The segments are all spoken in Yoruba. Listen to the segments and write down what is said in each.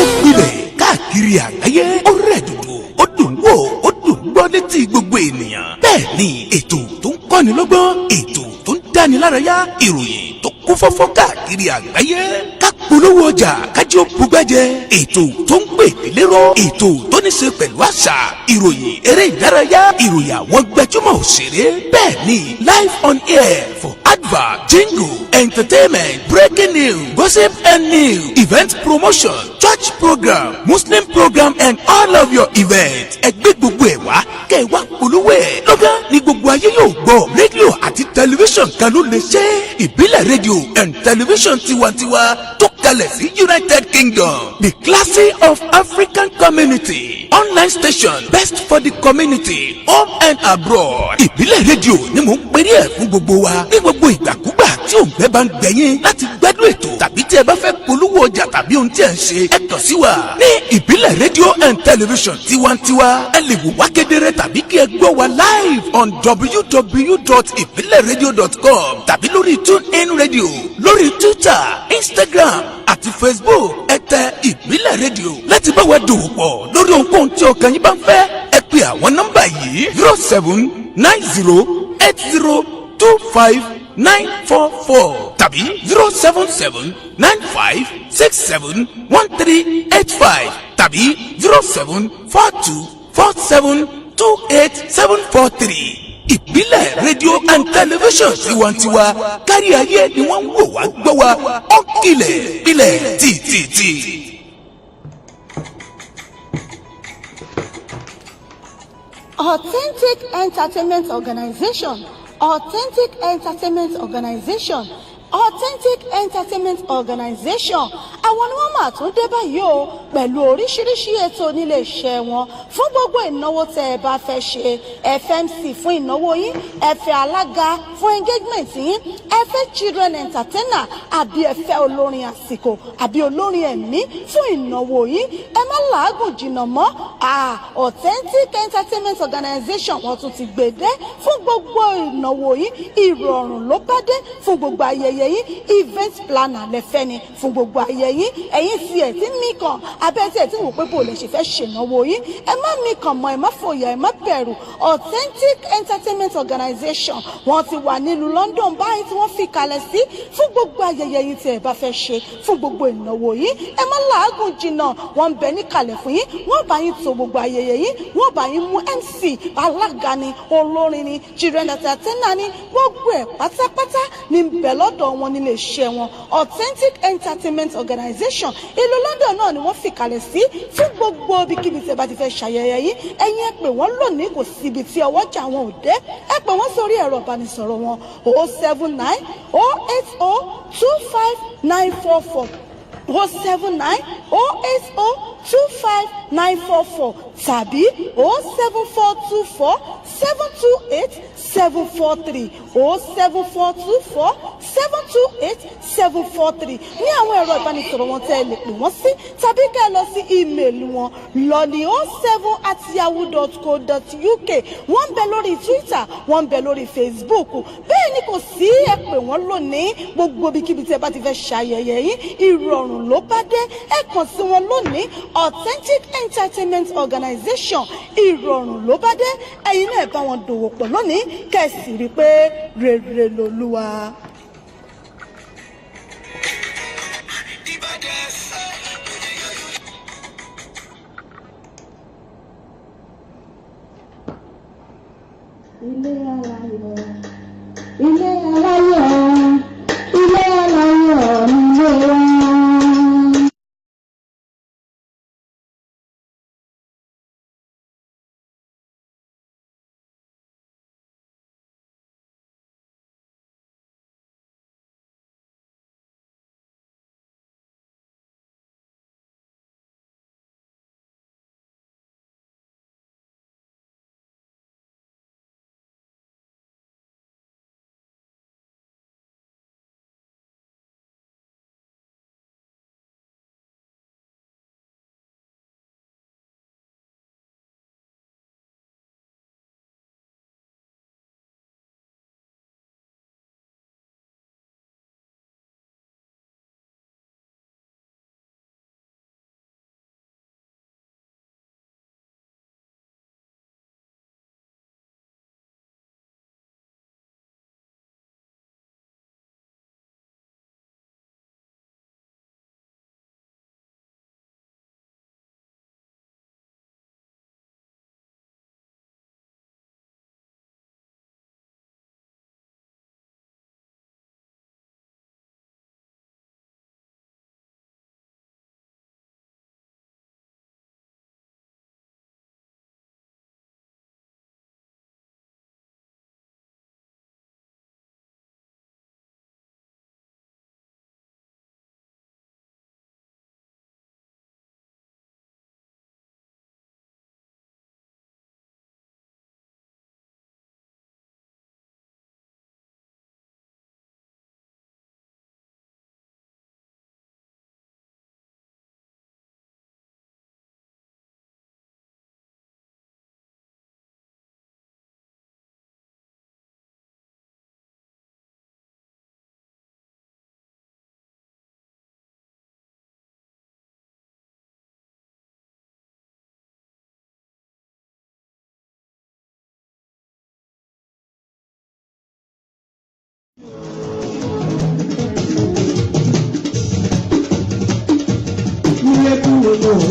Ó gbilẹ̀ káàkiri àgbáyé, ó rẹ̀ dòdò, ó dùn wò, ó dùn gbọ́ létí gbogbo ènìyàn. Bẹ́ẹ̀ ni ètò tó ń kọ́ni lọ́gbọ́n, ètò tó ń dáni lárayá, ìròyìn tó kún fọ́fọ́ káàkiri àgbáyé, ká polówó ọjà kájí ó bugbẹ́jẹ, ètò tó ń pè lérò, ètò tó ní ṣe pẹ̀lú àṣà, ìròyìn eré ìdárayá, ìròyìn àwọn gbajúmọ̀ òṣèré. Bẹ́ẹ̀ ni live on air for advert, jingle, entertainment, breaking news, gossip and news, event promotion, church program, Muslim program and all of your events. Ẹ gbé gbogbo ẹ̀ wá kẹ́ ẹ wá polówó ẹ̀ lọ́gán ní gbogbo ayé yóò gbọ́. Rédíò àti tẹlifíṣàn kan ló lè ṣe. Ìbílẹ̀ Rédíò and Tẹlifíṣàn tiwantiwa tó kalẹ̀ sí United Kingdom, the classy of African community online station, best for the community, home and abroad. Ìbílẹ̀ Rédíò ni mò ń perí ẹ̀ fún gbogbo wa ní gbogbo ìgbàkúgbà tí òǹgbẹ́ bá ń gbẹ̀yìn láti gbádùn ètò tàbí tí ẹ bá fẹ́ polówó ọjà tàbí ohun tí ẹ ń ṣe, ẹ kàn sí wa ní Ìbílẹ̀ Rédíò and Tẹlifíṣàn tiwantiwa. Ẹ lè wò wá kedere tàbí kí ẹ gbọ́ wa live on www.ibileradio.com tàbí lórí TuneIn Radio, lórí Twitter, Instagram àti Facebook. Ẹ tẹ Ìbílẹ̀ Rédíò. Láti bá wa dòwò pọ̀ lórí ohunkóhun tí ọkàn yín bá ń fẹ́, ẹ pè àwọn nọ́mbà yìí: 07908025944 tàbí 07795671385 tàbí 07424728743. Ìbílẹ̀ Rédíò and Tẹlifíṣàn tiwantiwa, kárí ayé ni wọ́n ń wò wá gbọ́ wa. Ó kilẹ̀ pilẹ̀ tìtìtì. Authentic Entertainment Organization, Authentic Entertainment Organization, Authentic Entertainment Organization, àwọn ni wọ́n máa tún dé báyìí o pẹ̀lú oríṣiríṣi ètò nílé iṣẹ́ wọn fún gbogbo ìnáwó tẹ́ ẹ bá fẹ́ ṣe. FMC fún ìnáwó yín, ẹ fẹ́ alága fún engagement yín, ẹ fẹ́ children entertainer, àbí ẹ fẹ́ olórin àsìkò àbí olórin ẹ̀mí fún ìnáwó yín, ẹ má làágùn jìnnà mọ́. Authentic Entertainment Organization, wọ́n tún ti gbèdé fún gbogbo ìnáwó yín. Ìrọ̀rùn ló bá dé fún gbogbo ayẹyẹ yín. Event planner lẹ́fẹ́ ni fún gbogbo ayẹyẹ yín. Ẹ̀yin tí ẹ̀ tí mí kàn abẹ́ tí ẹ̀ tí wò pé bò lè ṣe fẹ́ ṣènáwó yín, ẹ má mí kàn mọ́, ẹ má fòyà, ẹ má bẹ̀rù. Authentic Entertainment Organization, wọ́n ti wà nílùú London báyìí tí wọ́n fi kalẹ̀ sí fún gbogbo ayẹyẹ yín tí ẹ bá fẹ́ ṣe, fún gbogbo ìnáwó yín. Ẹ má làágùn jìnnà, wọ́n ń bẹ níkàlẹ̀ fún yín. Wọ́n bá yín tò gbogbo ayẹyẹ yín, wọ́n bá yín mú MC, alága ni, olórin ni, children entertainer ni, gbogbo ẹ̀ pátápátá ní bẹ̀ lọ́dọ̀ wọn nílé iṣẹ́ wọn. Authentic Entertainment Organization, ìlú London náà ni wọ́n fi kalẹ̀ sí fún gbogbo ibikíbi tí ẹ bá ti fẹ́ ṣayẹyẹ yín. Ẹ̀yin ẹ pè wọ́n lónìí, kò síbi tí ọwọ́jà wọn ò dé. Ẹ pè wọ́n sórí ẹ̀rọ ìbánisọ̀rọ̀ wọn: 07908025944, 07908025944 tàbí 07424728743, 07424728743 ní àwọn ẹ̀rọ ìbánisọ̀rọ̀ wọn tẹ́ ẹ lè pè wọ́n sí, tàbí kẹ́ ẹ lọ sí email wọn lọ́ní07@yahoo.co.uk. Wọ́n ń bẹ lórí Twitter, wọ́n ń bẹ lórí Facebook. Bẹ́ẹ̀ ni kò sí, ẹ pè wọ́n lónìí. Gbogbo ibikíbi tí ẹ bá ti fẹ́ ṣayẹyẹ yín, ìrọ̀rùn ló bá dé. Ẹ kàn sí wọn lónìí. Authentic Entertainment Organization, ìrọ̀rùn ló bá dé. Ẹ̀yin náà bá wọn dòwò pọ̀ lónìí, kẹ́ ẹ sì rí i pé rere lolúwa. Ilé aláyọ̀, ilé aláyọ̀, ilé aláyọ̀ nílé wa.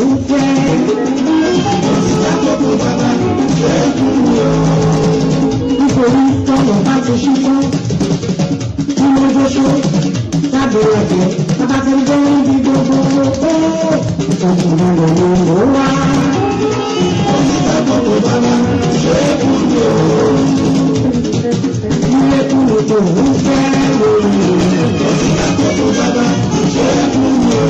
ń fẹ́. Àkókò bàbá ṣe é fún mi o. Nítorí tọ́lọ̀ bá ti ṣí tán, tí mo gbóṣó lábẹ́ ẹ̀jẹ̀, bàbá ti ń gbé níbi gbogbo ó ìfọ̀kànbalẹ̀ ni mò ń wá. Àkókò bàbá ṣe é fún mi o. Ilé kúrò tó ń fẹ́ lórí. Àkókò bàbá ṣe é fún mi o.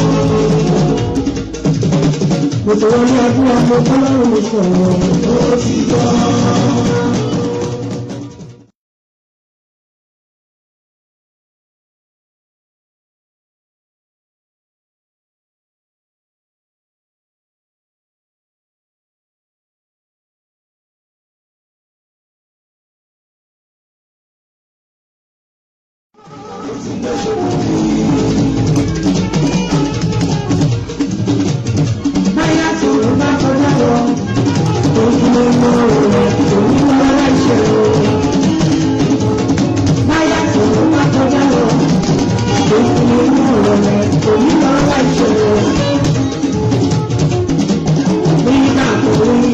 Mo ti wọlé ọdún ọmọ ọlọ́run mi sọ̀rọ̀. Ó ti gbọ́. Báyà tó ń bá kọjá lọ, tó ń lé mọ́ rẹ̀ tó ń lọ láìṣẹ́ o. Báyà tó ń bá kọjá lọ, tó ń lé mọ́ rẹ̀ tó ń lọ láìṣẹ́ o. Nígbà tó rí,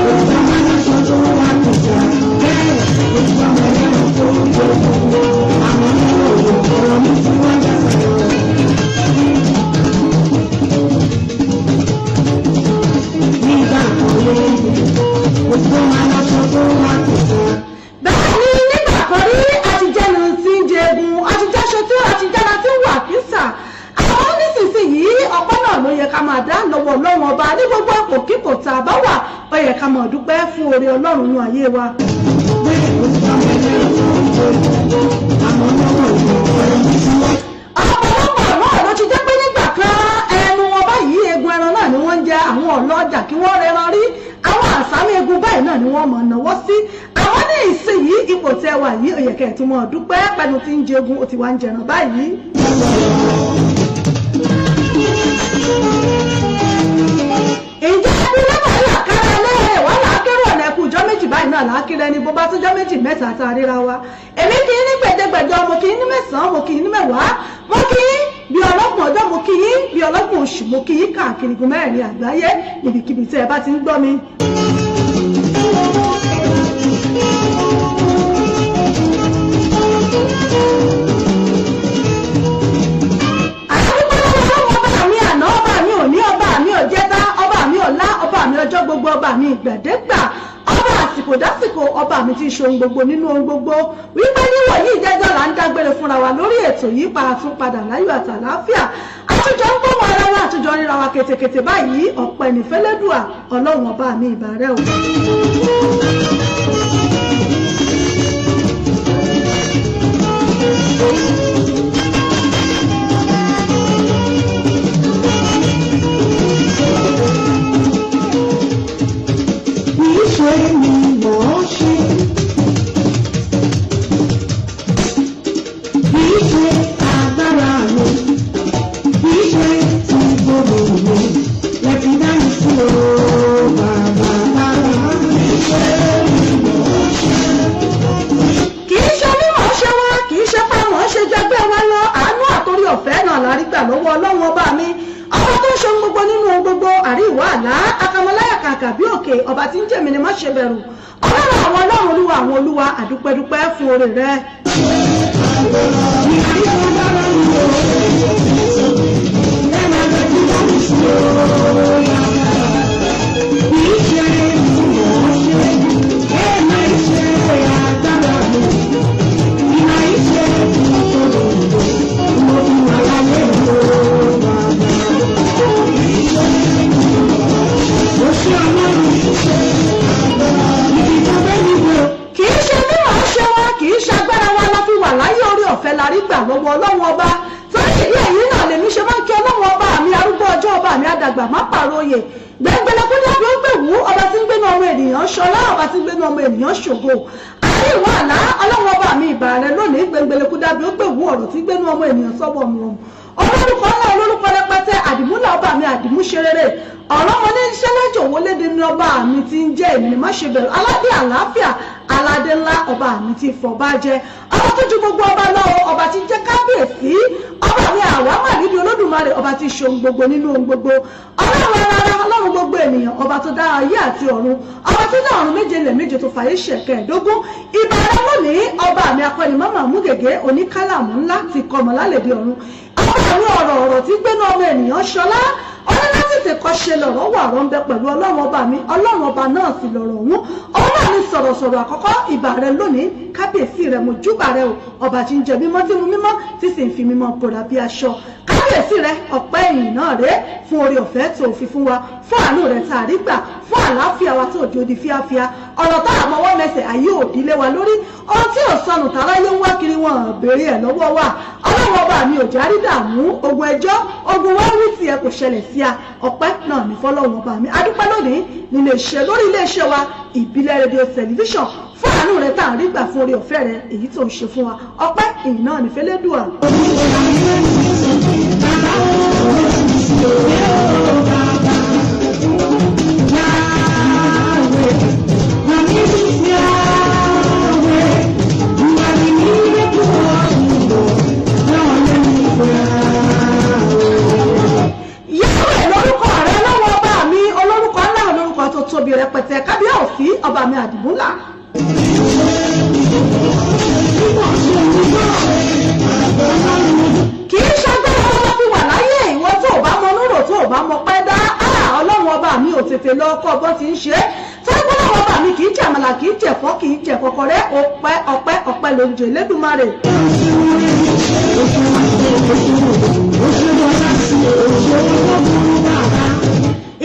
òkú aláṣọ tó wà kùtà, bẹ́ẹ̀ ló gbọ́ mẹ́lẹ́rùn tó ń gbogbo. Àwọn nínú òwò ọ̀rọ̀ mi tí wọ́n jà sọ̀rọ̀. Nígbà tó rí, òkú aláṣọ tó wà kùtà. Bẹ́ẹ̀ ni, nígbà kan rí, àtijẹ́nu tí ń jẹgun, àtijáṣọ tí àtijára tí ń wà kísà. Àwọn nísinsìnyí, ọpẹ́ náà ló yẹ ká máa dá lọ́wọ́ Ọlọ́run Ọba ní gbogbo àpò kíkò tá a bá wà. Ó yẹ ká máa dúpẹ́ fún oore Ọlọ́run nínú ayé wa. Ọ̀pọ̀lọpọ̀ náà ló ti jẹ́ pé nígbà kan, ẹnu wọn báyìí, egun ẹran náà ni wọ́n ń jẹ. Àwọn ọlọ́jà kí wọ́n rẹran rí, àwọn àsámi egun báyìí náà ni wọ́n mọ̀ náwó sí. Àwọn ní ìsinyìí, ipò tẹ wà yìí, ó yẹ kẹ́ ẹ̀ tún mọ̀ dúpẹ́ pẹ̀lú tí ń jẹgun, ó ti wá ń jẹran báyìí. Ǹjẹ́ ẹbí lọ́wọ́ làkàrà lẹ́ẹ̀ wà lákẹ́rù ọ̀nà ẹ̀kú ìjọ méjì báyìí náà lákìrẹ́ ni bó bá tún jọ́ méjì mẹ́ta tá a ríra wa. Èmi kì í ní gbẹ̀dẹ̀gbẹ̀dẹ̀, mo kì í ní mẹ́sàn-án, mo kì í ní mẹ́wàá, mo kì í bí ọlọ́gbọ̀n ọjọ́, mo kì í bí ọlọ́gbọ̀n oṣù, mo kì í káàkiri igun mẹ́rin àgbáyé níbikíbi tí ẹ bá ti ń gbọ́ mi. Àdúgbò lọ́wọ́ ọba mi àná, ọba mi òní, ọba mi ọ̀jẹta, ọba mi ọ̀la, ọba mi ọjọ́ gbogbo, ọba mi ìgbàdégbà, ọba àsìkò dásìkò, ọba mi ti ṣe ohun gbogbo nínú ohun gbogbo. Wípé níwòyí ìjẹ́jọ́ là ń dágbére fúnra wa lórí ètò yìí, pa àtún padà láyọ̀ àtàláfíà, àtúnjọ ń gbọ́ ara wa, àtúnjọ ríra wa ketekete báyìí. Ọ̀pẹ nìfẹ́lẹ́dùà Ọlọ́run Ọba mi, ìbàrẹ̀ o. Kìí ṣe mi mọ̀ ọ́ ṣe. Kìí ṣe agbára mi. Kìí ṣe ti gbogbo mi. Lẹ fi dá mi sí o, bàbá bàbá. Kìí ṣe mi mọ̀ ọ́ ṣe. Kì í ṣe mímọ̀ ṣe wá, kì í ṣe páwọn ṣe jẹgbẹ́ wa lọ. Àánú àtòrí ọ̀fẹ́ náà la rí gbà lọ́wọ́ Ọlọ́run Ọba mi, ọba tó ń ṣe ohun gbogbo nínú ohun gbogbo. Àríwá àlá akamọláyà kàkà bí òkè, ọba tí ń jẹ́mi ni má ṣe bẹ̀rù, Ọlọ́run àwọn ọlọ́run, Olúwa àwọn olúwa, àdúpẹ́dúpẹ́ fún oore rẹ. Kìí ṣe agbára mi o. Ẹ máa lọ sí dá mi sí o, bàbá. Kìí ṣe mi mọ̀ ọ́ ṣe. Ẹ máa ṣe agbára mi. Ìmọ̀ ìṣe ti gbogbo mi. Mo fi wà láyé mi o, bàbá. Mo ṣe Ọlọ́run. Ibi tó bẹ́ mi wò. Kì í ṣe mímọ̀ ṣe wa, kì í ṣe agbára wa la fi wà láyé. Orí ọ̀fẹ́ la rí gbà lọ́wọ́ Ọlọ́run Ọba. Torí ìdí èyí náà lèmi ṣe máa ń kí Ọlọ́run Ọba mi, arúgbó ọjọ́, ọba mi àdàgbà má pàròyè, gbẹngbẹlẹkú dàbí ó gbèwú, ọba tí ń gbénu ọmọ ènìyàn ṣọlá, ọba tí ń gbénu ọmọ ènìyàn ṣògo. Àríwá àlá, Ọlọ́run Ọba mi, ìbà rẹ lónìí. Gbẹngbẹlẹkú dàbí ó gbèwú, ọ̀rọ̀ tí ń gbénu ọmọ ènìyàn sọ́wọ́ mu olórúkọ ńlá, olórúkọ rẹpẹtẹ, àdìmúlà, ọba mi àdìmúṣerere, ọ̀rọ̀ ọmọ ní iṣẹ́ lẹ́jọ̀ wọlé ní ọba mi ti ń jẹ́ èmi ni má ṣe bẹ̀rù, aládé àlàáfíà. Aládé ńlá, ọba mi ti fọba jẹ, ọba tó ju gbogbo ọba lọ, ọba tí jẹ́ kábíyèsí, ọba mi àwa mà níbi Olódùmarè, ọba tí ṣe ohun gbogbo nínú ohun gbogbo, Ọlọ́run rárá, Ọlọ́run gbogbo ènìyàn, ọba tó dá ayé àti ọ̀run, ọba tó dá ọ̀run méje, lẹ̀ méje, tó fàyè ṣẹ̀kẹ̀ẹ́dógún. Ìbà rẹ lónìí, ọba mi akọ́nimọ̀ọ́mọ̀ mú gègé oníkálàmù ńlá ti kọmọ lálẹ́dẹ̀ ọ̀run, ọba mi ọ̀rọ̀ ọ̀rọ̀ tí gbénú ọmọ ènìyàn ṣọlá, ọlọ́lá tètè kọ́ ṣe lọ̀rọ̀ wà rọ̀ ń bẹ pẹ̀lú Ọlọ́run ọba mi, Ọlọ́run ọba náà sì lọ̀rọ̀ ọ̀hún, ọba náà ní sọ̀rọ̀sọ̀rọ̀ àkọ́kọ́. Ìbà rẹ lónìí, kábíyèsí rẹ, mo júbà rẹ o, ọba tí ń jẹ mímọ́, tí mu mímọ́, tí sì ń fi mímọ́ bora bí aṣọ. Kábíyèsí rẹ, ọpẹ́ ìyìn náà rẹ fún oore ọ̀fẹ́ tó fi fún wa, fún àánú rẹ tá a rí gbà, fún àlàáfíà wa tó di fíafíà. Ọ̀rọ̀ tá a mọwọ́ mẹsẹ̀ ayé òdílé wa lórí, ohun tí ò sọnù táráyé ń wá kiri, wọn béèrè ẹ̀ lọ́wọ́ wa. Ọlọ́run ọba mi ò járí dààmú, ogun ẹjọ́, ogun wá wí tiẹ̀ kò ṣẹlẹ̀ sí a. Ọpẹ́ náà ní fọlọ́run ọba mi. Adúpẹ́ lónìí nílé iṣẹ́, lórí ilé iṣẹ́ wa, Ìbílẹ̀ Rédíò Tẹlifíṣàn, fún àánú rẹ tá à ń rí gbà, fún oore ọ̀fẹ́ rẹ èyí tó ń ṣe fún wa. Ọpẹ́ ìyìn náà ní fẹ́lẹ́dùà. Yahweh lórúkọ rẹ lọ́wọ́, ọba mi olórúkọ ńlá, olórúkọ tó tóbi rẹpẹtẹ, kábíyèsí, ọba mi àdìmúlà. Kì í ṣàgbára wọn fi wà láyé. Ìwọ tó o bá mọ núrò, tó o bá mọ pẹ́ dá, Ọlọ́run ọba mi ò tètè lọ ọkọ̀ bọ́ ti ń ṣe é torí pé Ọlọ́run ọba mi kì í jẹ àmàlà, kì í jẹ̀fọ́, kì í jẹ kọkọrẹ́. Ọpẹ́, ọpẹ́, ọpẹ́ ló ń jẹ Elédùmarè.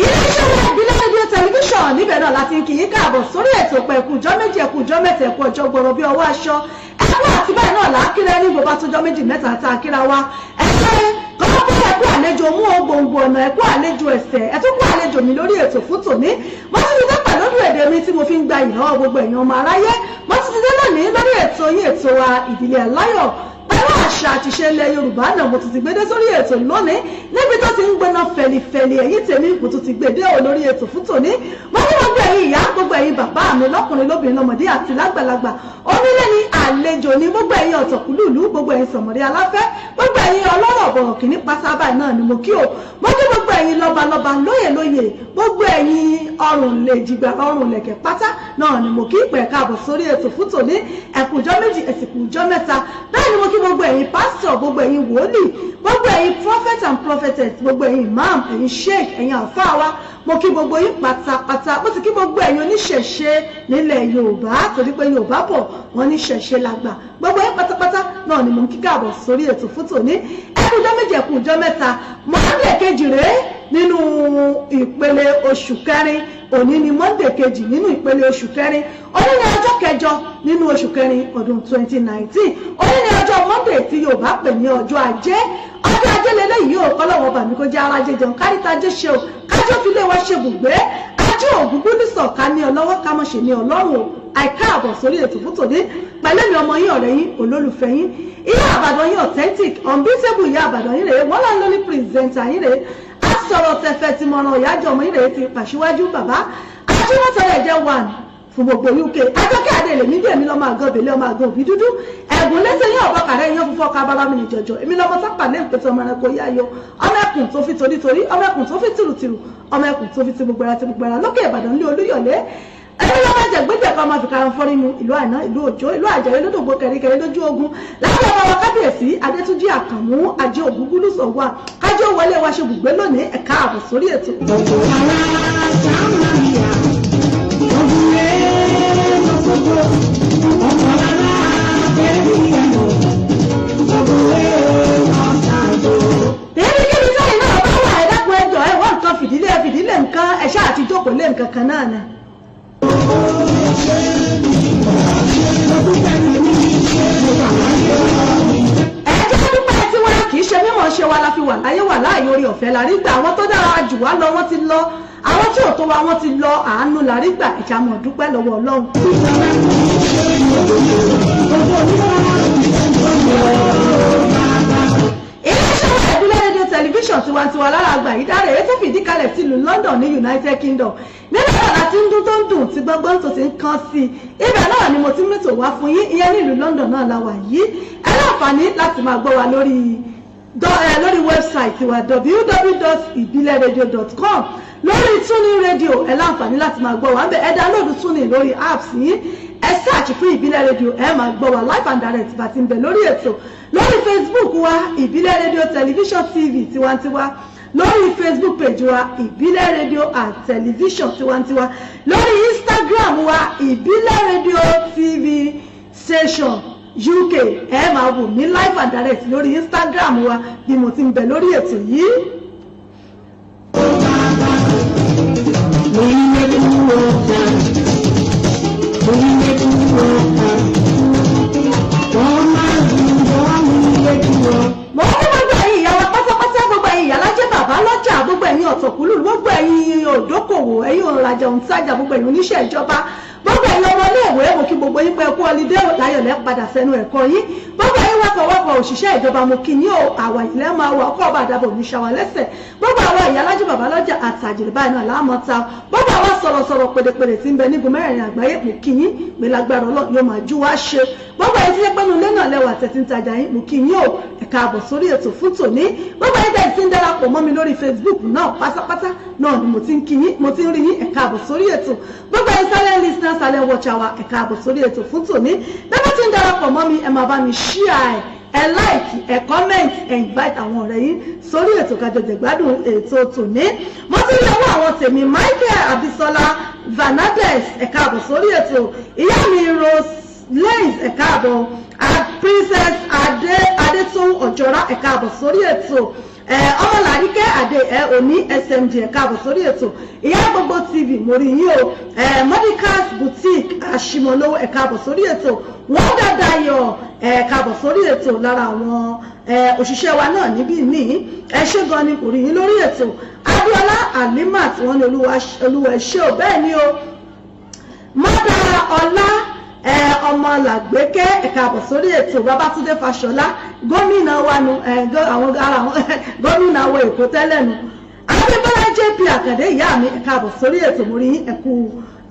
Iléeṣẹ́ wa, Ìbílẹ̀ Rédíò Tẹlifíṣàn, níbẹ̀ náà láti kì í káàbọ̀ sórí ètò pẹ̀. Ẹ̀kújọ́ méjì, ẹ̀kújọ́ mẹ́ta, ẹ̀kú ọjọ́ gbọ̀rọ̀ bí ọwọ́ aṣọ, ẹ̀kú àti báyìí náà làákìrẹ́ ní gbogbo àtúnjọ́ méjì mẹ́ta tá a kíra wa. Ẹ̀kẹ́ kọ́kọ́, ẹ̀kú àlejò mú o gbòǹgbò ọ̀nà, ẹ̀kú àlejò ẹ̀sẹ̀, ẹ̀tún kú àlejò mi lórí ètò fún tòní. Mo tún ti dé pẹ̀lú ọdún èdè mi tí mo fi ń gba ìnáwó gbogbo èèyàn ọmọ aráyé. Mo tún ti dé lónìí lórí ètò yín, ètò wa, Ìdílé Aláyọ̀, pẹ̀lú àṣà àti ìṣe ilẹ̀ Yorùbá náà. Mo tún ti gbédé sórí ètò lónìí níbi tó ti ń gbóná fẹlifẹli. Ẹ̀yìn tèmi, mo tún ti gbédé ò lórí ètò fún tòní. Mo ní gbogbo ẹ̀yin ìyá, gbogbo ẹ̀yin bàbá mi, lọ́kùnrin, lóbìnrin, lọ́mọdé àti lágbàlagbà, onílé ni, àlejò ni, gbogbo ẹ̀yin ọ̀tọ̀kùlùlù, gbogbo ẹ̀yin sọ̀mọ̀rí aláfẹ́, gbogbo ẹ̀yin ọlọ́rọ̀ bọ̀rọ̀ kìíní pásábà náà ni mo kí o. Mo kí gbogbo ẹ̀yin lọ́balọ́ba, lóyè lóyè, gbogbo ẹ̀yin ọrùn lè jìgbà ọrùn lẹ̀kẹ̀ pátá náà ni mo kí pẹ̀ káàbọ̀ sórí ètò fún tòní. Ẹ̀kújọ́ méjì, ẹ̀sìnkújọ́ mẹ́ta. Bẹ́ẹ̀ ni mo kí gbogbo ẹ̀yin pásítọ̀, gbogbo ẹ̀yin wòlíì, gbogbo ẹ̀yin prophet and prophetess, gbogbo ẹ̀yin imam, ẹ̀yin sheikh, ẹ̀yin àfáà wa. Mo kí gbogbo yín pátápátá. Mo sì kí gbogbo ẹ̀yin oníṣẹ̀ṣe nílẹ̀ Yorùbá, torí pé Yorùbá bọ̀, wọ́n ní ṣẹ̀ṣe làgbà. Gbogbo yín pátápátá náà ni mo ń kí káàbọ̀ sórí ètò fún tòní. Ẹkújọ́ méjì, ẹkújọ́ mẹ́ta. Monday kejì rèé nínú ìpele oṣù kẹrin. Òní ni Monday kejì nínú ìpele oṣù kẹrin. Òní ni ọjọ́ kẹjọ nínú oṣù kẹrin ọdún 2019. Òní ni ọjọ́ Monday tí Yorùbá pè ní ọjọ́ Ajé. Ọjọ́ Ajé lélẹ́yìí ò kọ́lọ́wọ́ bàmí kó jẹ́ arájé jẹun, káríta jẹ́ ṣe o, kájọ́ fi lé wa ṣe bùgbé. Ajé ògúngún ní sọ̀ká ní ọlọ́wọ́, ká mọ̀ ṣe ní Ọlọ́run o. Àìkáàbọ̀ sórí ètò fún tòní pẹ̀lú èmi, ọmọ yín, ọ̀rẹ́ yín, olólùfẹ́ yín, Ìyá Àbàdàn yín, authentic, unbeatable Ìyá Àbàdàn yín rèé, wọ́n láń lóní presenter yín rèé, asọ̀rọ̀ tẹ̀fẹ̀ tí mọ̀ràn ọ̀yájọ́ ọmọ yín rèé, ti pàṣíwájú bàbá ajímọ̀tọ̀rẹ̀ jẹ́ one fún gbogbo UK. Ajọ́kẹ́ Adé lèmi dé, èmi lọ́mọ àgọ́ òbílẹ̀, ọmọ àgọ́ òbí dúdú, ẹ̀gùn lẹ́sẹ̀ yín, ọ̀bọ kàrẹ́ yín fúnfọ́ ká bábá mi nìjọ̀jọ̀. Èmi lọ́mọ sápà lé ìpètè ọmọ ẹranko yáyọ, ọmọ ẹkùn tó fi torítorí, ọmọ ẹkùn tó fi tìrùtìrù, ọmọ ẹkùn tó fi ti gbogbo ara ti gbogbo ara lókè Ìbàdàn ní Olúyọ̀lé. Ẹni lọ́wọ́ ẹ̀jẹ̀ gbẹ́jẹ̀ kan máa fi karùn fọ́rí mu ìlú àná, ìlú Òjó, ìlú Àjàyè lódògbò kẹ̀ríkẹ̀rí lójú ogun lábẹ́ ọba wa, kábíyèsí Adétúnjì Àkànmú Ajé Ògúngúlù sọ̀wá. Kájọ́ wọlé wa ṣe bùgbé lónìí. Ẹ̀ka àbọ̀ sórí ètò. Ọ̀pọ̀ ará Samaria, ogun rẹ̀ lọ́sọ̀tọ̀, ọ̀pọ̀ ará Jerusalem, ogun rẹ̀ lọ́sàdó. Níbikíbi sẹ́yìn náà bá wà, ẹ dákun, ẹ jọ̀ọ́, ẹ wọ́n nǹkan fìdílé, ẹ fìdílé nǹkan, ẹ ṣáà ti jókòó lé nǹkan kan náà ni. Ẹ jẹ́ dúpẹ́ tí wọ́n kì í ṣe mímọ̀ ṣe wa la fi wà láyé, wà láàyè, orí ọ̀fẹ́ la rí gbà. Àwọn tó dára jù wá lọ, wọ́n ti lọ. Àwọn tí ò tó wa, wọ́n ti lọ. Àánú la rí gbà. Ìjàmọ̀ dúpẹ́ lọ́wọ́ Ọlọ́run. Iléeṣẹ́ wa, Ìbílẹ̀ Rédíò Tẹlifíṣàn tiwantiwa lára àgbà yìí dára, èyí tó fìdí kalẹ̀ sílùú London. London ní United Kingdom. Níbẹ̀ náà la ti ń dún tó ń dùn tí gbọ́ngbọ́n tó ti ń kán sí i. Ibẹ̀ náà ni mo ti mẹ́tò wá fún yín, ìyẹn nílùú London náà la wà yìí. Ẹ láǹfààní láti máa gbọ́ wa lórí website wa, www.ibileradio.com, lórí TuneIn Radio. Ẹ láǹfààní láti máa gbọ́ wa ń bẹ̀. Ẹ download TuneIn lórí apps yín, ẹ search fún Ìbílẹ̀ Radio, ẹ máa gbọ́ wa live and direct bá ti ń bẹ lórí ètò. Lórí Facebook wa, Ìbílẹ̀ Radio Television TV tiwantiwa, lórí Facebook page wa, Ìbílẹ̀ Radio and Television tiwantiwa, lórí Instagram wa, Ìbílẹ̀ Radio TV Station UK, ẹ máa wò mí live and direct lórí Instagram wa bí mo ti ń bẹ lórí ètò yìí. We make you we make you. Mo ní gbogbo ẹ̀yin ìyá wa pátápátá, gbogbo ẹ̀yin ìyálájẹ́, bàbá lọ́jà, gbogbo ẹ̀yin ọ̀tọ̀kùlù, gbogbo ẹ̀yin òdókòwò, ẹ̀yin òǹrajà, òǹtajà, gbogbo ẹ̀yin oníṣẹ́ ìjọba, gbogbo ẹ̀yin ọmọ iléèwé, mo kí gbogbo yín pé kú holiday, láyọ̀lẹ́ padà sẹ́nu ẹ̀kọ́ yín. Gbogbo ẹ̀yin wákọ̀wákọ̀, òṣìṣẹ́ ìjọba, mo kí yín o. Àwa ìlẹ̀ máa wà ọkọ̀ ọba àdàbọ̀ ní ṣàwà lẹ́sẹ̀. Gbogbo àwa ìyálájẹ́, bàbá lọ́jà, àtàjèrè báyìí náà láàmọ́ ta. Gbogbo àwa sọ̀rọ̀sọ̀rọ̀, pèdèpèdè tí ń bẹ nígun mẹ́rẹ̀ẹ̀rin àgbáyé, mo kí yín pé lágbára Ọlọ́run yóò máa jú wá ṣe. Gbogbo ẹ̀yin tí jẹ́ pẹ́nu ilé náà lẹ́wà tẹ̀tí ń tajà yín, mo kí yín o, ẹ káàbọ̀ sórí ètò fún tòní. Gbogbo ẹ̀yin tẹ̀ tí ń darapọ̀ mọ́ mi lórí Facebook náà pátápátá náà ni mo ti ń kí yín, mo ti ń rí yín, ẹ káàbọ̀ sórí ètò. Gbogbo ẹ̀yin silent listener, silent watcher wa, ẹ káàbọ̀ sórí ètò fún tòní. Bẹ́ẹ̀ bá ti ń darapọ̀ mọ́ mi, ẹ máa bá mi share ẹ, like ẹ, comment ẹ, invite àwọn ọ̀rẹ́ yín sórí ètò kájọ jẹ̀gbádùn ètò tòní. Mo ti rí ọwọ́ àwọn tèmi, Michael Abisola Vanades, ẹ káàbọ̀ sórí ètò. Ìyá mi Rose Lace, ẹ káàbọ̀. Princess Adé Adétún Ọ̀jọ́rá, ẹ káàbọ̀ sórí ètò. Ọmọlàríkẹ́ Adé ẹ òní SMG, ẹ káàbọ̀ sórí ètò. Ìyá Gbogbo TV, mo rí yín o. Modicas Boutique Àṣìmọ̀lówó, ẹ káàbọ̀ sórí ètò. Wọ́n dàdayọ̀, ẹ káàbọ̀ sórí ètò. Lára àwọn òṣìṣẹ́ wa náà níbí ní, ẹ ṣé gan ni, kò rí yín lórí ètò. Adéọlá Alimat, wọ́n ní Olúwa ẹ ṣé o. Bẹ́ẹ̀ ni o. Mọ́dà Ọlá ọmọ làgbékẹ́, ẹ káàbọ̀ sórí ètò. Babátúndé Fáṣọlá, gómìnà wa nu, àwọn ara àwọn gómìnà wa Èkó tẹ́lẹ̀ nu. Adébọ́lá JP Àkàndé, ìyá mi, ẹ káàbọ̀ sórí ètò, mo rí yín, ẹ kú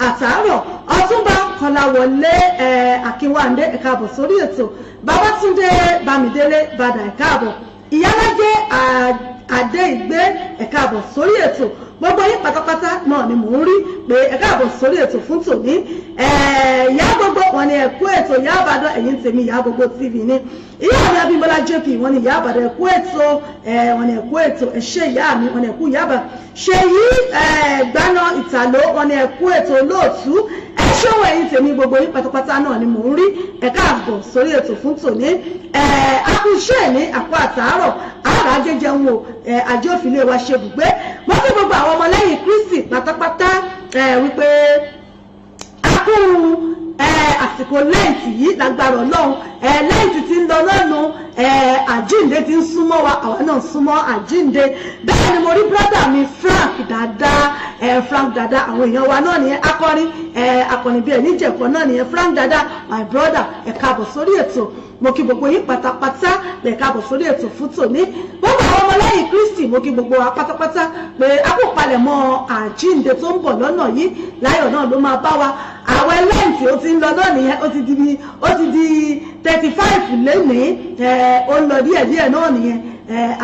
àtàárọ̀. Ọ̀túnba Kọláwọlé Akínwándé, ẹ káàbọ̀ sórí ètò. Babátúndé Bámidélé Bàdà, ẹ káàbọ̀. Ìyálájẹ Adé Ìgbé, ẹ káàbọ̀ sórí ètò. Gbogbo yín pátápátá náà ni mò ń rí pé ẹ káàbọ̀ sórí ètò fún tòní. Ìyá Gbogbo, wọn ni ẹ kú ètò. Ìyá Àbàdàn, ẹ̀yìn tèmi, Ìyá Gbogbo TV ni. Ìyá mi Abímbọ́lá JP, wọn ni ìyá Àbàdàn, ẹ kú ètò. Wọn ni ẹ kú ètò, ẹ ṣé ìyá mi, wọn ni ẹ kú ìyá Àbàdàn. Ṣèyí Gbaná Ìtàló, wọn ni ẹ kú ètò olóòtú, ẹ ṣéun. Ẹ̀yin tèmi, gbogbo yín pátápátá náà ni mò ń rí, ẹ káàbọ̀ sórí ètò fún tòní. Akúṣẹ́ ní àpò àtàárọ̀ àrà jẹjẹun o, àjọ òfìlẹ̀ wa ṣe bùgbé. Mo kí gbogbo àwọn ọmọlẹ́yìn Kristi pátápátá wípé akú àsìkò Lent yìí. Lágbára Ọlọ́run, Lent ti ń lọ lọ́nu, àjíǹde ti ń súnmọ́ wa, àwa náà súnmọ́ àjíǹde. Bẹ́ẹ̀ ni mo rí brother mi Frank Dada, Frank Dada, àwọn èèyàn wa náà nìyẹn, akọrin, akọrin bíi ẹni jẹ̀kọ́ náà nìyẹn. Frank Dada, my brother, ẹ káàbọ̀ sórí ètò. Mo kí gbogbo yín pátápátá, lè káàbọ̀ sórí ètò fún tòní. Gbogbo àwọn ọmọlẹ́yìn Kristi, mo kí gbogbo wa pátápátá pé a kò palẹ̀mọ́ àjíǹde tó ń bọ̀ lọ́nà yìí, láyọ̀ náà ló máa bá wa. Àwẹ̀ Lent ó ti ń lọ náà nìyẹn, ó ti di 35 lénìí, ó ń lọ díẹ̀díẹ̀ náà nìyẹn.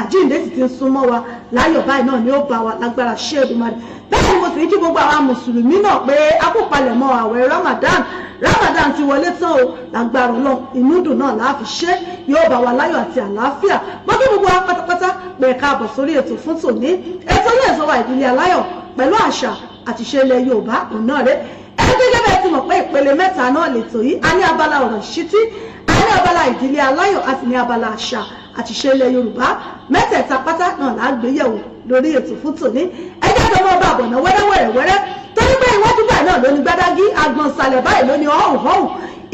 Àjíǹde sì ti ń súnmọ́ wa, láyọ̀ báyìí náà ni ó bá wa lágbára ṣé Èdùmàrè. Bẹ́ẹ̀ ni mo sì ń kí gbogbo àwọn mùsùlùmí náà pé a kò palẹ̀mọ́ àwẹ̀ Ramadan. Ramadan ti wọlé tán o, lágbára Ọlọ́run, inú dùn náà láàfi ṣe, yóò bá wa láyọ̀ àti àlàáfíà. Mo kí gbogbo wa pátápátá pé káàbọ̀ sórí ètò fún tòní. Ètò yẹn sọ wa ìdílé aláyọ̀ pẹ̀lú àṣà àti ìṣe ilẹ̀ Yorùbá òun náà rẹ̀. Ẹ gẹ́gẹ́ bẹ́ẹ̀ ti mọ̀ pé ìpele mẹ́ta náà lètò yìí: a ní abala ọ̀rọ̀ ìṣítí, a ní abala ìdílé aláyọ̀, a sì ní abala àṣà àti ìṣe ilẹ̀ Yorùbá. Mẹ́tẹ̀ẹ̀ta pátá náà là á gbéyẹ̀wò lórí ètò fún tòní. Ẹ jáde ọmọ ọba àbọ̀nà wẹ́rẹ́wẹ́rẹ́wẹ́rẹ́, torí pé iwájú báyìí náà ló ní gbádágí, agbọ̀nsalẹ̀ báyìí ló ní ọ̀hún ọ̀hún,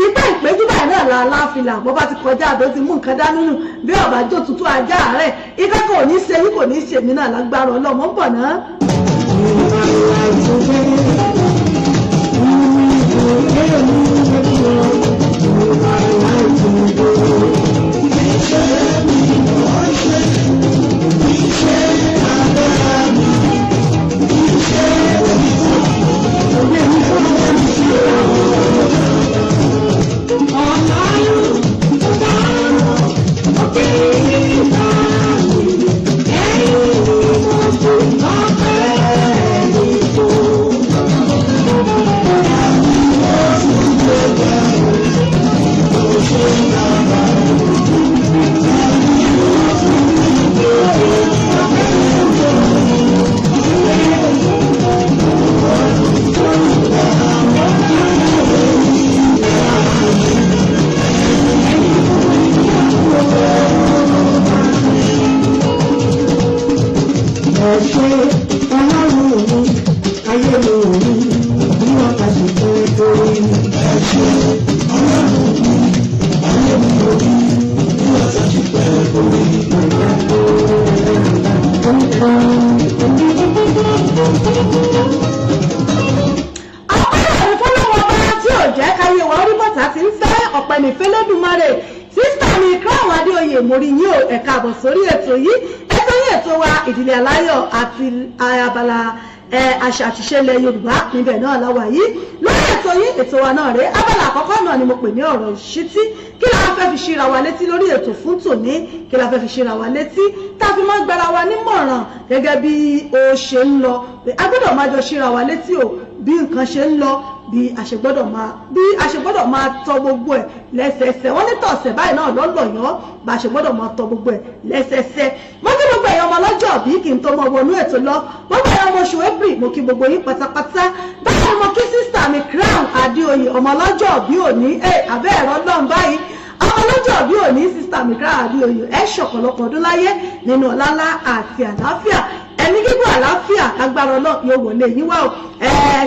ìgbà ìpéjú báyìí náà la láfilà. Bó bá ti kọjá àdó ti mú nǹkan dání nù bí ọ̀bà jó tutù ajá rẹ̀, ìfẹ́ kò ní ṣe yín, kò ní ṣe mí náà lágbára Ọlọ́mọ ń bọ̀ náà. Fẹlẹ́dùmarè. Sister mi Crown Adéoyè, mórí yín o, ẹ káàbọ̀ sórí ètò yìí, ètò yín, ètò wa, Ìdílé Aláyọ̀, àti abala àṣà àtiṣe ilẹ̀ Yorùbá. Níbẹ̀ náà la wà yìí lórí ètò yín, ètò wa náà rèé. Abala àkọ́kọ́ náà ni mo pè ní ọ̀rọ̀ ìṣítí. Kí la fẹ́ fi ṣíra wa létí lórí ètò fún tòní? Kí la fẹ́ fi ṣíra wa létí tá a fi máa ń gbára wa nímọ̀ràn gẹ́gẹ́ bí ó ṣe ń lọ? A gbọ́dọ̀ máa jọ ṣíra wa létí o, bí nǹkan ṣe ń lọ, bí a ṣe gbọ́dọ̀ máa tọ gbogbo ẹ̀ lẹ́sẹẹsẹ. Wọ́n ní tọ̀sẹ̀ báyìí náà lọ́lọ́yọ́, bá a ṣe gbọ́dọ̀ máa tọ gbogbo ẹ̀ lẹ́sẹẹsẹ. Mo kí gbogbo ẹ̀yàn ọmọ ọlọ́jọ́ bí kí n tó mọ wọnú ètò lọ. Gbogbo ẹ̀yàn ọmọ oṣù April, mo kí gbogbo yín pátápátá. Báyìí mo kí sister mi Crown Adéoyè, ọmọ ọlọ́jọ́ bí òní. Ẹ̀ abẹ́ ẹ̀rọ lọ́n báyìí, ọmọ ọlọ́jọ́ bí òní, sister mi Crown Adéoyè, ẹ̀ ṣọ̀pọ̀lọpọ̀ ọdún láyé nínú ọláńlá àti àlàáfíà, ẹ̀mí gígùn, àlàáfíà. Agbára Ọlọ́run yóò wọlé yín wá o.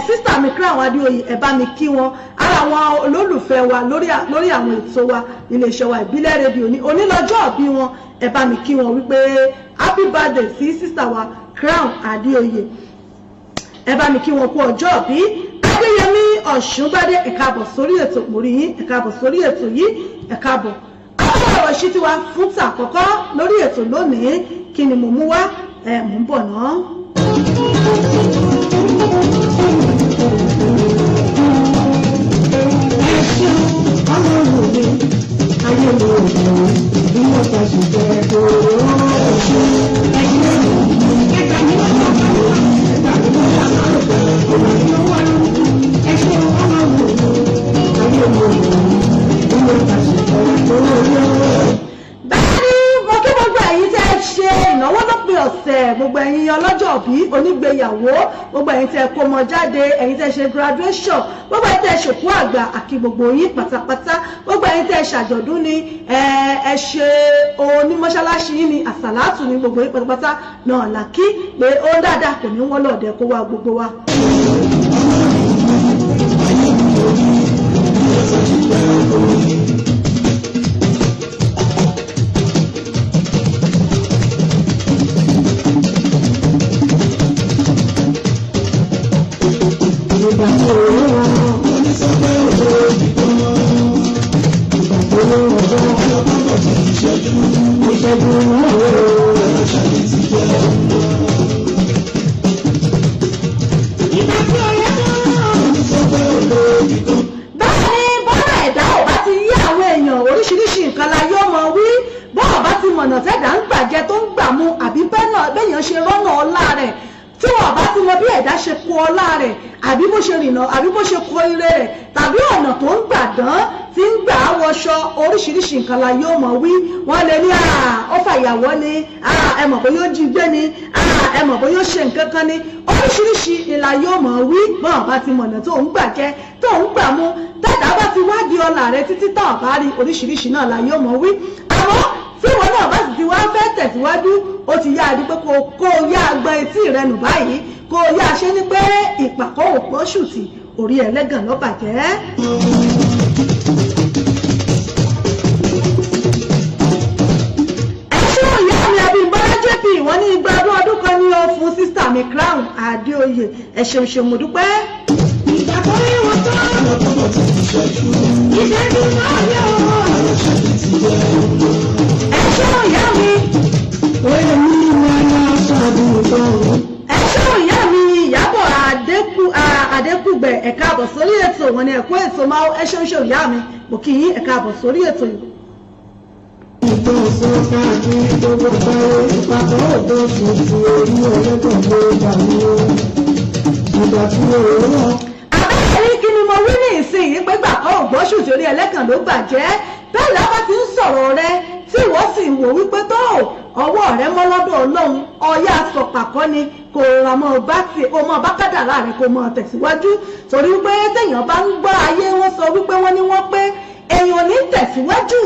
Sister mi Crown Adéoyè, ẹ bá mi kí wọn, ara àwọn olólùfẹ́ wa lórí àwọn ètò wa nílé iṣẹ́ wa Ìbílẹ̀ Rédíò ní onílọ́jọ́ bí wọn. Ẹ bá mi kí wọn wípé happy birthday sí sister wa Crown Adéoyè. Ẹ bá mi kí wọn kú ọjọ́ bí. Adéyẹmí Ọ̀ṣunbádé, ẹ káàbọ̀ sórí ètò, mórí yín, ẹ káàbọ̀ sórí ètò yìí, ẹ káàbọ̀. Àwọn ọ̀rọ̀ ìṣítí wa fún tàkọ́kọ́ lórí ètò lónìí, kí ni mo mú wá? Ẹ mò ń bọ̀ náà. Ẹ ṣeun Ọlọ́run mi, ayé mi ò dùn bí mo ta ṣe fẹ́ kó. Ẹ ṣeun, ẹ ṣeun, ẹgbà mi lọ́wọ́, ẹgbà mi lọ́wọ́, ẹgbà mi lọ́wọ́. Ẹ ṣeun Ọlọ́run mi, ayé mi ò dùn bí mo ta ṣe fẹ́ kó. Bẹ́ẹ̀ ni, mo kí gbogbo ẹ̀yin tẹ́ ẹ ṣe ìnáwó lópin ọ̀sẹ̀, gbogbo ẹ̀yin ọlọ́jọ́ bí, onígbéyàwó, gbogbo ẹ̀yin tẹ́ ẹ kó mọ jáde, ẹ̀yin tẹ́ ẹ ṣe graduation, gbogbo ẹ̀yin tẹ́ ẹ ṣòkú àgbà, àkí gbogbo yín pátápátá. Gbogbo ẹ̀yin tẹ́ ẹ ṣàjọ̀dún ni, ẹ ṣe onímọ̀ṣáláṣí yín ni, àsàlátù ni, gbogbo yín pátápátá náà là kí pé ó ń dáadáa, kò ní wọ́n lọ́ọ̀dẹ kó wá gbogbo wa. Ìgbà tó rọ̀, ìgbà tó rọ̀, ìṣẹ́jú náà. Ìgbà tí ọ̀rẹ́ náà. Bẹ́ẹ̀ ni, bọ́lá ẹ̀dá ò bá ti yí àwọn èèyàn, oríṣiríṣi nǹkan la yóò mọ wí. Bọ́ọ̀ bá ti mọ̀nà tẹ́dà ń gbàjẹ tó ń gbà mu, àbí bẹ́yàn ṣe rọ́nà ọlá rẹ̀, tí wọ́n bá ti mọ bí ẹ̀dá ṣe kó ọlá rẹ̀, àbí bó ṣe rìnà, àbí bó ṣe kó ire rẹ̀, tàbí ọ̀nà tó ń gbà dán tí ń gbà wọṣọ, oríṣiríṣi nǹkan la yóò mọ̀ wí. Wọ́n lè ní ó fàyàwọ́ ni, ẹ mọ̀ bóyá ó jí gbé ni, ẹ mọ̀ bóyá ó ṣe nǹkan kan ni, oríṣiríṣi ìlà yóò mọ̀ wí. Bọ́ọ̀ bá ti mọ̀nà tó ń gbà jẹ, tó ń gbà mu, tẹ́dá bá ti wádìí ọlà rẹ títí tán bá rí, oríṣiríṣi náà la yóò mọ̀ wí. Àmọ́ tí ìwọ náà bá sì ti wá fẹ́ tẹ̀síwájú, ó ti yá adi pé kó o yá agbọn etí rẹ nù báyìí, kó o yá ṣe ní pé ìpàkọ́ òpó ṣùtì orí ẹlẹ́gàn ló bàjẹ́. Ẹ ṣé ìyá mi Abímbọ́lá JP, wọ́n ní igba ọdún ọdún kan ní ó fún sister mi Crown Adéoyè. Ẹ ṣeun ṣeun, mo dúpẹ́. Ìgbà tó rí wọn tán. Ìṣẹ́jú náà yọ. Ẹ ṣé ìyá mi. Èmi máa ṣàdúgbò. Ẹ ṣé ìyá mi Ìyábọ̀ Adékùgbẹ̀, ẹ káàbọ̀ sórí ètò. Wọn ni ẹ̀kọ́ ètò máa. Ẹ ṣeun ṣeun ìyá mi, mo kí yín, ẹ káàbọ̀ sórí ètò yìí. Ìtàn sọ káàkiri gbogbo àgbáyé, ìpàkọ́ ògbó tuntun orí ẹlẹ́gàn ló bà mí o. Ìgbà tí ó rọ̀. Abẹ́rẹ́ kí ni mo wí ní ìsinyìí pé gbà kọ́ ògbóṣù torí ẹlẹ́gàn ló bàjẹ́. Bẹ́ẹ̀ lábá ti ń sọ̀rọ̀ rẹ tí ìwọ sì wò wípé tó ọwọ́ rẹ mọ́ lọ́dọ̀ Ọlọ́run, ọyá sọ̀pàkọ́ ni kò ra mọ́ bá ti kó mọ́ bá kádàrá rẹ, kó mọ́ tẹ̀síwájú, torí pé téèyàn bá ń gbọ́ ayé, wọ́n sọ wípé wọ́n ní wọ́n pé èèyàn ò ní tẹ̀síwájú.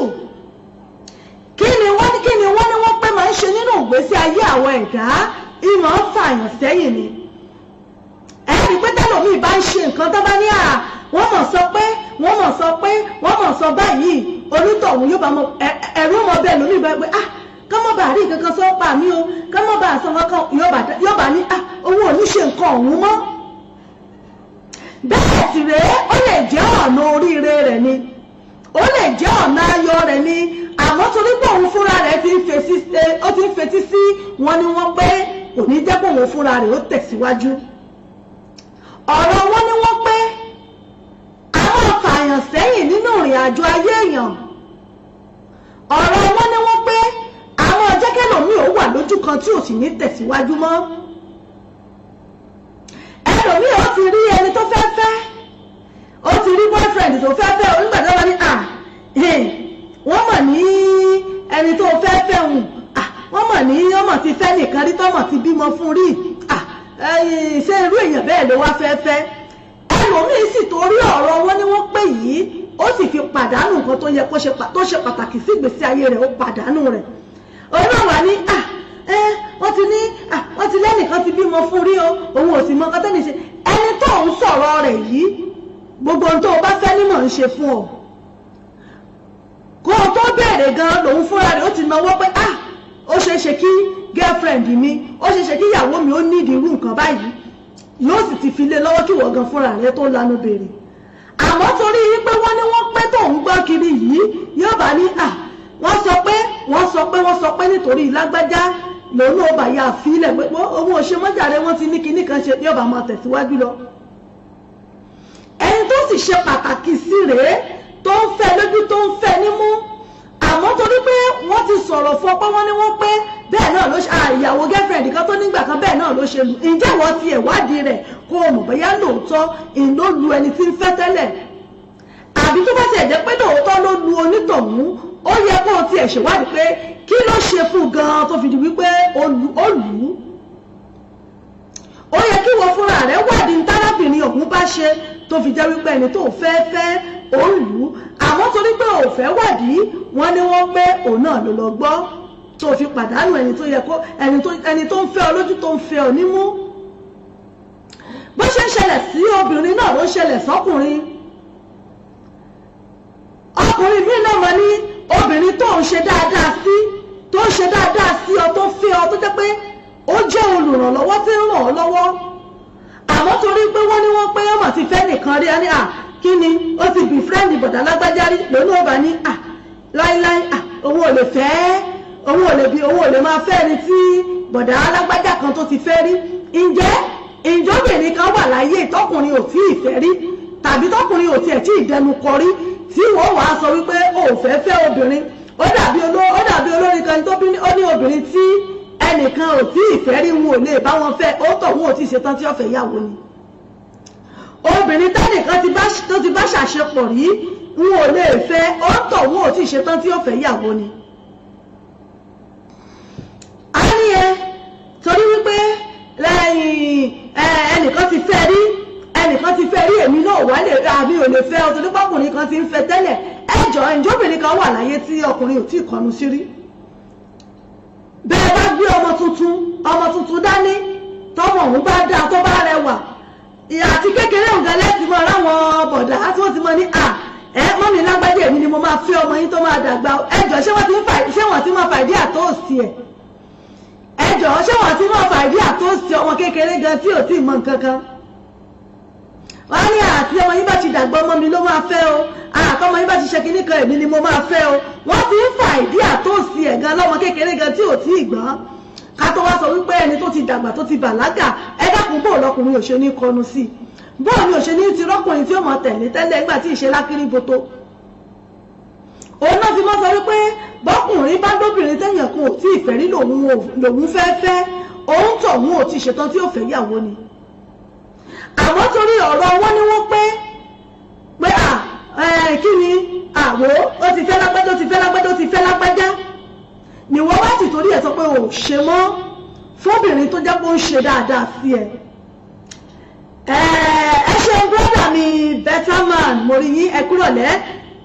Kí ni wọ́n ní, kí ni wọ́n ní wọ́n pé máa ń ṣe nínú ìgbésí ayé àwọn ẹ̀dá? Ìmọ̀ ń fààyàn sẹ́yìn ni. Ẹ̀rí pé tẹ́lòmíì bá ń ṣe nǹkan tó bá ní à wọ́n mọ̀ sọ pé wọ́n mọ̀ sọ pé wọ́n mọ̀ sọ báyìí, onítọ̀hún yóò bá mọ ẹ̀rú mọ bẹ́ẹ̀ lómi bá pé ah, ká mọ̀ bá rí nǹkan kan sọ pa mí o, ká mọ̀ bá sọ nǹkan kan, yóò bá ní ah, òun ò ní ṣe nǹkan ọ̀hún mọ́. Bẹ́ẹ̀ sì rèé, ó lè jẹ́ ọ̀nà oríire rẹ̀ ni. Ó lè jẹ́ ọ̀nà ayọ̀ rẹ̀ ni, àmọ́ torí pé òun fúnra rẹ̀ ti ń fetí, ó ti ń fetí sí wọn ni wọ́n pé, kò ní jẹ́ pé òun fúnra rẹ̀ ó tẹ̀síwájú. Ọ̀rọ̀ wọn ni wọ́n pé àwọn fààyàn sẹ́yìn nínú ìrìn àjò ayé èèyàn. Ọ̀rọ̀ wọn ni wọ́n pé àwọn jẹ́kẹ́lòmíì ó wà lójú kan tí ò sì ní tẹ̀síwájú mọ́. Ẹlòmíì ó ti rí ẹni tó fẹ́ fẹ́, ó ti rí boyfriend tó fẹ́ fẹ́. Onígbà tó wọ́n ní à wọ́n mọ̀ ní ẹni tó fẹ́ fẹ́ hùn, wọ́n mọ̀ ní ọmọ ti fẹ́ nìkan rí, tọ́mọ̀ ti bímọ fún rí. Ṣé irú èèyàn bẹ́ẹ̀ ló wá fẹ́ fẹ́? Ẹlòmíì sì torí ọ̀rọ̀ wọn ni wọ́n pè yìí, ó sì fi pàdánù nǹkan tó yẹ kó ṣe, tó ṣe pàtàkì sí ìgbésí ayé rẹ̀. Ó pàdánù rẹ̀. Òun náà wà ní à ẹ wọ́n ti ní à wọ́n ti lẹ́nìkan ti bímọ fún rí o, òun ò sì mọ nǹkan tẹ́lẹ̀ ṣe. Ẹni tó ń sọ̀rọ̀ rẹ̀ yìí, gbogbo ohun tó o bá fẹ́ nímọ̀ ń ṣe fún ọ. Kó o tó béèrè gan, lòun fúnra rẹ̀ ó ti náwó pé, ah, ó ṣeé ṣe kí girlfriend mi, ó ṣeé ṣe kí ìyàwó mi ó nídìí irú nǹkan báyìí. Yóò sì ti fi lé lọ́wọ́ kí wọ́n gan fúnra rẹ̀ tó lanu béèrè. Àmọ́ torí wípé wọ́n ní wọ́n pé tó ń gbọ́ kiri yìí, yóò bá ní à wọ́n sọ pé, wọ́n sọ pé, wọ́n sọ pé nítorí lágbájá lòun náà bá yà fílẹ̀ pé òun ò ṣe mọ́jàre, wọ́n ti ní kinní kan ṣe, yóò bá máa tẹ̀síwájú lọ. Ẹni tó sì ṣe pàtàkì sí rèé, tó ń fẹ́ lójú, tó ń fẹ́ nímú, àmọ́ torí pé wọ́n ti sọ̀rọ̀ fún ọ pé wọ́n ní wọ́n pé bẹ́ẹ̀ náà ló ṣe ìyàwó girlfriend kan tó nígbà kan, bẹ́ẹ̀ náà ló ṣe lù. Ǹjẹ́ wọ́n ti ẹ̀wádìí rẹ̀ kó o mọ̀ bóyá lóòótọ́ ìn ló lu ẹni tí ń fẹ́ tẹ́lẹ̀? Àbí tó bá tiẹ̀ jẹ́ pé lóòótọ́ ló lu onítọ̀hún, ó yẹ kó o tiẹ̀ ṣèwádìí pé kí ló ṣe fún gan-an tó fi di wípé ó lù ú. Ó yẹ kí wọ́n fúnra rẹ̀ wádìí tárábìnrin ọ̀hún bá ṣe tó fi jẹ́ wípé ẹni tó fẹ́ fẹ́ ó lù ú. Àmọ́ torí pé ò fẹ́ wádìí, wọ́n ní wọ́n pé òun náà ló lọ gbọ́ tó fi pàdánù ẹni tó yẹ kó ẹni tó ń fẹ́ ọ lójú, tó ń fẹ́ ọ nímú. Bó ṣe ń ṣẹlẹ̀ sí obìnrin náà ló ń ṣẹlẹ̀ sọ́kùnrin. Ọkùnrin míì náà mọ̀ ní obìnrin tó ń ṣe dáadáa sí, tó ń ṣe dáadáa sí ọ, tó fẹ́ ọ, tó jẹ́ pé ó jẹ́ olùrànlọ́wọ́ tí ń ràn ọ́ lọ́wọ́, àmọ́ torí pé wọ́n ní wọ́n pé ọmọ ti fẹ́ nìkan rí, ní à kí ni ó ti befriend bọ̀dá lágbájá rí, lónìí ó bá ní à láíláí, à òun ò lè fẹ́, òun ò lè bí, òun ò lè máa fẹ́ ẹni tí bọ̀dá lágbájá kan tó ti fẹ́ rí. Ǹjẹ́ ìjọbìnrin kan wà láyé tọkùnrin ò tí ì fẹ́ rí, tàbí tọkùnrin ò tiẹ̀ tí ì dẹnu kọ rí, tí wọ́n wàá sọ wípé o ò fẹ́ fẹ́ obìnrin? Ó dàbí olórin kan tó bí ó ní obìnrin tí ẹnìkan ò tí ì fẹ́ rí, wọn ò lè bá wọn fẹ́. Ó tọ̀ wọn ò tí ì ṣetán tí ó fẹ́ yàwó ni. Obìnrin tẹ́nìkan tó ti bá ṣàṣepọ̀ rí, wọn ò lè fẹ́. Ó tọ̀ wọn ò tí ì ṣetán tí ó fẹ́ yàwó ni. A ní ẹ torí wípé lẹ́yìn ẹnìkan ti fẹ́ rí, ẹnìkan ti fẹ́ rí, èmi náà wà lè àmì ò lè fẹ́ ọ, torí pọ́kùnrin kan ti ń fẹ́ tẹ́lẹ̀. Ẹjọ́, ǹjọ́ kan wà láyé tí ọkùnrin ò tí ì kọnu sí rí? Bẹ́ẹ̀ bá gbé ọmọ tuntun, ọmọ tuntun dání, tọmọ òun bá dáa, tó bá rẹwà, àti kékeré nǹkan lẹ́sìn mọ́ ráwọn bọ̀dá tí wọ́n ti mọ ní à ẹ mọ́mi lágbájá, èmi ni mo máa fẹ́ ọmọ yín tó máa dàgbà. Ẹjọ́, ṣé wọ́n ti máa fà ìdí àtọ́sí ẹ̀? Ẹjọ́, ṣé wọ́n ti máa fà ìdí àtọ́sí ọmọ kékeré gan tí ò tí ì mọ nǹkan kan? Wọ́n ní àti ọmọ yín bá ti dàgbà, ọmọ mi ló máa fẹ́ o. Àtọmọ yín bá ti ṣe kinní kan, èmi ni mo máa fẹ́ o. Wọ́n ti ń fà ìdí àtòsí ẹ̀ gan lọ́mọ kékeré gan tí ò tí ì gbọ́n, ká tó wá sọ wípé ẹni tó ti dàgbà, tó ti bàlágà. Ẹ dákun, bóò lọkùnrin ò ṣe ní kọnu sí i? Bóò ni ò ṣe ní ti rọ́kùnrin tí ó mọ̀ tẹ̀lé tẹ́lẹ̀ nígbà tí ìṣe lákìrí boto? Òun náà fi mọ́ sọ wípé bọ́kùnrin bá lóbìnrin téèyàn kan ò tí ì fẹ́ rí lòun fẹ́ fẹ́, òun tọ̀ òun ò tí ì ṣetán tí ó fẹ́ yàwó ni. Àmọ́ torí ọ̀rọ̀ wọn ni wọ́n pé pé à kí ni àwò ó ti fẹ́ lágbájá, ó ti fẹ́ lágbájá, ó ti fẹ́ lágbájá, ni wọ́n wá ti torí ẹ̀ sọ pé ò ṣe mọ́ fóbìnrin tó jẹ́ pé ó ń ṣe dáadáa sí ẹ. Ẹ ṣeun, brother mi Better Man, mo rí yín. Ẹ kúrọ̀lẹ́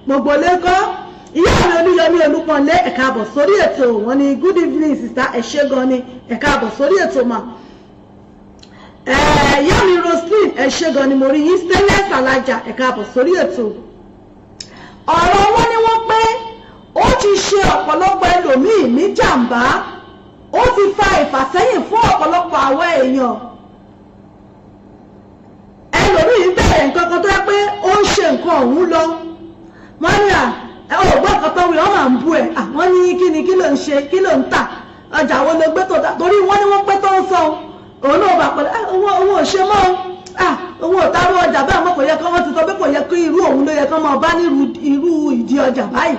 gbogbo lẹ́kọ́. Ìyá mi Olúyọmí Olúpọ̀nlé, ẹ káàbọ̀ sórí ètò. Wọn ni good evening, sister. Ẹ ṣé gan ni, ẹ káàbọ̀ sórí ètò mà. Ìyá mi Roslyn, ẹ ṣé gan ni, mo rí yín. Stainless Alájà, ẹ káàbọ̀ sórí ètò. Ọ̀rọ̀ wọn ni wọ́n pé ó ti ṣe ọ̀pọ̀lọpọ̀ ẹlòmíì ní jàǹbá, ó ti fa ìfàsẹ́yìn fún ọ̀pọ̀lọpọ̀ àwọn èèyàn. Ẹlòmíì bẹ̀rẹ̀ nǹkan kan tó yẹ pé ó ń ṣe nǹkan ọ̀hún lọ. Wọ́n ní à ẹ ò gbọ́ nǹkan tó wí, wọ́n máa ń bú ẹ̀. Àwọn ní kí ni, kí ló ń ṣe, kí ló ń tà, ọjà wo ló gbé tó ta? Torí wọ́n ní wọ́n pé tó ń sọ òun náà bá pẹ̀lú òun ò ṣe mọ́ o, òun ò tárú ọjà báyìí mọ́. Kò yẹ kí wọ́n ti sọ pé kò yẹ kí irú òun ló yẹ kí wọ́n máa bá ní irú ìdí ọjà báyìí.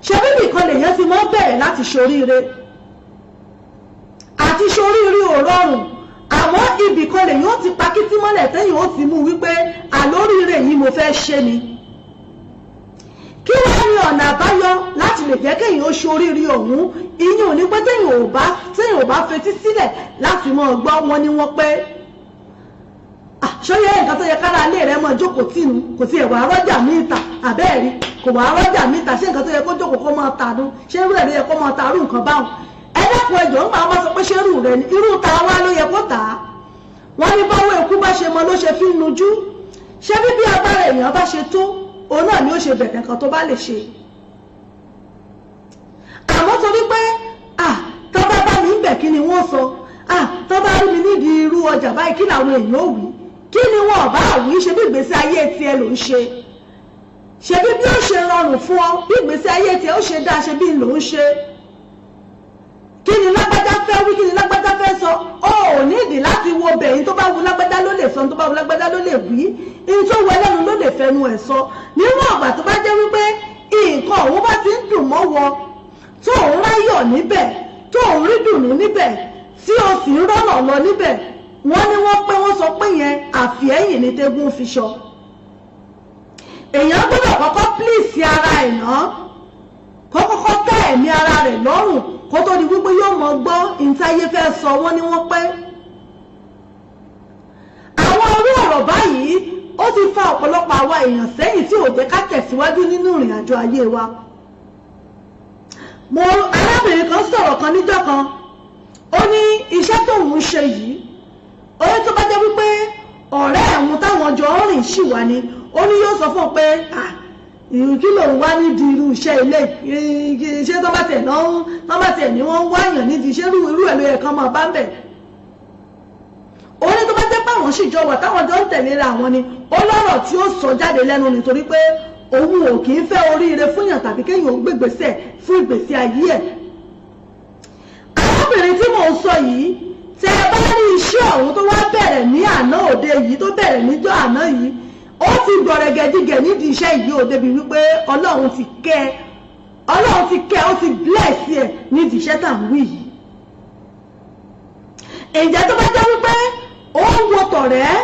Ṣé bíbí kan lèèyàn ti mọ́ bẹ̀rẹ̀ láti ṣoríire? Àti ṣoríire ò rọrùn, àmọ́ ibì kan lèyàn ó ti pakítí mọ́lẹ̀ tẹ́yìn ó ti mú wípé àlóríire yìí mo fẹ́ ṣe ni. Kí wọ́n ní ọ̀nà àbáyọ láti lè jẹ́ kéèyàn ó ṣoríire ọ̀hún? Ìyẹn ò ní pé téèyàn ò bá fetí sílẹ̀ láti mọ́ gbọ́ wọn ni wọ́n pé ṣóyẹ nǹkan tó yẹ kára ilé rẹ mọ jókòó tìǹ kò tiẹ̀ wàá rọ́jà míì tà àbẹ́ẹ̀rí, kò wàá rọ́jà míì tà. Ṣé nǹkan tó yẹ kó jókòó kó máa tà nú? Ṣé irú ẹ̀ ló yẹ kó máa ta irú nǹkan báwọn? Ẹ dákun, ẹjọ́ ń máa wá sọ pé ṣé irú rẹ ni, irú ta wá ló yẹ kó tà á? Wọ́n ní báwo ikú bá ṣe mọ ló ṣe fi ń nujú. Ṣé bí agbára èèyàn bá ṣe tó, òun náà ni ó ṣe bẹ̀rẹ̀ nǹkan tó bá lè ṣe. Àmọ́ torí pé ah, tó bá bá mi ń bẹ̀, kí ni wọ́n sọ? Ah, tó bá rí mi nídìí irú ọjà báyìí, kí làwọn èèyàn ò wí? Kí ni wọn ò bá wí? Ṣe bí ìgbésí ayé tiẹ̀ ló ń ṣe? Ṣe bí ó ṣe rọrùn fún ọ, bí ìgbésí ayé tiẹ̀ ó ṣe dáa, ṣe bí ló ń ṣe? Kí ni lágbájá fẹ́ wí? Kí ni lágbájá fẹ́ sọ? Ó ò ní ìdí láti wo bẹ̀yìn. Tó bá wu lágbájá ló lè sọ, tó bá wu lágbájá ló lè wí, ní tó wọ ẹlẹ́nu ló lè fẹnu ẹ̀ sọ. Níwọ̀n ọ̀gbà tó bá jẹ́ wípé nǹkan òun bá ti ń dùn mọ́ wọ, tó òun ráyọ̀ níbẹ̀, tó òun rí dùnú níbẹ̀, tí o sì ń rọ́nà lọ níbẹ̀, wọ́n ní wọ́n pé wọ́n sọ pé yẹn àfihẹ́yìn ní tẹ́gùn fi sọ. Èèyàn gbọ́dọ̀ kọ́kọ́ please ara ẹ̀ ná, kó kọ́kọ́ tẹ́ ẹ̀mí ara rẹ̀ lọ́rùn, kó tó di wípé yóò mọ gbọ́ ìntayé fẹ́ sọ. Wọ́n ní wọ́n pẹ́ àwọn orí ọ̀rọ̀ báyìí, ó ti fa ọ̀pọ̀lọpọ̀ àwa èèyàn sẹ́yìn tí ò jẹ́ ká tẹ̀síwájú nínú ìrìn àjò ayé wa. Mo arábìnrin kan sọ̀rọ̀ kan níjọ́ kan, ó ní iṣẹ́ tóun ń ṣe yìí, ó ní tó bá jẹ́ wípé ọ̀rẹ́ ẹ̀hún táwọn jọ ń rìn ṣì wà ní, ó ní yóò sọ fún un pé kí lòun wá nídìí irú iṣẹ́ ilé iṣẹ́ tó bá tẹ̀ náà, tó bá tẹ̀ ní wọ́n ń wáyàn nídìí iṣẹ́ irú ẹ̀ ló yẹ kán máa bá ń bẹ̀. Ó ní tó bá jẹ́ pé àwọn sì jọ wà, táwọn jọ ń tẹ̀léra àwọn ni, ó lọ́rọ̀ tí ó sọ jáde lẹ́nu nítorí pé òun ò kì í fẹ́ oríire fúnyàn tàbí kéèyàn ó gbégbèsè fún ìgbésí ayé ẹ̀. Arábìnrin tí mò ń sọ yìí, tẹ ẹ bá rí iṣẹ́ ọ̀hún tó wá bẹ̀rẹ̀ ní àná òde yìí, tó bẹ̀rẹ̀ níjọ́ àná yìí, ó ti gbọ̀rẹ̀gẹ̀dígẹ̀ nídìí iṣẹ́ yìí ó débi wípé Ọlọ́run ti kẹ́, Ọlọ́run ti kẹ́, ó ti bless ẹ̀ nídìí iṣẹ́ tá à ń wí yìí. Ǹjẹ́ tó bá jẹ́ wípé ó ń wo tọ̀rẹ́?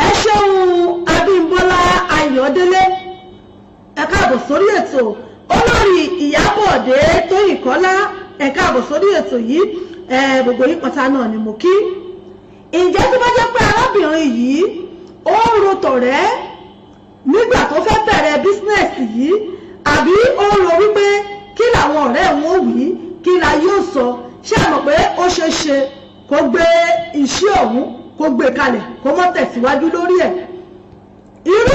Ẹ ṣeun, Abímbọ́lá Ayọ̀délé, ẹ káàbọ̀ sórí ètò. Olórí Ìyábọ̀dé Tóyìn Kọ́lá, ẹ káàbọ̀ sórí ètò yìí. Ẹ gbogbo yín pátá náà ni mo kí. Ǹjẹ́ tó bá jẹ́ pé arábìnrin yìí ó ń ro tọ̀rẹ́ nígbà tó fẹ́ bẹ̀rẹ̀ business yìí, àbí ó ń ro wípé kí làwọn ọ̀rẹ́ wọn wí, kí la yóò sọ, ṣé ẹ mọ̀ pé ó ṣeé ṣe kó gbé iṣẹ́ ọ̀hún, kó gbé kalẹ̀, kó mọ́ tẹ̀síwájú lórí ẹ̀? Irú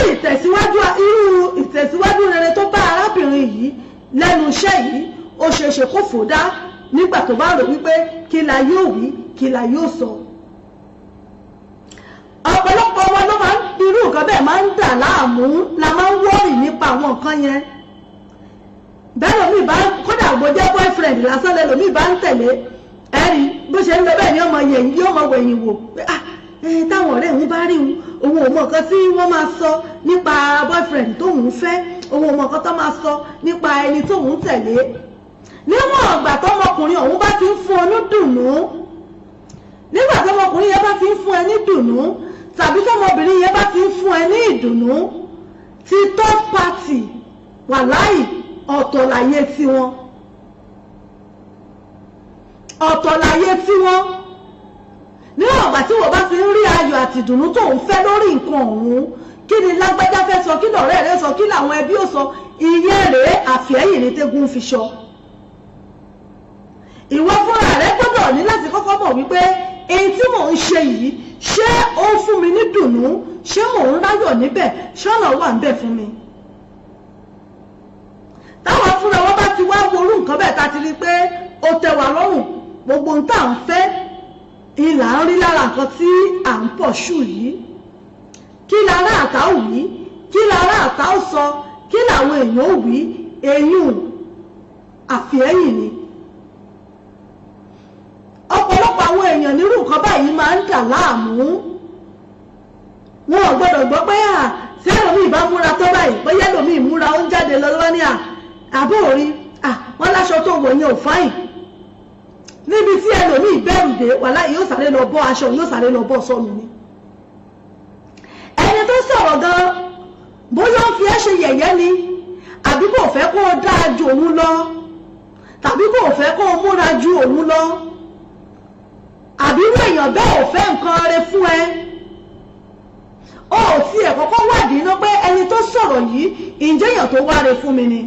ìtẹ̀síwájú rere tó bá arábìnrin yìí lẹ́nu iṣẹ́ yìí, ó ṣeé ṣe kó fò dá nígbà tó bá rò wípé kí la yóò wí, kí la yóò sọ. Ọ̀pọ̀lọpọ̀ wọn ló máa ń irú nǹkan bẹ́ẹ̀ máa ń dà láàmú, la máa ń worry nípa àwọn nǹkan yẹn. Bẹ́ẹ̀ lómi bá kódà bó jẹ́ boyfriend lásán lẹ́lòmí bá ń tẹ̀lé, ẹ̀rí bó ṣe ń lọ bẹ́ẹ̀ ni ọmọ yẹn yóò mọ wẹ̀yìn wò pé ah, táwọn ọ̀rẹ́ òun bá rí òun, òun ò mọ nǹkan tí wọ́n máa sọ nípa boyfriend tóun fẹ́, òun ò mọ nǹkan tó máa sọ nípa ẹni tóun tẹ̀lé. Níwọ̀n ọ̀gbà tọmọkùnrin ọ̀hún bá ti ń fún ọ ní dùnú, nígbà tọmọkùnrin yẹn bá ti ń fún ẹ ní dùnú, tàbí tọmọbìnrin yẹn bá ti ń fún ẹ ní ìdùnnú, ti third party, wàláì, ọ̀tọ̀ láyé tiwọn, ọ̀tọ̀ láyé tiwọn. Níwọ̀n ọ̀gbà tí wọ́n bá ti ń rí ayọ̀ àti ìdùnnú tó ń fẹ́ lórí nǹkan ọ̀hún, kí ni lágbájá fẹ́ sọ, kí lọ̀rẹ́ rẹ sọ, kí làwọn ẹbí ó sọ, ìyẹn rèé àfẹ́yìn ní tẹ́gùn fi sọ. Ìwọ fúnra rẹ gbọ́dọ̀ ní láti kọ́kọ́ mọ̀ wípé èyí tí mò ń ṣe yìí, ṣé ó ń fún mi ní dùnnú? Ṣé mò ń ráyọ̀ níbẹ̀? Ṣọ́nà wà ń bẹ̀ fún mi? Táwọn fúnra wọn bá ti wá worú nǹkan bẹ́ẹ̀, tá ti rí i pé ó tẹ́ wa lọ́rùn, gbogbo ohun tá à ń fẹ́ ìlà ń rí lára nǹkan tí à ń pọ̀ ṣù yìí, kí lára àtà ò wí, kí lára àtà ó sọ. Kí làwọn èèyàn ò wí? Eyín àfihẹ́yìn ni. Ọ̀pọ̀lọpọ̀ àwọn èèyàn nírú nǹkan báyìí máa ń dà láàmú. Wọn ò gbọ́dọ̀ gbọ́ pé à tí ẹlòmíì bá múra tó báyìí, bóyá ẹlòmíì múra ó ń jáde lọ lọ́wọ́ ní à àbó òrí à wọ́n láṣọ tó wọ̀ yẹn ò fáyìn. Níbi tí ẹlòmíì bẹ̀rù dé, wàhálà, yóò sáré lọ bọ́ aṣọ, yóò sáré lọ bọ́ sọnù ni. Ẹni tó sọ̀rọ̀ gan, bóyá ó fi ẹ́ ṣe yẹ̀yẹ́ ni, àbí kò fẹ́ kó o dáa ju òun lọ, tàbí kò fẹ́ kó o múra ju òun lọ, àbí irú èèyàn bẹ́ẹ̀ ò fẹ́ nǹkan rẹ fún ẹ. Ó ò tiẹ̀ kọ́kọ́ wádìí iná pé ẹni tó sọ̀rọ̀ yìí, ǹjẹ́ èèyàn tó wáre fún mi ni?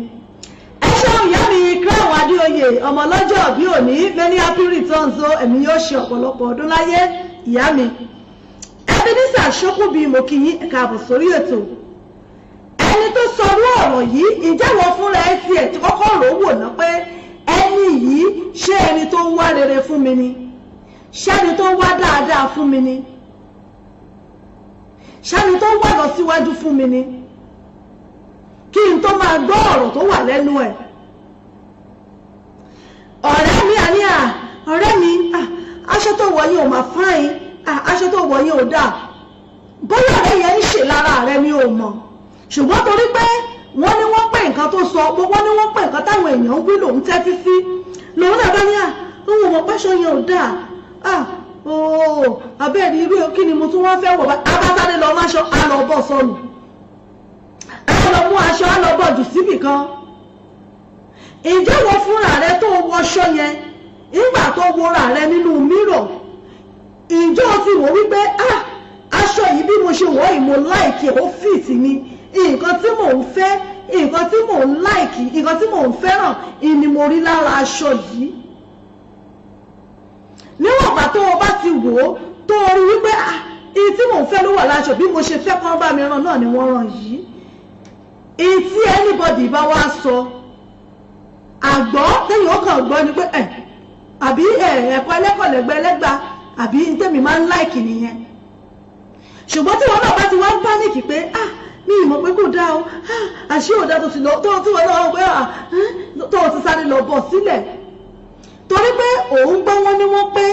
Ẹ ṣeun, ìyá mi Crown Adéoyè, ọmọ lọ́jọ́ bí òní, many happy returns o. Ẹ̀mí yóò ṣe ọ̀pọ̀lọpọ̀ ọdún láyé, ìyá mi. Ebenezer Ṣókùnbí, mo kí yín, ẹ káàbọ̀ sórí ètò. Ẹni tó sọrú ọ̀rọ̀ yìí, ǹjẹ́ wọ́n fúnra ẹ tiẹ̀ ti kọ́kọ́ rò ó wò ná pé ẹni yìí, ṣé ẹni tó ń wá rere fún mi ni? Ṣẹ́ni tó ń wá dáadáa fún mi ni? Ṣẹ́ni tó ń wá lọ síwájú fún mi ni? Kí n tó máa gbọ́ ọ̀rọ̀ tó wà lẹ́nu ẹ̀. Ọ̀rẹ́ mi àní à ọ̀rẹ́ mi, aṣọ tó wọ̀ yín ò mà fine, aṣọ tó wọ̀ yín ò dáa. Bóyá ọ̀rẹ́ yẹn ń ṣe lára rẹ ni ò mọ̀, ṣùgbọ́n torí pé wọ́n ní wọ́n pè nǹkan tó sọ, wọ́n ní wọ́n pè nǹkan táwọn èèyàn ń wí lòun tẹ́tí sí, lòun náà bá ní à òun ò mọ̀ pẹ́ṣọ yẹn ò dáa. À ooo, abẹ́rẹ́ irú kí ni mo tún wọ́n fẹ́ wọ̀ bá? Abásáré lọ máṣọ, á lọ bọ́ sọnù, á lọ mú aṣọ, á lọ bọ̀ jù síbì kan. Ǹjẹ́ wọ́n fúnra rẹ tó wọṣọ yẹn, nígbà tó wọra rẹ nínú mirror, ǹjẹ́ o ti wò wípé, ah, aṣọ yìí, bí mo ṣe wọ̀ yìí, mo like, ó fit mi, nǹkan tí mò ń fẹ́, nǹkan tí mò ń like, nǹkan tí mò ń fẹ́ràn ìní mo rí lára aṣọ yìí? Níwọ̀n ìgbà tó o bá ti wò ó, tó o rí wípé, ah, ìyí tí mò ń fẹ́ ló wà láṣọ, bí mo ṣe fẹ́ kán bá mi rán náà ni wọ́n rán yìí, ìyí tí anybody bá wá sọ, àgbọ́ téèyàn ó kàn gbọ́ ni pé ẹ̀ àbí ẹ̀kọ́ ẹlẹ́kọ̀lẹ́gbẹ́ ẹlẹ́gba àbí tèmi máa ń like nìyẹn. Ṣùgbọ́n tí wọn náà bá ti wá ń panic pé, ah, mi ì mọ̀ pé kò dáa o, ah, àṣé ò dáa, tó ti lọ tó tí wọn náà pé, ah, tó ti sáré lọ bọ̀ sílẹ̀ torí pé òun gbọ́ wọn ní wọ́n pé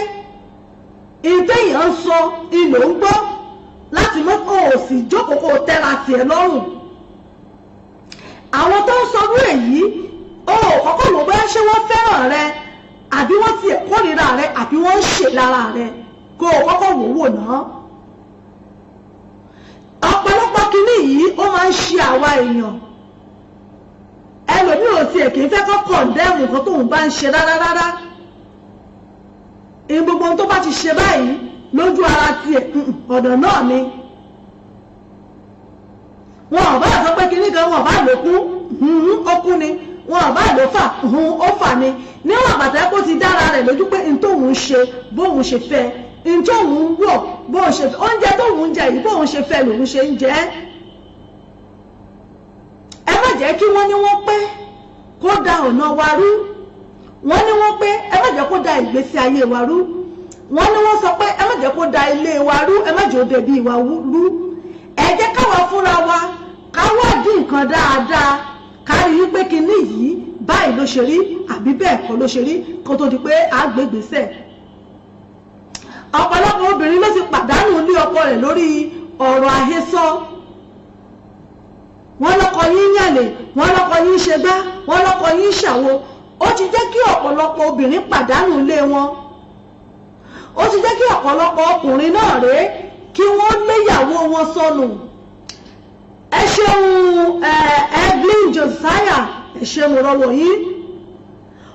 ìtẹ̀yàn ń sọ ìlò ń gbọ́ láti mọ́ kó o sì jókòó kó o tẹ́ra tiẹ̀ lọ́rùn. Àwọn tó ń sọrú èyí, o ò kọ́kọ́ wò bóyá ṣé wọ́n fẹ́ràn rẹ, àbí wọ́n tiẹ̀ kórìíra rẹ, àbí wọ́n ń ṣe lára rẹ, kó o kọ́kọ́ wò wò náà. Ọ̀pọ̀lọpọ̀ kínní yìí, ó máa ń ṣe àwa èèyàn. Ẹlòmíì ò tiẹ̀ kì í fẹ́ kọ́ condemn nǹkan tóun bá ń ṣe rárá rárá. Ní gbogbo ohun tó bá ti ṣe báyìí lójú ara tiẹ̀, ọ̀dọ̀ náà ni. Wọn ò bá sọ pé kinní kan, wọn ò bá lò kún, ó kún ni. Wọn ò bá lò fà, ó fà ni. Níwọ̀n àbàtà kó ti dára rẹ̀ lójú pé n tóun ń ṣe, bóun ṣe fẹ́, n tóun ń wọ̀, bóun ṣe fẹ́, oúnjẹ tóun ń jẹ yìí, bóun ṣe fẹ́ lòun ṣe ń jẹ. Ẹ má jẹ́ kí wọ́n ní wọ́n pé kó da ọ̀nà wa rú. Wọ́n ní wọ́n pé, ẹ má jẹ́ kó da ìgbésí ayé wa rú. Wọ́n ní wọ́n sọ pé, ẹ má jẹ́ kó da ilé wa rú, ẹ má jẹ́ ó dẹ̀bi ìwà rú. Ẹ jẹ́ káwa fúnra wa ká wádìí nǹkan dáadáa, ká rí i pé kinní yìí, báyìí ló ṣe rí àbí bẹ́ẹ̀ kọ́ ló ṣe rí, kó tó di pé a gbé ìgbésẹ̀. Ọ̀pọ̀lọpọ̀ obìnrin ló ti pàdánù ilé ọkọ rẹ̀ lórí ọ̀rọ̀ àhesọ. Wọ́n lọ́kọ yín yàlè, wọ́n lọ́kọ yín ṣe gbá, wọ́n lọ́kọ yín ṣàwo. Ó ti jẹ́ kí ọ̀pọ̀lọpọ̀ obìnrin pàdánù ilé wọn. Ó ti jẹ́ kí ọ̀pọ̀lọpọ̀ ọkùnrin náà rèé kí wọ́n léyàwó wọn sọnù. Ẹ ṣeun, Evelyn Josiah, ẹ ṣeun rọwọ́ yín.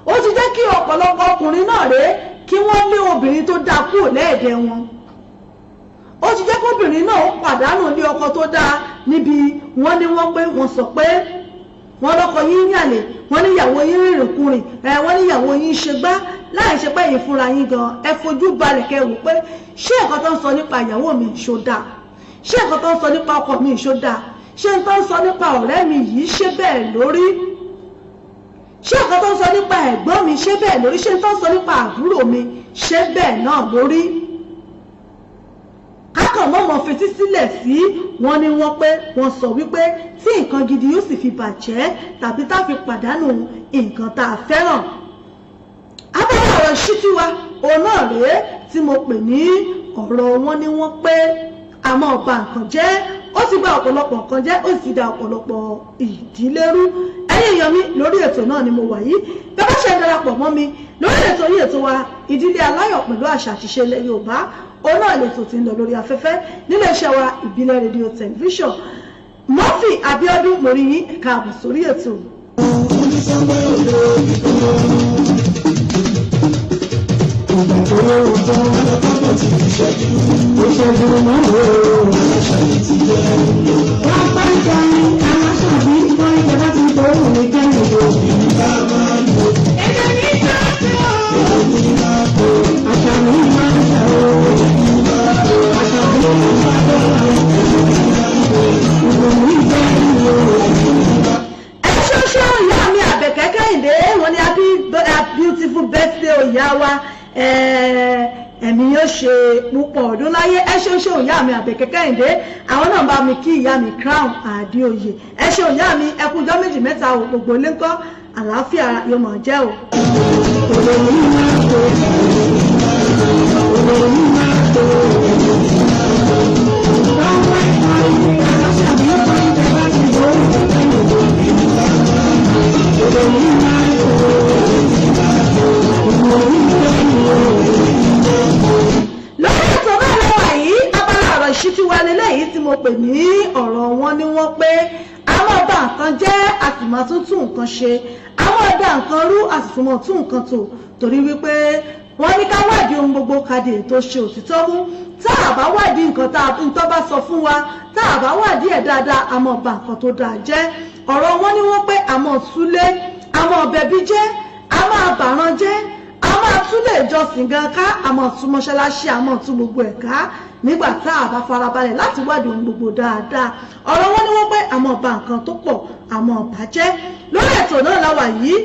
Ó ti jẹ́ kí ọ̀pọ̀lọpọ̀ ọkùnrin náà rèé kí wọ́n lé obìnrin tó dáa kúrò lẹ́ẹ̀dẹ̀ wọn. Ó ti jẹ́ kóbìnrin náà ó pàdánù ilé ọkọ tó dáa níbi wọ́n ní wọ́n pé, wọ́n sọ pé, wọ́n lọ́kọ yín yàlè, wọ́n níyàwó yín rìnrìn kùnrin ẹ, wọ́n níyàwó yín ṣe gbá, láì ṣe pé yín fúnra yín gan ẹ fojú balẹ̀ kẹ́ wò pé, ṣé nǹkan tó ń sọ nípa ìyàwó mi ṣó dáa? Ṣé nǹkan tó ń sọ nípa ọkọ mi ṣó dáa? Ṣé nǹkan tó ń sọ nípa ọ̀rẹ́ mi yìí, ṣé bẹ́ẹ̀ lórí? Ṣé nǹkan tó ń sọ nípa ẹ̀gbọ́n mi, ṣé bẹ́ẹ̀ lórí? Ṣé nǹkan tó ń sọ nípa àbúrò mi, ṣé bẹ́ẹ̀ náà lórí? Kákan kàn mọ́mọ́ fetí sílẹ̀ sí wọ́n ní wọ́n pé wọ́n sọ wípé tí nǹkan gidi yóò sì fi bàjẹ́ tàbí tá a fi pàdánù nǹkan tá a fẹ́ràn. Abẹ́rẹ́ ọ̀rọ̀ ìṣítí wa òun náà rèé tí mo pè ní ọ̀rọ̀ wọn ní wọ́n pé a máa ba nǹkan jẹ́. Ó ti bà ọ̀pọ̀lọpọ̀ nǹkan jẹ́, ó sì da ọ̀pọ̀lọpọ̀ ìdílé rú. Ẹ̀yin èèyàn mi, lórí ètò náà ni mo wà yìí. Bẹ́ẹ̀ bá ṣe ń darapọ̀ mọ́ mi lórí ètò yìí, ètò wa Ìdílé Aláyọ̀ pẹ̀lú àṣà àti ìṣe ilẹ̀ Yorùbá, òun náà lètò tí ń lọ lórí afẹ́fẹ́ nílé iṣẹ́ wa Ìbílẹ̀ Rédíò Tẹlifíṣàn. Murphy Abiodun, mo rí yín, ẹ̀ka àbọ̀ sórí ètò. Ìgbà tó lóhùn tán, ọlọ́pàá ti ṣẹ́jú, ó ṣẹ́jú mọ́ o. Aláṣàbí ti jẹ́. Wọ́n pẹ́ ìkẹyìn, aláṣàbí kọ́ ìjọba ti tó òun ní kẹ́yìn o. Ìgbà máa lò. Èdè ní sáfẹ́ o. Èdè ní máa tó. Àṣà mi máa ń ṣe o. Àṣà mi máa ń ṣe o. Ìròyìn ìgbẹ́ ìlú. Ẹ ṣoṣo ìyá mi Àbẹ̀kẹ́ Kẹ́hìndé, wọ́n ní happy beautiful birthday o ìyá wa, ẹ̀mí yóò ṣe púpọ̀ ọdún láyé. Ẹ ṣoṣo ìyá mi Àbẹ̀kẹ́ Kẹ́hìndé, àwọn náà bá mi kí ìyá mi Crown Adéoyè. Ẹ ṣe ìyá mi, ẹ kú ọjọ́ méjì mẹ́ta o. Gbogbo ilé ńkọ́? Àlàáfíà yóò máa jẹ́ o. Ìròyìn máa tó. Ìròyìn máa tó. Wọ́n pẹ́ ìkẹyìn, aláṣàbí kọ́ ìjọba ti tó òun ní kẹ́yìn o. Ìròyìn máa tó. Ìròyìn ìgbẹ́ ìlú. Lórí ètò náà lọ́wọ́ yìí, abala ọ̀rọ̀ ìṣítí wa lélẹ́yìí tí mo pè ní ọ̀rọ̀ wọn ni wọ́n pé a máa bà nǹkan jẹ́, a sì máa tún tún nǹkan ṣe. A máa dá nǹkan rú, a sì tún máa tún nǹkan tò, torí wípé wọ́n ní ká wádìí ohun gbogbo kadì tó ṣe òtítọ́ mú. Tá a bá wádìí nǹkan tá a ń tọ́ bá sọ fún wa, tá a bá wádìí ẹ̀ dáadáa, a máa bà nǹkan tó dáa jẹ́. Ọ̀rọ̀ wọn ni wọ́n pé a máa túlé, a máa bẹ̀bí jẹ́, a máa bàrán jẹ́, a máa tún lè jọsìn gan ká, a máa tún mọ́ṣáláṣí, a máa tún gbogbo ẹ̀ ká nígbà tá a bá farabalẹ̀ láti wádìí ohun gbogbo dáadáa. Ọ̀rọ̀ wọn ni wọ́n pé a máa bà nǹkan tó pọ̀, a máa bàjẹ́. Lórí ètò náà láwà yìí.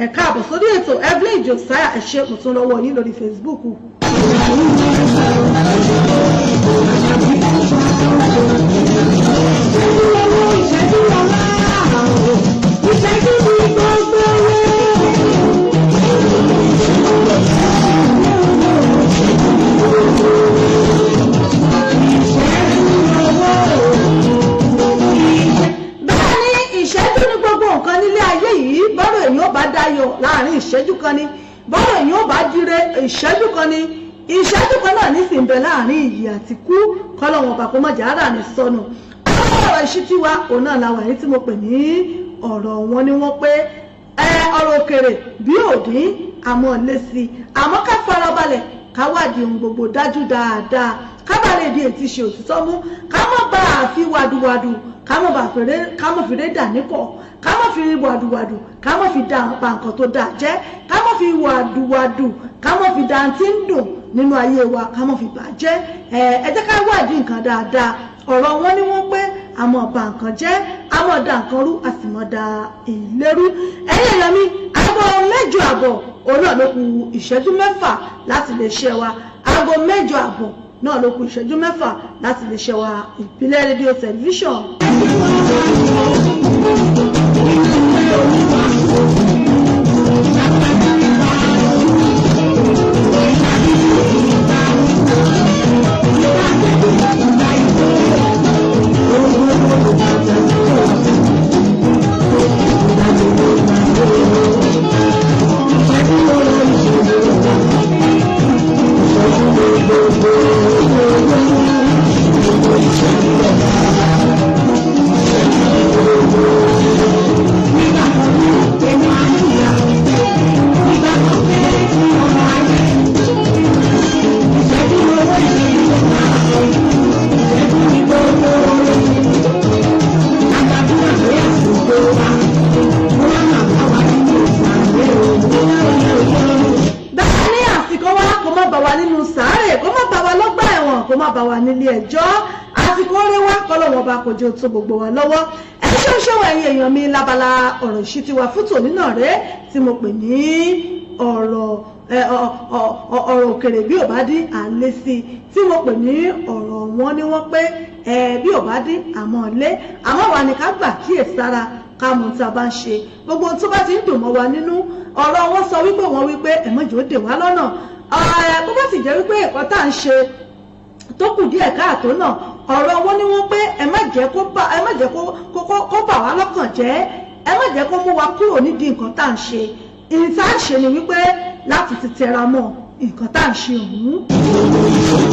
Ẹ káàbọ̀ sórí ètò, Evelyn Josiah, ẹ ṣé, mo tún lọ́wọ́ yín lórí Facebook. Ìṣẹ́jú owó, ìṣẹ́jú ọlá, ìṣẹ́jú ní gbogbo owó. Ìṣẹ́jú owó. Bẹ́ẹ̀ ni, ìṣẹ́jú ní gbogbo nǹkan nílé ayé yìí. Bọ́rọ̀ èyí ó bá dayọ̀, láàrin ìṣẹ́jú kan ni. Bọ́rọ̀ èyí ó bá dire, ìṣẹ́jú kan ni. Ìṣẹ́jú kan náà nísìnyí bẹ láàrin ìyè àti kú. Kọ́lọ́wọ́n ọba kó mọ̀jà ara ní sọnù. Ọ̀rọ̀ ìṣítí wa òun náà la wà ní tí mo pè ní ọ̀rọ̀ wọn ni wọ́n pé ẹ ọ̀rọ̀ òkèrè bí òdín àmọ́ lé sí i, àmọ́ ká farabalẹ̀ ká wádìí ohun gbogbo dájú dáadáa, ká bá lè di ètí ṣe òtítọ́ mú, ká má bá a fi wàdùwàdù, ká má bá fèrè, ká má fi rédà níkọ̀, ká má fi wàdùwàdù, ká má fi da pa nǹkan tó dáa jẹ́, ká má fi wàdùwàdù, ká má fi da tí ń dùn nínú ayé wa, ká má fi bàjẹ́. Ẹ ẹ jẹ́ ká wádìí nǹkan dáadáa. Ọ̀rọ̀ wọn ni wọ́n pé àmọ́ bà nǹkan jẹ́, àmọ́ da nǹkan rú, a sì mọ́ da ìlérú. Ẹ̀yin èèyàn mi, 8:30 òun náà ló kù ìṣẹ́jú 6 láti lè ṣe wa. 8:30 náà ló kù ìṣẹ́jú 6 láti lè ṣe wa Ìbílẹ̀ Rédíò Tẹlifíṣàn. Bẹ́ẹ̀ ní àsìkò wa kó má bà wá nínú sàárè, kó má bà wá lọ́gbà ẹ̀wọ̀n, kó má bà wá nílé ẹjọ́. Àsìkò orí wa kọ́lọ́wọ́n bá kojú tó gbogbo wa lọ́wọ́. Ẹ ṣeun ṣeun, ẹ̀yin èèyàn mi. Lábala ọ̀rọ̀ ìṣítí wa fún tòní náà rèé tí mo pè ní ọ̀rọ̀ Ọ̀rọ̀ òkèrè bí ò bá dín à ń lé sí i, tí mo pè ní ọ̀rọ̀ wọn ni wọ́n pé bí ò bá dín àmọ́ lé. Àmọ́ wà ní ká gbà kíyèsára, ká mọ̀ tí a bá ń ṣe. Gbogbo ohun tó bá ti ń dùn mọ́ wa nínú, ọ̀rọ̀ wọn sọ wípé wọ́n wípé ẹ̀mọ́jọ́ dè wá lọ́nà. Bó bá sì jẹ́ wípé ẹ̀kọ́ tá à ń ṣe tó kù díẹ̀ káàtó náà, ọ̀rọ̀ wọn ni wọ́n pé ẹ má jẹ́ kó bà ẹ má jẹ́ kó bà wá lọ́kàn jẹ́, ẹ má jẹ́ kó mú wa kúrò nídìí nǹkan tá à ń ṣe. Ìyìn tá à ń ṣe ni wípé láti ti tẹra mọ́ nǹkan tá à ń ṣe òun.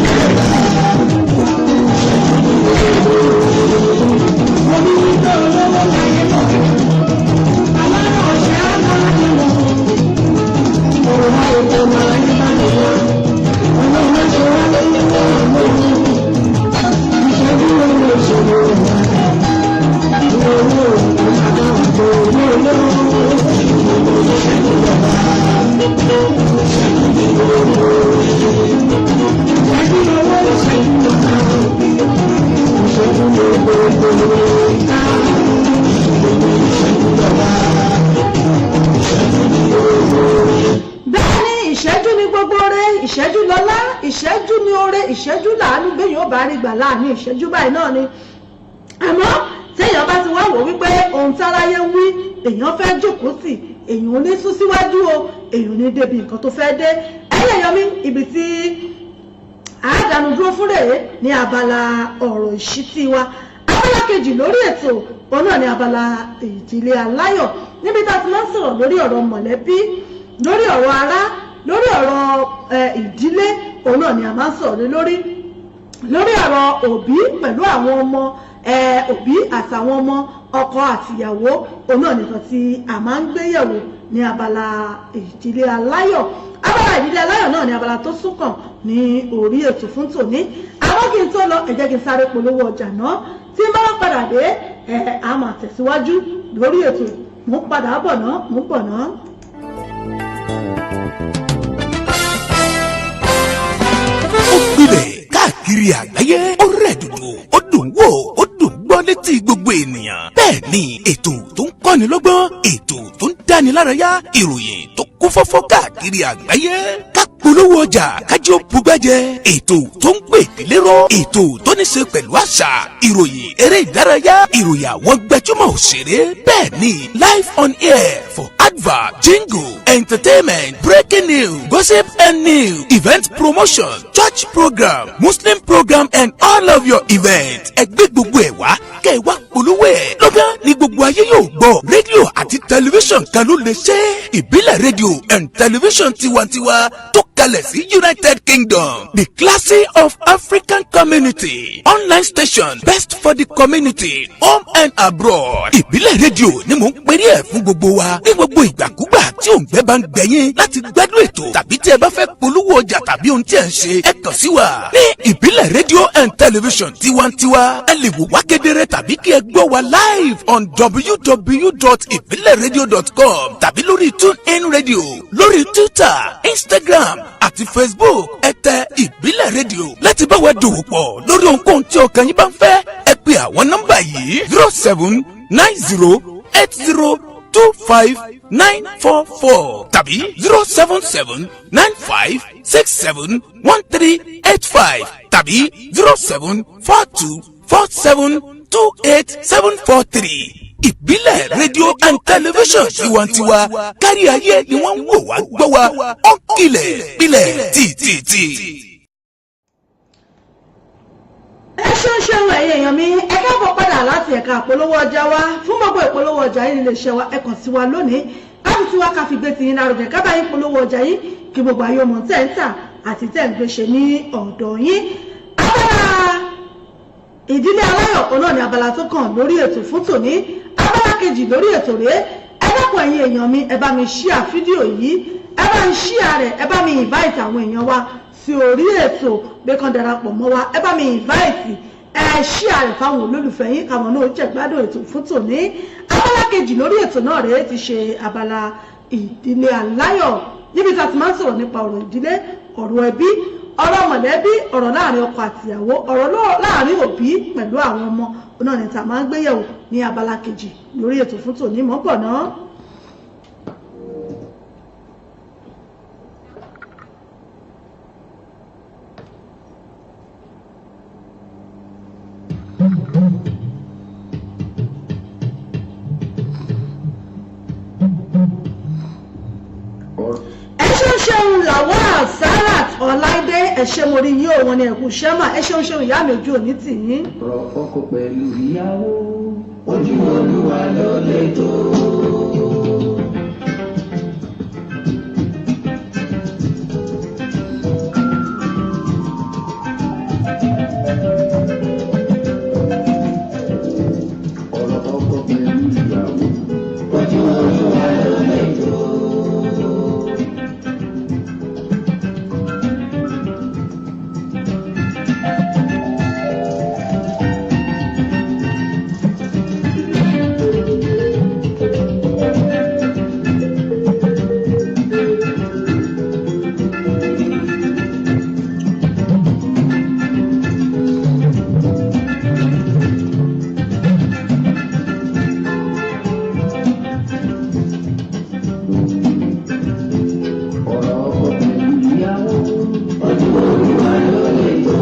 Bẹ́ẹ̀ ni, ìṣẹ́jú ni gbogbo oore, ìṣẹ́jú lọ́lá, ìṣẹ́jú ni oore, ìṣẹ́jú làánú. Gbẹ̀yìn ó bá rí gbà láàánú ìṣẹ́jú báyìí náà ni. Àmọ́ téèyàn bá ti wá wò wípé ohun táráyé ń wí èèyàn fẹ́ jókòó sí, èèyàn ò ní sún síwájú o, èèyàn ò ní débi nǹkan tó fẹ́ dé. Ẹ̀yìn èèyàn mi, ibi tí àádánu dúró fún rèé ní abala ọ̀rọ̀ ìṣítí wa. Abala kejì lórí ètò òun náà ní abala ìdílé aláyọ̀, níbi tá a ti máa ń sọ̀rọ̀ lórí ọ̀rọ̀ mọ̀lẹ́bí, lórí ọ̀rọ̀ ará, lórí ọ̀rọ̀ ìdílé. Òun náà ni a máa ń sọ̀rọ̀ lé lórí, lórí ọ̀rọ̀ òbí pẹ̀lú àwọn ọmọ, òbí àtàwọn ọmọ, ọkọ àtìyàwó. Òun náà nìkan tí a máa ń gbé yẹ̀wò ní abala ìdílé aláyọ̀. Abala ìdílé aláyọ̀ náà ní abala tó súnkàn ní orí ètò fún tòní. Àmọ́ kí n tó lọ, ẹ jẹ́ kí n sáré polówó ọjà náà. Tí n bá wá padà dé, ẹ a máa tẹ̀síwájú lórí ètò. Mò ń padà bọ̀ náà, mò ń bọ̀ náà. Ó gbilẹ̀ káàkiri àgbáyé, ó rẹ̀ dòdò, ó dùn wò, ó dùn gbọ́ létí gbogbo ènìyàn. Bẹ́ẹ̀ ni, ètò tó ń kọ́ni lọ́gbọ́n, ètò tó ń dáni lárayá, ìròyìn tó kún fọ́fọ́ káàkiri àgbáyé, ká polówó ọjà kájí ó bugbẹ́jẹ, ètò tó ń pè lérò, ètò tó ní ṣe pẹ̀lú àṣà, ìròyìn eré ìdárayá, ìròyìn àwọn gbajúmọ̀ òṣèré. Bẹ́ẹ̀ ni, live on air for advert, jingle, entertainment, breaking news, gossip and news, event promotion, church program, muslim program and all of your events. Ẹ gbé gbogbo ẹ̀ wá, kẹ́ ẹ wá polówó ẹ̀ lọ́gán ní gbogbo ayé yóò gbọ́. Rédíò àti tẹlifíṣàn kan ló lè ṣe: Ìbílẹ̀ Rédíò and Tẹlifíṣàn Tiwantiwa tó kalẹ̀ sí United Kingdom, the classy of African community online station, best for the community, home and abroad. Ìbílẹ̀ Rédíò ni mò ń perí ẹ̀ fún gbogbo wa. Ní gbogbo ìgbàkúgbà tí òǹgbẹ́ bá ń gbẹ̀yìn láti gbádùn ètò, tàbí tí ẹ bá fẹ́ polówó ọjà tàbí ohun tí ẹ ń ṣe, ẹ kàn sí wa ní Ìbílẹ̀ Rédíò and Tẹlifíṣàn Tiwantiwa. Ẹ lè wò wá kedere tàbí kí ẹ gbọ́ wa live on www.ibileradio.com tàbí lórí TuneIn Radio, lórí Twitter, Instagram àti Facebook. Ẹ tẹ Ìbílẹ̀ Rédíò. Láti bá wa dòwò pọ̀ lórí ohunkóhun tí ọkàn yín bá ń fẹ́, ẹ pè àwọn nọ́mbà yìí: 07908025944 tàbí 07795671385 tàbí 07424728743. Ìbílẹ̀ Rédíò and Tẹlifíṣàn Tiwantiwa, kárí ayé ni wọ́n ń wò wá gbọ́ wa. Ó kilẹ̀ pilẹ̀ tìtìtì. Ẹ ṣeun ṣeun, ẹ̀yin èèyàn mi. Ẹ káàbọ̀ padà láti ẹ̀ka ìpolówó ọjà wa. Fún gbogbo ìpolówó ọjà yín nílé iṣẹ́ wa, ẹ kàn sí wa lónìí, káfí tí wá ká fi gbé tiyín lárugẹ, ká bá yín polówó ọjà yín kí gbogbo ayé ọmọ tẹ̀ ń tà àti tẹ̀ ń gbé ṣe ní ọ̀dọ̀ yín. Abala ìdílé aláyọ̀ kan náà ní abala tó kàn lórí ètò fún tòní. Abala kejì lórí ètò rèé. Ẹ dákun, ẹ̀yin èèyàn mi, ẹ bá mi share fídíò yìí, ẹ bá ń share rẹ̀, ẹ bá mi invite àwọn èèyàn wa sí orí ètò pé kàn darapọ̀ mọ́ wa. Ẹ bá mi invite, ẹ share rẹ̀ fáwọn olólùfẹ́ yín, káwọn náà jẹ́ gbádùn ètò fún tòní. Abala kejì lórí ètò náà rèé, ti ṣe abala ìdílé aláyọ̀, níbi tá a ti máa ń sọ̀rọ̀ nípa ọ̀rọ̀ ìdílé, ọ̀rọ̀ ẹbí, ọ̀rọ̀ mọ̀lẹ́bí, ọ̀rọ̀ láàrin ọkọ àtìyàwó, ọ̀rọ̀ láàrin òbí pẹ̀lú àwọn ọmọ náà ní ta máa ń gbéyẹ̀wò ní abala kejì lórí ètò fún tòní. Mọ́ bọ̀ náà. Ọláìdé, ẹ ṣé, mo rí yín o. Wọn ni ẹ̀kú ṣẹ́mà. Ẹ ṣeun ṣeun, ìyá mi, ojú òní tì yín. Ọ̀rọ̀ ọkọ pẹ̀lú ìyàwó. Ojú Olúwa ló lè tó. Ọ̀rọ̀ ọkọ pẹ̀lú ìyàwó. Ojú Olúwa ló lè tó. Ọ̀rọ̀ ọkọ pẹ̀lú ìyàwó. Ojú Olúwa ló lè tó.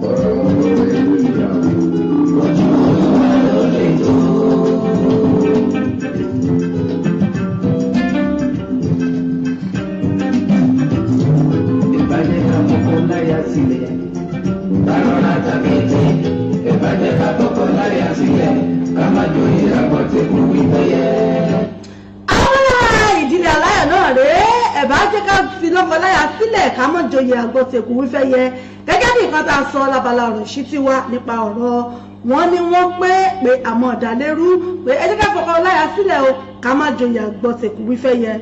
Ọ̀rọ̀ ọkọ pẹ̀lú ìyàwó. Ojú Olúwa ló lè tó. Ìbàjẹ́ ká kọ́kọ́ láyà sílẹ̀. Ká rọra tàkété. Ìbàjẹ́ ká kọ́kọ́ láyà sílẹ̀. Ká má joyè àgbọ̀tẹ́kù wípé. Àwọn ìdílé aláyọ̀ náà rèé. Ẹ̀bá jẹ́ ká fi lọ́kọláya sílẹ̀, ká mọ̀ joyè àgbọ̀tẹ̀kù wífẹ́ yẹ, gẹ́gẹ́ bí nǹkan tá a sọ lábala ọ̀rọ̀ ìṣítí wa nípa ọ̀rọ̀ wọn ni wọ́n pé pé àmọ́ ọ̀dàlérú pé ẹ jẹ́ ká fọkọláya sílẹ̀ o, ká má joyè àgbọ̀tẹ̀kù wífẹ́ yẹ.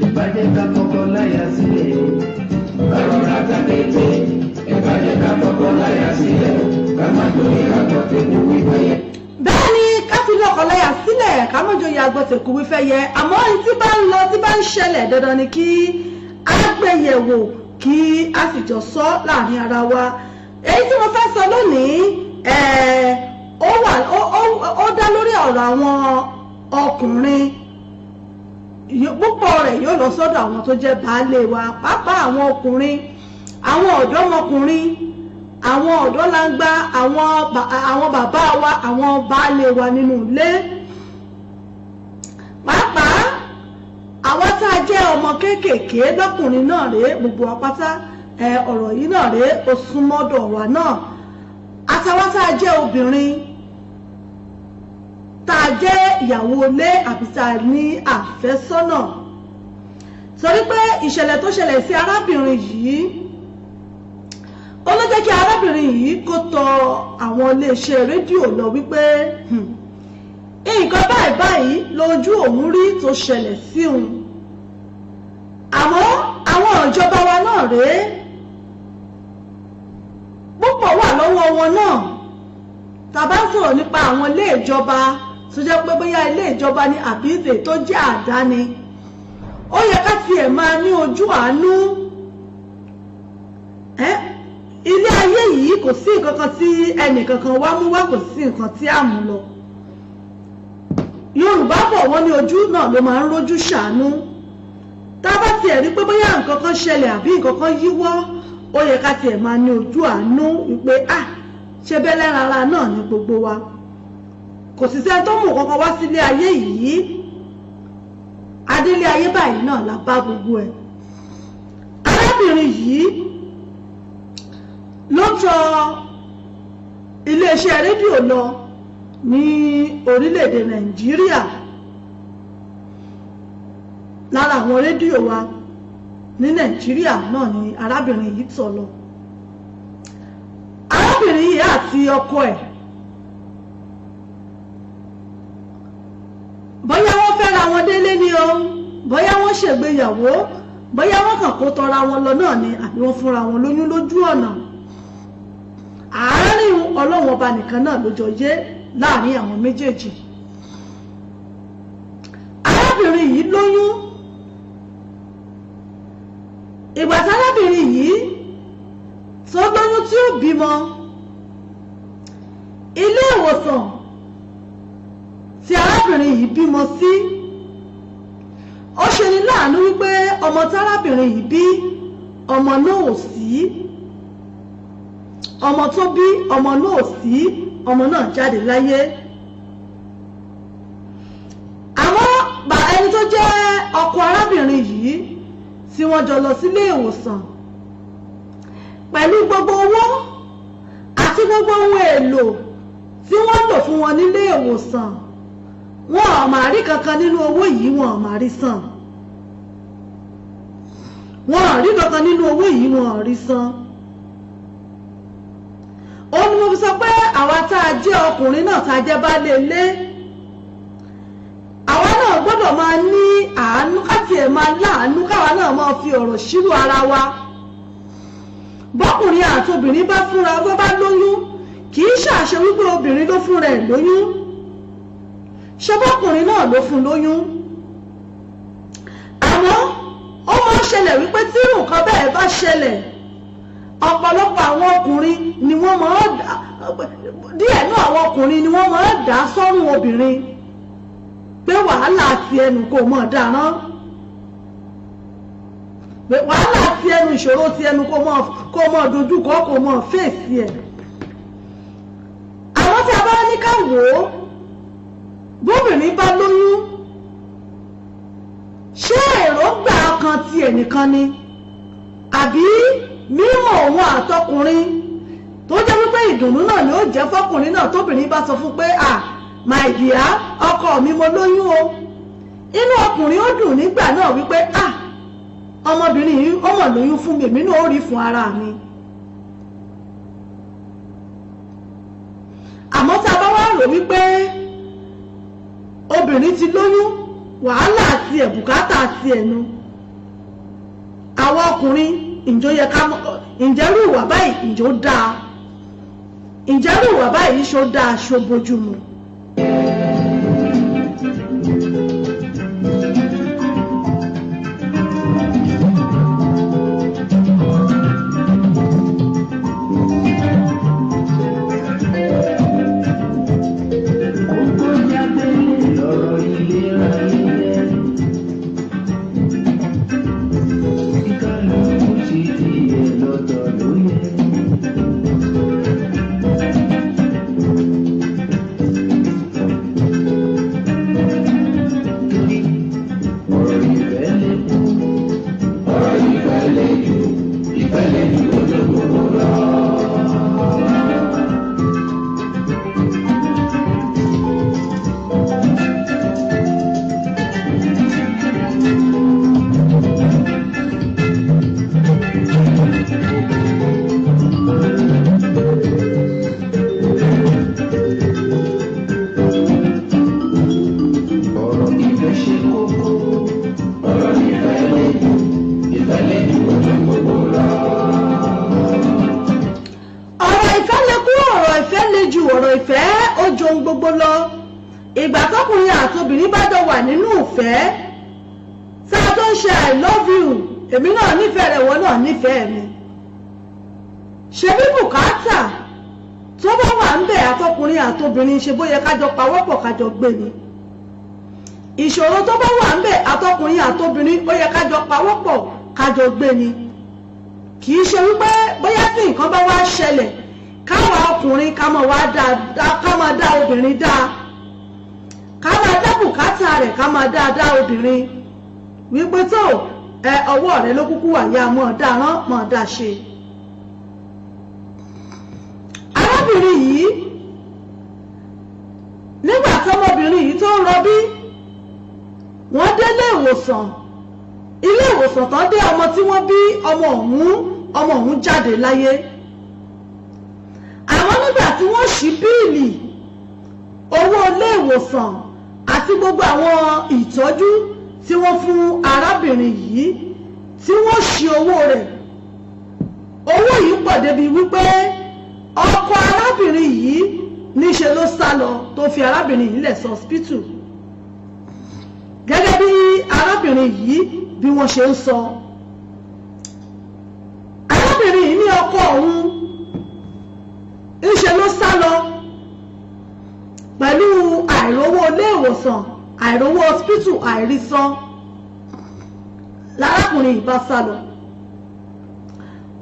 Ìbàjẹ́ ká kọ́kọ́ láyà sílẹ̀. Ká rọra tàkété. Ìbàjẹ́ ká kọ́kọ́ láyà sílẹ̀. Ká má joyè àgbọ̀tẹ́kù wípé. Bẹ́ẹ̀ ni, ká fi lọ́kọláya sílẹ̀, ká má joyè àgbọ̀tẹ̀kù wífẹ́ yẹ. Àmọ́ ohun tí bá ń lọ, tí bá ń ṣẹlẹ̀, dandan ni kí á gbé yẹ̀wò, kí á sì jọ sọ láàrin ara wa. Èyí tí mo fẹ́ sọ lónìí, ó wà ó dá lórí ọ̀rọ̀ àwọn ọkùnrin. Púpọ̀ rẹ̀ yóò lọ sọ́dọ̀ àwọn tó jẹ́ baálé wa, pàápàá àwọn ọkùnrin, àwọn ọ̀dọ́mọkùnrin, àwọn ọ̀dọ́langba, àwọn bàbá wa, àwọn baálé wa nínú ilé, pàápàá àwọn tá a jẹ́ ọmọ kéékèèké lọ́kùnrin náà rèé. Gbogbo wa pátá, ọ̀rọ̀ yìí náà rèé, ó súnmọ́dọ̀ wa náà, àtàwọn tá a jẹ́ obìnrin, tá a jẹ́ ìyàwó ilé àbí tá a ní àfẹ́sọ́nà, torí pé ìṣẹ̀lẹ̀ tó ṣẹlẹ̀ sí arábìnrin yìí, ó ló jẹ́ kí arábìnrin yìí kó tọ àwọn iléeṣẹ́ rédíò lọ wípé nǹkan báyìí báyìí lójú òun rí tó ṣẹlẹ̀ sí òun. Àmọ́ àwọn ìjọba wa náà rèé, púpọ̀ wà lọ́wọ́ wọn náà. Tá a bá ń sọ̀rọ̀ nípa àwọn ilé ìjọba tó jẹ́ pé bóyá ilé ìjọba ni àbí ìdè tó jẹ́ àdáni, ó yẹ ká tiẹ̀ máa ní ojú àánú. Ilé ayé yìí, kò sí nǹkan kan tí ẹnìkankan wá mú wá, kò sí nǹkan tí a mú lọ. Yorùbá bọ̀, wọ́n ní ojú náà ló máa ń rójú ṣàánú. Tá a bá tiẹ̀ rí pé bóyá nǹkan kan ṣẹlẹ̀ àbí nǹkan kan yíwọ́, ó yẹ ká tiẹ̀ máa ní ojú àánú wípé, ah, ṣe bẹ́ẹ̀ lẹ́ran ara náà ní gbogbo wa. Kò sì sẹ́ni tó mú kankan wá sílé ayé yìí. Adélé ayé báyìí náà la bá gbogbo ẹ̀. Arábìnrin yìí ló tọ iléeṣẹ́ rédíò lọ ní orílẹ̀-èdè Nàìjíríà, lára àwọn rédíò wa ní Nàìjíríà náà ni arábìnrin yìí tọ̀ lọ. Arábìnrin yìí àti ọkọ ẹ̀, bóyá wọ́n fẹ́ra wọn délé ni o, bóyá wọ́n ṣègbéyàwó. Bóyá wọ́n kàn kó tọra wọn lọ náà ni, àbí wọ́n fúnra wọn lóyún lójú ọ̀nà. Àárín Ọlọ́run Ọba nìkan náà ló jọ yé láàrin àwọn méjèèjì. Arábìnrin yìí lóyún. Ìgbà tí arábìnrin yìí tó lóyún tí ó bímọ, ilé ìwòsàn tí arábìnrin yìí bímọ sí, ó ṣe ní láàánú wípé ọmọ tí arábìnrin yìí bí, ọmọ náà ò sí. Ọmọ tó bí, ọmọ náà ò sí, ọmọ náà jáde láyé. Àmọ́ bá ẹni tó jẹ́ ọkọ arábìnrin yìí tí wọ́n jọ lọ sílé ìwòsàn, pẹ̀lú gbogbo owó àti gbogbo ohun èlò tí wọ́n lò fún wọn nílé ìwòsàn, wọn ò máa rí kankan nínú owó yìí, wọn ò máa rí san. Wọn ò rí kankan nínú owó yìí, wọn ò rí san. Ó ní mo fi sọ pé àwa tá a jẹ́ ọkùnrin náà, tá a jẹ́ baálé ilé, àwa náà gbọ́dọ̀ máa ní àánú, káti ẹ̀ máa láàánú, káwa náà máa fi ọ̀rọ̀ ṣírò ara wa. Bọ́kùnrin àti obìnrin bá fúnra bó bá lóyún, kì í ṣàṣe wípé obìnrin ló fúnra ẹ̀ lóyún. Ṣé bọ́kùnrin náà ló fún lóyún? Àmọ́ ó máa ń ṣẹlẹ̀ wípé tí nǹkan bẹ́ẹ̀ bá ṣẹlẹ̀, ọ̀pọ̀lọpọ̀ àwọn ọkùnrin ni wọ́n máa ń díẹ̀ náà, àwọn ọkùnrin ni wọ́n máa ń dá sọ́rùn obìnrin pé wàhálà ti ẹnu kò mọ̀ dáràn, pé wàhálà ti ẹnu, ìṣòro ti ẹnu kò mọ̀ dojúkọ, kò mọ̀ fèsì ẹ̀. Àwọn tí a bá ní ká wò ó, bóbìnrin bá lóyún, ṣé èròǹgbà kan ti ẹnìkan ni, àbí mímọ̀ òun àtọkùnrin, tó jẹ́ wípé ìdùnnú náà ni ó jẹ́ fọkùnrin náà tóbìnrin bá sọ fún pé, "Ah, my dear, ọkọ mi, mo lóyún o"? Inú ọkùnrin ó dùn nígbà náà wípé, "Ah, ọmọbìnrin yìí ó mọ̀ lóyún fún mi, èmi náà ó rí fún ara mi." Àmọ́ tá a bá wá rò wípé obìnrin ti lóyún, wàhálà àti ẹ̀, bùkátà àti ẹ̀nu àwọn ọkùnrin, ǹjọ́ yẹ ká ǹjẹ́ rú ìwà báyìí, ǹjọ́ dáa? Ǹjẹ́ rú ìwà báyìí, ṣó dáa, ṣó bójúmu? Kókó jáde lọ́rọ̀ ìlera ilé. Kíkálukú ṣe tiẹ̀ lọ́tọ̀ ló yẹ. Ọ̀rọ̀ ìfẹ́ lè kú, ọ̀rọ̀ ìfẹ́ lè jù, ìfẹ́ lè jù ojú gbogbo lọ. Ọ̀rọ̀ ìfẹ́ ṣe kókó. Ọ̀rọ̀ ìfẹ́ lè jù, ìfẹ́ lè jù ojú gbogbo lọ. Ọ̀rọ̀ ìfẹ́ lè kú, ọ̀rọ̀ ìfẹ́ lè ju, ọ̀rọ̀ ìfẹ́ ó ju ohun gbogbo lọ. Ìgbà tọkùnrin àti obìnrin bá jọ wà nínú ìfẹ́, tá a tó ń ṣe "I love you", èmi náà nífẹ̀ẹ́ rẹ̀, wọ́n náà nífẹ̀ẹ́ mi, ṣebí bùkátà tó bá wà ń bẹ̀, àtọkùnrin àtobìnrin, ṣe bóyá kájọ pawọ́pọ̀ kájọ gbé ni. Ìṣòro tó bá wà ń bẹ̀, àtọkùnrin àtobìnrin, ó yẹ kájọ pawọ́pọ̀ kájọ gbé ni. Kì í ṣe wípé bóyá tí nǹkan bá wá ṣẹlẹ̀, káwa ọkùnrin ká máa wá dá, ká máa dá obìnrin dá, ká máa dá bùkátà rẹ̀, ká máa dá dá obìnrin wípé tó ẹ ọwọ́ rẹ ló kúkú wà, yá mọ́ dá rán mọ́ dá ṣe. Arábìnrin yìí, nígbà tọmọbìnrin yìí tó ń rọbí, wọ́n délé ìwòsàn. Ilé ìwòsàn tán dé, ọmọ tí wọ́n bí, ọmọ ọ̀hún jáde láyé. Àmọ́ nígbà tí wọ́n ṣí bill owó ilé ìwòsàn àti gbogbo àwọn ìtọ́jú tí wọ́n fún arábìnrin yìí, tí wọ́n ṣe owó rẹ̀. Owó yìí pọ̀ débi wípé ọkọ arábìnrin yìí níṣe ló sá lọ tó fi arábìnrin yìí lẹ̀ sí hospital. Gẹ́gẹ́ bí arábìnrin yìí bí wọ́n ṣe ń sọ, arábìnrin yìí ní ọkọ òun ńṣe ló sá lọ pẹ̀lú àìrówó ilé ìwòsàn, àìrówó hospital, àìrísan lárákùnrin yìí bá sá lọ.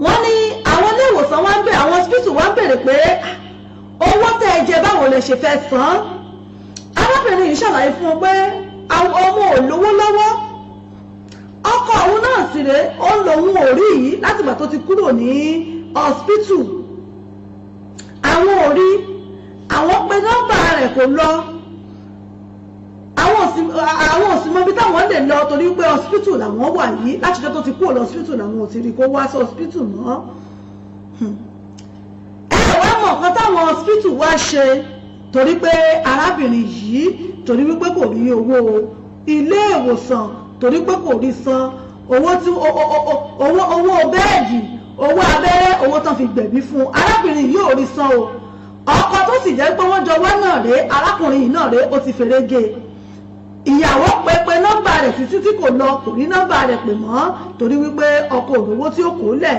Wọ́n ní àwọn ilé ìwòsàn wá ń bẹ̀, àwọn hospital wá ń bèrè pé owó tẹ́ ẹ jẹ báwo lẹ ṣe fẹ́ san. Arábìnrin yìí ṣàlàyé fún un pé ọmọ ò lówó lọ́wọ́, ọkọ òun náà sì rèé, ó ń lòun ò rí yìí látìgbà tó ti kúrò ní hospital. Àwọn ò rí, àwọn pe nọ́mbà rẹ̀ kò lọ, àwọn ò sì mọ ibi táwọn lè lọ torí pé hospital làwọn wà yìí. Látijọ́ tó ti kúrò lọ hospital làwọn ò ti rí kó wá sí hospital mọ́. Ẹ wá mọ̀ nǹkan táwọn hospital wá ṣe, torí pé arábìnrin yìí, torí wípé kò rí owó ilé ìwòsàn, torí pé kò rí san owó tí owó bẹ́ẹ̀dì, owó abẹ́rẹ́, owó tán fi gbẹ̀bí fún arábìnrin yìí ò rí san o. Ọkọ tó sì jẹ́ pé wọ́n jọ wá náà rèé, arákùnrin yìí náà rèé, ó ti fèrè gé e. Ìyàwó pẹpẹ nọ́mbà rẹ̀ títí tí kò lọ, kò rí nọ́mbà rẹ̀ pè mọ́ torí wípé ọkọ òrówó tí ó kó lẹ̀.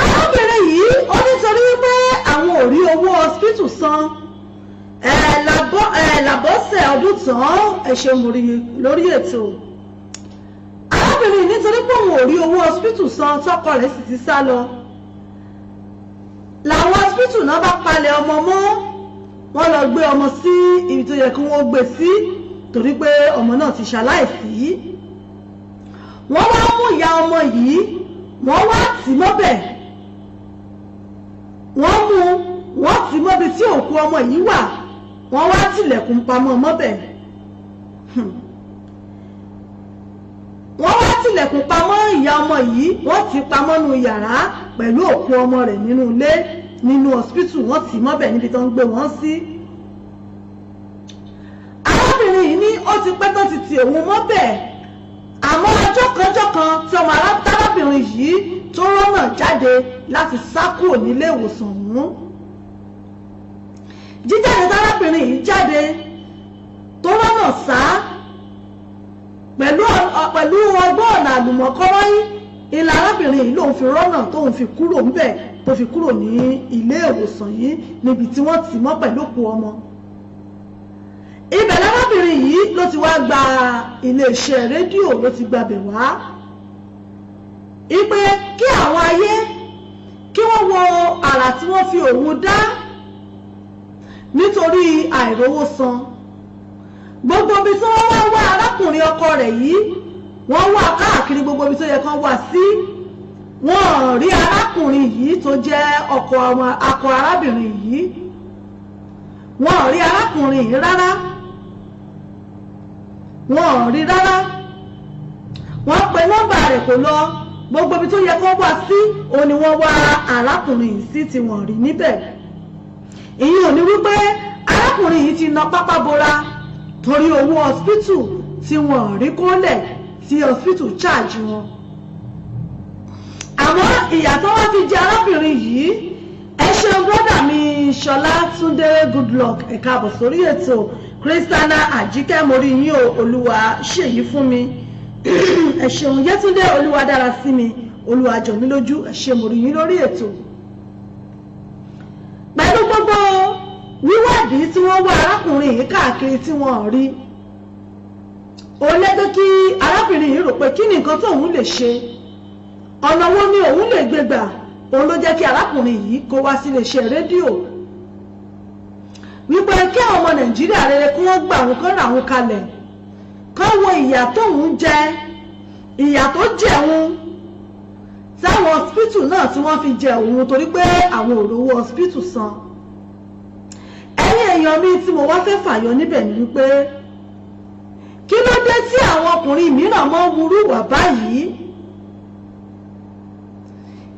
Arábìnrin yìí ó nítorí wípé àwọn ò rí owó hospital san. Làbọ́sẹ̀ ọdún tán, ẹ ṣe mórí lórí ètò. Arábìnrin yìí nítorí pé òun ò rí owó hospital san, tọkọ rẹ̀ sì ti sá lọ, làwọn hospital náà bá palẹ̀ ọmọ mọ́, wọ́n lọ gbé ọmọ sí ibi tó yẹ kí wọ́n gbé sí torí pé ọmọ náà ti ṣaláìsí. Wọ́n wá mú ìyá ọmọ yìí, wọ́n wá tì mọ́bẹ̀, wọ́n mú wọ́n tì mọ́bi tí òkú ọmọ yìí wà, wọ́n wá tilẹ̀kùn pamọ́ mọ́bẹ̀. Wọ́n wá tilẹ̀kùn pamọ́ ìyá ọmọ yìí, wọ́n ti pamọ́ nu yàrá pẹ̀lú òkú ọmọ rẹ̀ nínú ilé, nínú hospital, wọ́n tì mọ́bẹ̀ níbi tó ń gbé wọ́n sí. Arábìnrin yìí ní ó ti pẹ́ tó ti tì òun mọ́bẹ̀, àmọ́ ọjọ́ kan tí ọmọ arábìnrin yìí tó rọ́nà jáde láti sá kúrò nílé ìwòsàn ọ̀hún. Jíjáde tárábìnrin yìí jáde tó rọ́nà sá pẹ̀lú ọgbọ́n ọ̀nà àlùmọ̀kọ́rọ́ yìí, ìlà arábìnrin yìí lòun fi rọ́nà tóun fi kúrò ńbẹ̀, tó fi kúrò ní ilé ìwòsàn yìí níbi tí wọ́n tì mọ́ pẹ̀lú òkú ọmọ. Ibẹ̀ lárábìnrin yìí ló ti wá gba iléeṣẹ́ rédíò, ló ti gbabẹ̀ wá ipe kí àwọn ayé kí wọ́n wo àrà tí wọ́n fi òun dá nítorí àìrówó san. Gbogbo ibi tí wọ́n wá wá arákùnrin ọkọ rẹ̀ yìí, wọ́n wá káàkiri gbogbo ibi tó yẹ kán wá sí, wọ́n rí arákùnrin yìí tó jẹ́ ọkọ akọ arábìnrin yìí, wọ́n rí arákùnrin yìí rárá, wọ́n rí rárá. Wọ́n pe nọ́mbà rẹ̀ kò lọ. Gbogbo ibi tó yẹ kó wá sí òun ni wọ́n wá arákùnrin yìí sí tí wọ́n rí níbẹ̀. Ìyẹn ò ní wípé arákùnrin yìí ti na pápá bora torí owó hospital tí wọ́n rí kólẹ̀ tí hospital charge wọn. Àmọ́ ìyà tó wá fi jẹ arábìnrin yìí, ẹ ṣeun brọ́dà mi Ṣọlá Túndé Goodluck, ẹ káàbọ̀ sórí ètò. Christiana Àjíkẹ́ mórí yín o, Olúwa ṣèyí fún mi, ẹ ṣeun. Yétúndé Olúwa dára sí mi, Olúwa jọ mí lójú, ẹ ṣe mórí yín lórí ètò. Gbogbo wíwádìí tí wọ́n wá arákùnrin yìí káàkiri tí wọ́n rí, òun lẹ́gbẹ́ kí arábìnrin yìí rò pé kí ni nǹkan tóun lè ṣe, ọ̀nà wo ni òun lè gbé gbà. Òun ló jẹ́ kí arákùnrin yìí kó wá sí iléeṣẹ́ rédíò wípé kí àwọn ọmọ Nàìjíríà rere kí wọ́n gbà òun, kán rà òun kalẹ̀, kán wo ìyà tóun jẹ, ìyà tó jẹun táwọn hospital náà tí wọ́n fi jẹ òun, torí pé àwọn ò rówó hospital san. Ẹ̀yin èèyàn mi, tí mo wá fẹ́ fàyọ níbẹ̀ ni wípé, kí ló dé tí àwọn ọkùnrin mìíràn mọ́ wúrú wà báyìí?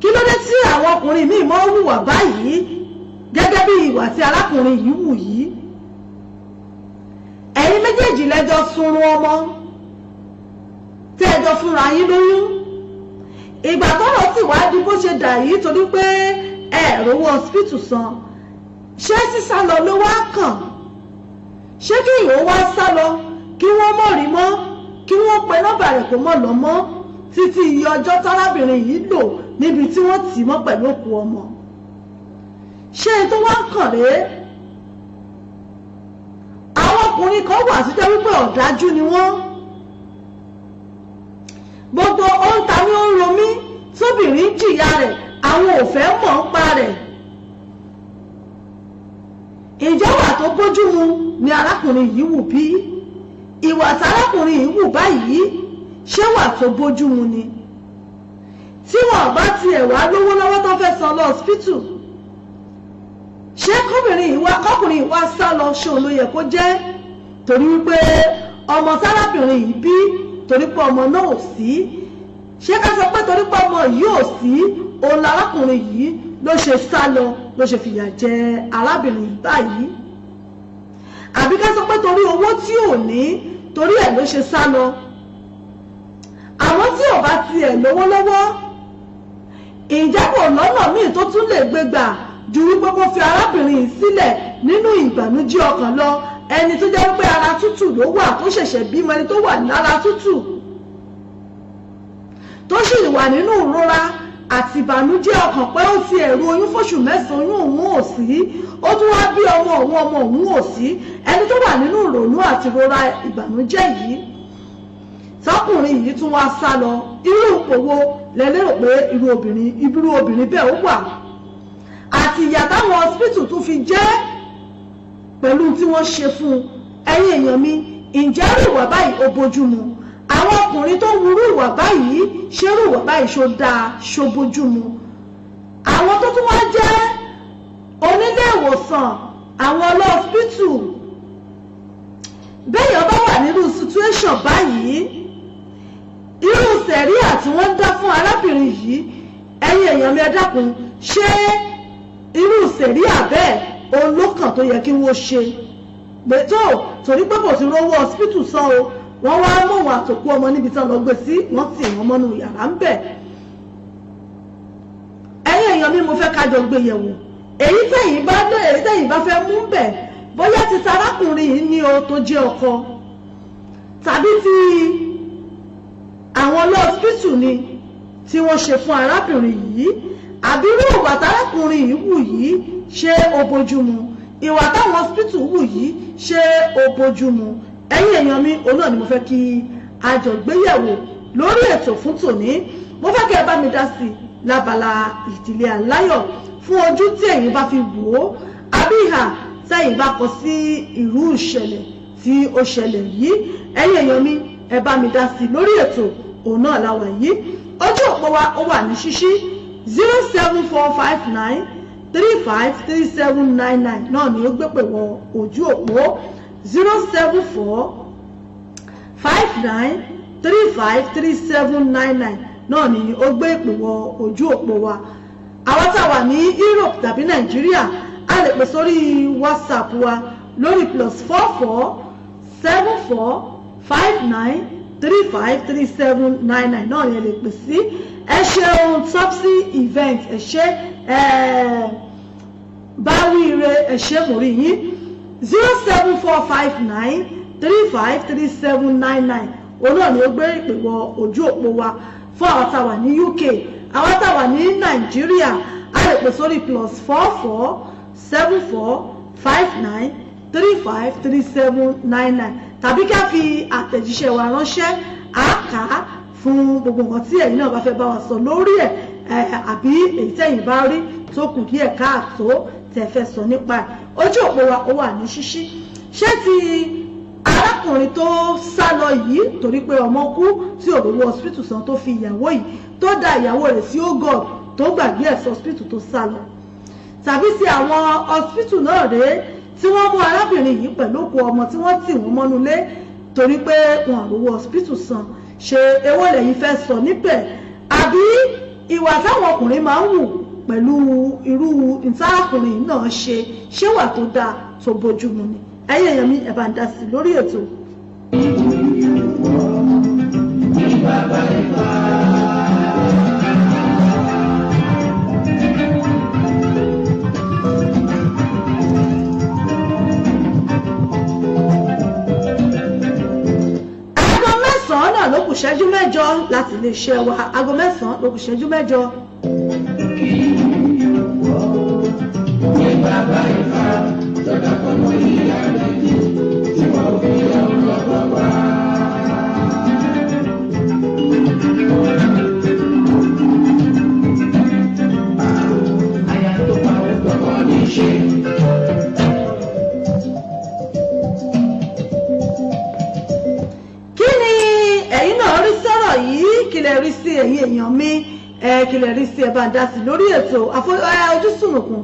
Kí ló dé tí àwọn ọkùnrin míì mọ́ hùwà báyìí, gẹ́gẹ́ bí ìwà tí arákùnrin yìí wù yìí? Ẹ̀yin méjèèjì lẹ́jọ́ sunrun ọmọ tẹ́ ẹ jọ fúnra yín lóyún. Ìgbà tọ́rọ̀ sì wá di bó ṣe dà yìí, torí pé ẹ rówó hospital san, ṣé sísá lọ ló wá kàn? Ṣé kí ìyó wá sá lọ, kí wọ́n mọ̀ rí mọ́, kí wọ́n pe nọ́mbà rẹ̀ kó mọ̀ lọ mọ́, títí iye ọjọ́ tárábìnrin yìí lò níbi tí wọ́n tì mọ́ pẹ̀lú òkú ọmọ? Ṣé tó wá kàn rèé? Àwọn ọkùnrin kan wà tó jẹ́ wípé ọ̀dájú ni wọ́n. Gbogbo ó ń ta ní ó ń ro mí tóbìnrin jìyà rẹ̀, àwọn ò fẹ́ mọ̀ ń pa rẹ̀. Ìjẹ́ wà tó bójú mu ni arákùnrin yìí wù bí? Ìwà tárákùnrin yìí wù báyìí, ṣé wà tó bójú mu ni? Tí wọn bá tiẹ̀ wá lówó lọ́wọ́ tó fẹ́ san lọ hospital, ṣé kọ́bìnrin yìí wá, kọ́kùnrin yìí wá sá lọ, ṣé òun ló yẹ kó jẹ́? Torí wípé ọmọ tárábìnrin yìí bí, torí pé ọmọ náà ò sí, ṣé ká sọ pé torí pé ọmọ yìí ò sí, òun lárákùnrin yìí ló ṣe sá lọ, ló ṣe fìyà jẹ arábìnrin yìí báyìí? Àbí ká sọ pé torí owó tí ò ní, torí ẹ̀ ló ṣe sá lọ? Àwọn tí ò bá tiẹ̀ lówó lọ́wọ́, ǹjẹ́ kò lọ́nà míì tó tún lè gbé gbà ju wípé kó fi arábìnrin yìí sílẹ̀ nínú ìbànújẹ́ ọkàn lọ, ẹni tó jẹ́ pé ara tútù ló wà, tó ṣẹ̀ṣẹ̀ bímọ, ẹni tó wà lára tútù, tó sì wà nínú ìrora àti ìbànújẹ́ ọkàn pé ó ti ẹ̀rù oyún fóṣù 9, oyún òun ò sí, ó tún wá bí ọmọ òun, ọmọ òun ò sí, ẹni tó wà nínú ìrònú àti ìrora ìbànújẹ́ yìí, tọkùnrin yìí tún wá sá lọ, irú ipò wo lẹ lérò pé irú obìnrin bẹ́ẹ̀ ó wà, àti ìyà táwọn hospital tún fi jẹ́ pẹ̀lú tí wọ́n ṣe fún un? Ẹ̀yin èèyàn mi, ǹjẹ́ irú ìwà báyìí ó bójú mu? Àwọn ọkùnrin tó ń wúrú ìwà báyìí, ṣé irú ìwà báyìí ṣó dáa, ṣó bójú mu? Àwọn tó tún wá jẹ́ onílé ìwòsàn, àwọn ọlọ́ọ̀sìpìtù, béèyàn bá wà nírú situation báyìí, irú sẹ̀ríà tí wọ́n ń dá fún arábìnrin yìí, ẹ̀yin èèyàn mi, ẹ dákun, ṣé irú sẹ̀ríà bẹ́ẹ̀ òun ló kàn tó yẹ kí wọ́n ṣe gbẹ̀tọ́? Torí pé kò sí rówó hospital san o, wọ́n wá mú òun àtòkú ọmọ níbi tí wọ́n lọ gbé sí, wọ́n tì wọ́n mọ́nú yàrá ń bẹ̀. Ẹ̀yin èèyàn mi, mo fẹ́ ká jọ gbé yẹ̀wò. Èyí tẹ̀yìn bá lé, èyí tẹ̀yìn bá fẹ́ mú bẹ̀, bóyá ti tarákùnrin yìí ní o tó jẹ́ ọkọ, tàbí ti àwọn lọ́ọ̀sìpìtù ni tí wọ́n ṣe fún arábìnrin yìí, àbí irú ìwà tárákùnrin yìí wù yìí, ṣé ó bójúmu? Ìwà táwọn hospital wù yìí, ṣé ó bójúmu? Ẹ̀yin èèyàn mi, òun náà ni mo fẹ́ kí a jọ gbéyẹ̀wò lórí ètò fún tòní. Mo fẹ́ kí ẹ bá mi dá sí i lábala ìdílé aláyọ̀, fún ojú tí ẹ̀yin bá fi wò ó, àbí ìhà tẹ́yin bá kọ sí irú ìṣẹ̀lẹ̀ tí ó ṣẹlẹ̀ yìí. Ẹ̀yin èèyàn mi, ẹ bá mi dá sí i lórí ètò, òun náà la wà yìí. Ojú òpó wa ó wà ní ṣíṣí. 07459353799 náà ni ó gbé pè wọ ojú òpó, 07459353799 náà ni ó gbé ìpè wọ ojú òpó wa. Àwọn tá a wà ní Europe tàbí Nàìjíríà, a lè pè sórí WhatsApp wa lórí +447459353799 náà ni ẹ lè pè sí. Ẹ ṣeun, Topsy Event, ẹ ṣe ẹ báwíire, ẹ ṣe, mo rí yín. 07459353799, òun náà ni ó gbé ìpè wọ ojú òpó wa fún àwọn tá a wà ní UK. Àwọn tá a wà ní Nàìjíríà, a lè pè sórí +44. 7459353799, tàbí ká fi àtẹ̀jíṣẹ́ wa ránṣẹ́, àká fún gbogbo nǹkan tí ẹ̀yin náà bá fẹ́ bá wa sọ lórí ẹ̀, àbí èyí tẹ̀yin bá rí tó kù díẹ̀ káàtó tẹ̀ fẹ́ sọ nípa ẹ̀. Ojú òpó wa ó wà ní ṣíṣí. Ṣé ti arákùnrin tó sá lọ yìí torí pé ọmọ kú tí ò rówó hospital san, tó fi ìyàwó yìí, tó da ìyàwó rẹ̀ sí ogod, tó gbàgbé ẹ̀ sí hospital tó sá lọ, tàbí sí àwọn hospital náà rèé tí wọ́n mú arábìnrin yìí pẹ̀lú òkú ọmọ tí wọ́n tì wọ́n mọ́nú ilé torí pé wọn ò rówó hospital san? Ṣe ewó lẹ́yìn fẹ́ sọ níbẹ̀, àbí ìwà táwọn ọkùnrin máa ń wù pẹ̀lú irú ìtarakùnrin náà ṣe, ṣé wà tó dáa tó bójúmu ni? Ẹ̀yin èèyàn mi, ẹ bá ń dá sí lórí ètò. Aago 9 náà ló kù ṣẹ́jú 8 láti lè ṣe wa. Aago 9 ló kù ṣẹ́jú 8. Kí ni ẹ̀yin náà rí sọ̀rọ̀ yìí? Kí lẹ rí sí, ẹ̀yin èèyàn mi? Kí lẹ rí sí? Ẹ bá ń dá sí lórí ètò. Ojúsùnùkùn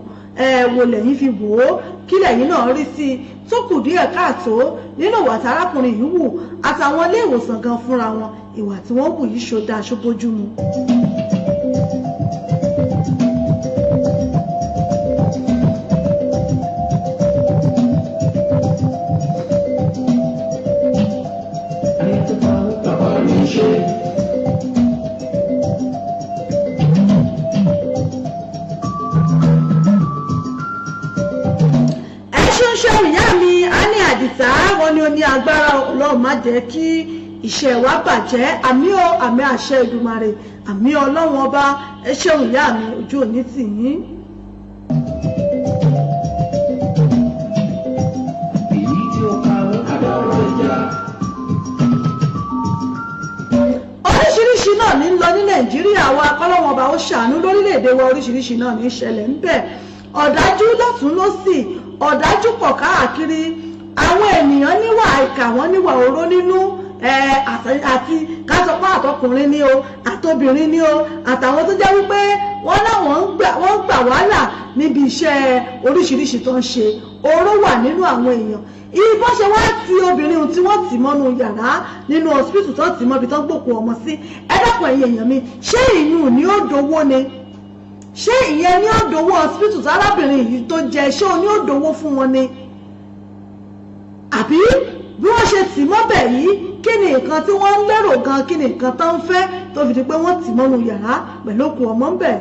wo lẹ́yìn fi wò ó? Kí lẹ́yìn náà rí sí tó kù díẹ̀ káàtó nínú ìwà tárákùnrin yìí wù, àtàwọn ilé ìwòsàn gan fúnra wọn, ìwà tí wọ́n wù yìí ṣó dáa, ṣó bójú mu? Ìyá mi á ní àdìsá, wọn ni ó ní agbára. Ọlọ́run má jẹ́ kí iṣẹ́ wa bàjẹ́. Àmì o, àmì àṣẹ Èdùmàrè, àmì Ọlọ́run ọba. Ẹ ṣeun ìyá mi, ojú òní tì yín. Oríṣiríṣi náà ní lọ ní Nàìjíríà wa, kọ́lọ́wọ́n ọba ó ṣàánú lórílẹ̀‐èdè wa. Oríṣiríṣi náà ní ṣẹlẹ̀ ń bẹ̀, ọ̀dájú lọ́tún lọ́sì, ọ̀dájú pọ̀ káàkiri. Àwọn ènìyàn níwà ìkà, wọ́n níwà oró nínú, àti kásọpá àtọkùnrin ni o, àtobìnrin ni o, àtàwọn tó jẹ́ wípé wọ́n láwọn ń gbà wàhálà níbi iṣẹ́ oríṣiríṣi tó ń ṣe. Oró wà nínú àwọn èèyàn. Ìbọn ṣe wá ti obìnrin tí wọ́n tì mọ́nú yàrá nínú hospital tó tì mọ́bi tó gbòkú ọmọ sí. Ẹ dákun ẹ̀yin èèyàn mi, ṣé ìyún ni ó dowó ni? Ṣé ìyẹn ní ó dowó hospital tí arábìnrin yìí tó jẹ? Ṣé o ní ó dowó fún wọn ni? Àbí bí wọ́n ṣe tì mọ́bẹ̀ yìí, kí ni nǹkan tí wọ́n ń lérò gan? Kí ni nǹkan tó ń fẹ́ tó fi di pé wọ́n tì mọ́nú yàrá pẹ̀lú òkú ọmọ ń bẹ̀?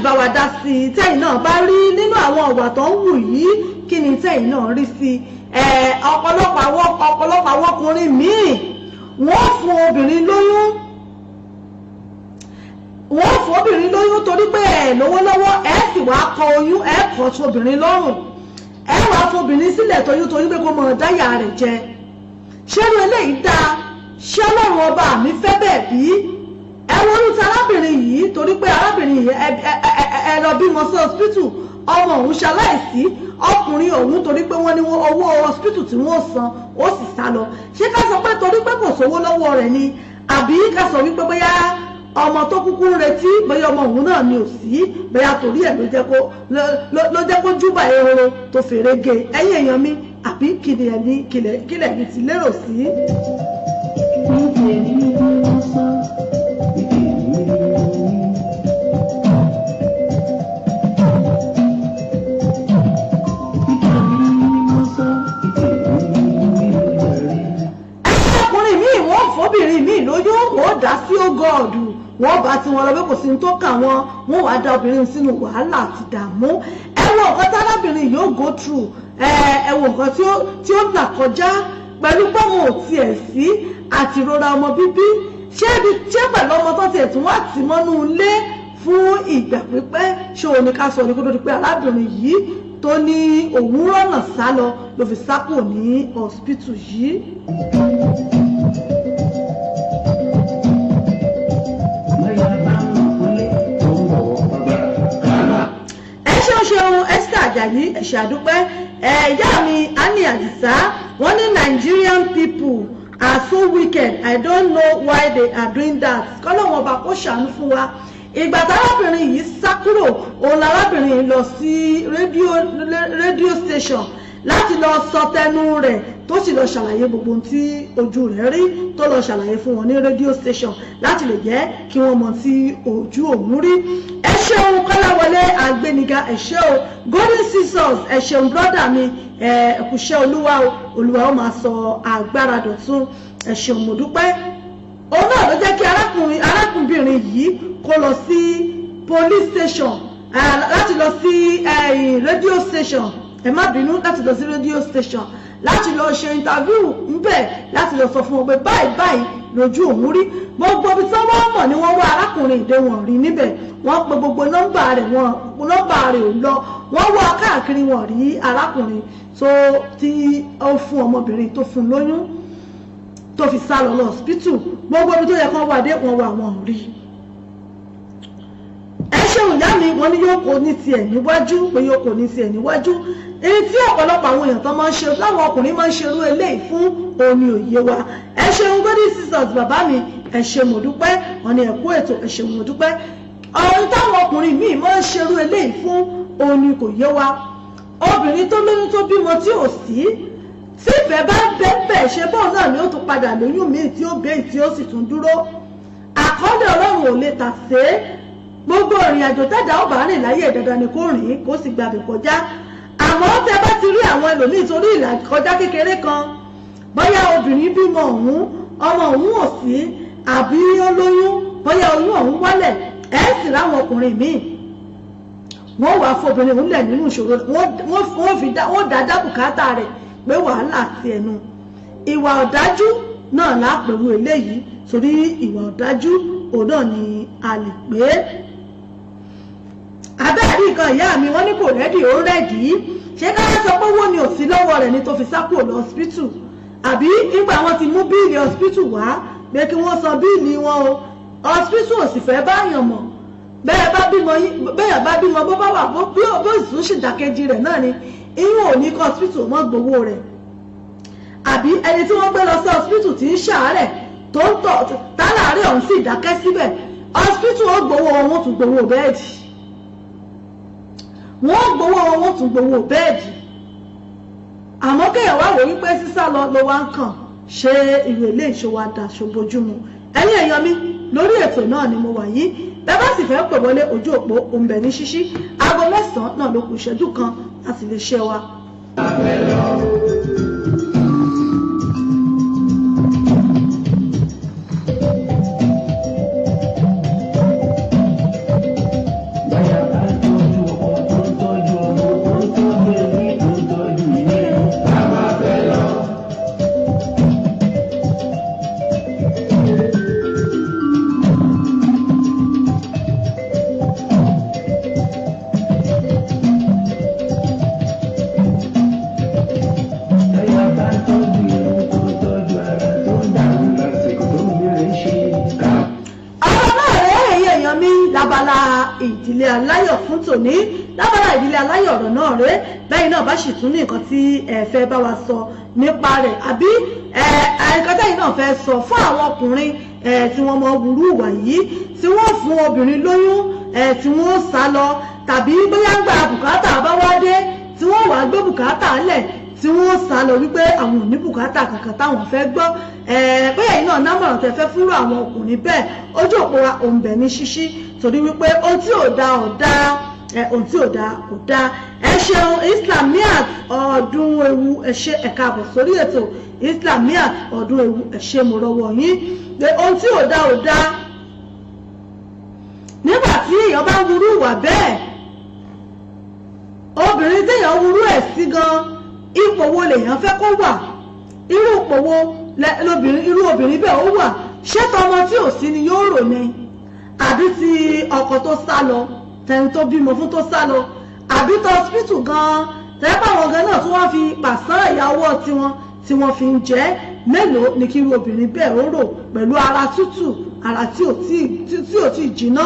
Bá wa dá sí i. Tẹ́yìn náà bá rí nínú àwọn ọ̀wà tó ń wù yìí, kí ni tẹ́yìn náà rí sí i? Ọ̀pọ̀lọpọ̀ àwọn ọkùnrin míì, wọ́n fún obìnrin lóyún, wọ́n fún obìnrin lóyún torí pé ẹ̀ lówó lọ́wọ́, ẹ̀ sì wá kọ oyún, ẹ̀ kọ́ tó obìnrin lọ́rùn, ẹ̀ wá fún obìnrin sílẹ̀ toyún torí pé kó mọ̀ dáyà rẹ̀ jẹ. Ṣé irú eléyìí dáa? Ṣé Ọlọ́run ọba mi fẹ́ bẹ́ẹ̀ bí? Ẹ wo orúkọ arábìnrin yìí, torí pé arábìnrin yìí ẹ lọ bímọ sí hospital, ọmọ òun ṣaláìsí, ọkùnrin òun torí pé wọ́n ní owó hospital tí wọ́n san, ó sì sá lọ. Ṣé ká sọ pé torí pé kò sówó lọ́wọ́ rẹ̀ ni, àbí ká sọ wípé bóyá ọmọ tó kúkú ń retí, bóyá ọmọ òun náà ni ò sí, bóyá torí ẹ̀ ló jẹ́ kó júbà ehoro tó fèrè ge? Ẹ̀yin èèyàn mi, àbí kílẹ̀ ní kílẹ̀ ní ti lérò sí. God, wọ́n bá tiwọn lọ, pé kò sí ní tó kà wọ́n. Wọ́n wàá da obìnrin sínú wàhálà àti ìdààmú. Ẹ wo nǹkan tárábìnrin yóò go through, ẹ wo nǹkan tí ó là kọjá pẹ̀lú pọ́nmọ́ ò tiẹ̀ sí àti ìrora ọmọ bíbí. Ṣé ibi ṣé pẹ̀lú ọmọ tó tiẹ̀ tún wá tì mọ́nú ilé fún ìgbà pípẹ́, ṣé òun ni ká sọ ní kó tó di pé arábìnrin yìí tó ní òun rọ̀nà sá lọ ló fi sá kúrò ní hospital yìí? Bóyá bá ń mọ̀ kúnlé tó ń bọ̀wọ̀ fagbára. Ẹ ṣeun ṣeun, Esther Ajayi, ẹ ṣé àdúpẹ́. Ẹ ìyá mi Annie Adisa, wọ́n ní, "Nigerian people are so wicked. I don't know why they are doing that." Kọ́lọ́wọ́n ọba kó ṣàánú fún wa. Ìgbà tárábìnrin yìí sá kúrò, òun lárábìnrin yìí lọ sí rédíò station láti lọ sọ tẹnu rẹ̀, tó sì lọ ṣàlàyé gbogbo ohun tí ojú rẹ̀ rí, tó lọ ṣàlàyé fún wọn ní rédíò station láti lè jẹ́ kí wọ́n mọ tí ojú òun rí. Ẹ ṣeun, Kọ́láwọlé Àgbéniga, ẹ ṣé o. Golden Scissors, ẹ ṣeun, brother mi, ẹ kúṣẹ́ Olúwa o. Olúwa ó máa sọ agbára dọ̀tun. Ẹ ṣeun, mo dúpẹ́. Òun náà ló jẹ́ kí arákùnrin yìí kó lọ sí police station, láti lọ sí radio station, ẹ má bínú, láti lọ sí radio station láti lọ ṣe interview ńbẹ̀, láti lọ sọ fún wọn pé báyìí báyìí lójú òun rí. Gbogbo ibi tí wọ́n mọ̀ ni wọ́n wá arákùnrin ìdè, wọn rí níbẹ̀. Wọ́n pe gbogbo nọ́mbà rẹ̀, wọ́n nọ́mbà rẹ̀ ò lọ. Wọ́n wá káàkiri, wọn rí arákùnrin tó tí ó fún ọmọbìnrin tó fún lóyún tó fi sá lọ lọ hospital. Gbogbo ibi tó yẹ kán wà dé, wọn wà, wọn ò rí. Ẹ ṣeun, ìyá mi. Wọ́n ní yóò kó ní tiẹ̀ níwájú, pé yóò kó ní tiẹ̀ níwájú. Èyí tí ọ̀pọ̀lọpọ̀ àwọn èèyàn tó máa ń ṣe, láwọn ọkùnrin máa ń ṣerú eléyìí fún òní òye wa. Ẹ ṣeun, Golden Scissors, bàbá mi, ẹ ṣe, mo dúpẹ́. Wọ́n ní ẹ kú ètò, ẹ ṣeun, mo dúpẹ́. Ọ̀run táwọn ọkùnrin míì máa ń ṣerú eléyìí fún òní kò yé wa. Obìnrin tó lóyún, tó bímọ, tí ò sí, tí ìfẹ́ bá bẹ́ẹ̀ ṣe bọ́ọ̀ náà ni ó tún padà lóyún míì tí ó bẹ́ẹ̀ tí ó sì tún dúró. Àkọọ́lẹ̀ Ọlọ́run ò lè tà sé. Gbogbo ìrìn àjò tẹ́dá ó bá rìn láyé, dandan ni kó rìn, kó sì gbàbẹ̀ kọjá. Àmọ́ tẹ bá ti rí àwọn ẹlòmíì, torí ìlà kọjá kékeré kan, bóyá obìnrin bímọ ọ̀hún, ọmọ ọ̀hún ò sí, àbí ó lóyún, bóyá oyún ọ̀hún wálẹ̀, ẹ̀ sì ráwọn ọkùnrin míì, wọ́n wàá fobìnrin òun lẹ̀ nínú ìṣòro, wọ́n fi wọ́n dá bùkátà rẹ̀ pé wàhálà àti ẹnu. Ìwà ọ̀dájú náà lápẹ̀rù eléyìí, torí ìwà ọ̀dájú òun náà ni a lè pé. Abẹ́ẹ̀rí nǹkan, ìyá mi, wọ́n ní kò ready. Ó ready. Ṣé ká sọ pé owó ni ò sí lọ́wọ́ rẹ̀ ni tó fi sá kúrò lọ hospital, àbí nígbà wọn ti mú bill hospital wá pé kí wọ́n san bill wọn o, hospital ò sì fẹ́ báyàn mọ̀? Bẹ́ẹ̀ bá bímọ, bẹ́ẹ̀ bá bímọ, bó bá wà, bó bó ìsún ṣìdàkejì rẹ̀ náà ni ìyún ò ní kí hospital mọ́ gbowó rẹ̀. Àbí ẹni tí wọ́n gbé lọ sí hospital tí ń ṣàárẹ̀, tó ń tọ̀ tálàárẹ̀ ọ̀hún sì dákẹ́ síbẹ̀, hospital ó gbowó wọn, wọ́n tún gbowó bed, wọ́n gbowó wọn, wọ́n tún gbowó bed. Àmọ́ kéèyàn wá wò wípé sísá lọ ló wá ń kàn ṣé ìrò ilé ìṣòwò àdàṣọ bójúmu. Ẹ̀yin èèyàn mi, lórí ètò náà ni mo wà yìí. Bẹ́ẹ̀ bá sì fẹ́ pè wọlé, ojú òpó òǹbẹ̀ ní ṣíṣí. Aago 9 náà ló kù ìṣẹ́jú kan láti lè ṣe wa. Báyà bá ń tọ́jú ọkọ, tó ń tọ́jú ọmọ, tó ń tọ́jú ẹbí, tó ń tọ́jú ilé. Ká máa fẹ́ lọ. Báyà bá ń tọ́jú irun, tó ń tọ́jú ara, tó ń dàrú lásìkò tó ń bèrè ṣe. Ká Ọ̀rọ̀ náà rẹ̀, ẹ̀yin èèyàn mi, lábala ìdílé aláyọ̀ fún tòní, lábala ìdílé aláyọ̀, ọ̀rọ̀ náà rẹ̀. Bẹ́ẹ̀ náà bá sì tún ní nǹkan tí ẹ fẹ́ bá wa sọ nípa rẹ̀, àbí nǹkan tẹ́yìn náà fẹ́ sọ fún àwọn ọkùnrin tí wọ́n mọ wúrú ìwà yìí, tí wọ́n fún obìnrin lóyún, tí wọ́n sá lọ, tàbí bóyá ń gba bùkátà bá wá dé, tí wọ́n wàá gbé bùkátà lẹ̀, tí wọ́n sá lọ wípé àwọn ò ní bùkátà kankan táwọn fẹ́ gbọ́, bóyá yìí náà námọ̀ràn tẹ́ fẹ́ fúnrú àwọn ọkùnrin bẹ́ẹ̀, ojú òpó wa òun bẹ̀ ní ṣíṣí, torí wípé ohun tí ò da ò da, ohun tí ò da kò da. Ẹ ṣeun, Islamiat Ọdún Ewu, ẹ ṣe, ẹ káàbọ̀ sórí ètò. Islamiat Ọdún Ewu, ẹ ṣe, mo rọwọ́ yín pé ohun tí ò da ò da. èèyàn bá ń wúrú ìwà bẹ́ẹ̀, obìnrin téèyàn wúrú ẹ̀ sí gan, ipò wo lèèyàn fẹ́ kó wà? Irú ipò wo lobìnrin, irú obìnrin bẹ́ẹ̀ ó wà? Ṣé tọmọ tí ò sí ni yóò rò ni, àbí ti ọkọ tó sá lọ, tẹni tó bímọ fún tó sá lọ, àbí tó hospital gan tẹ́pẹ́ àwọn gan náà tí wọ́n fi pàṣán ìyàwó tiwọn tí wọ́n fi ń jẹ́? Mélòó ni kí irú obìnrin bẹ́ẹ̀ ó rò pẹ̀lú ara tútù, ara tí ò tí jiná,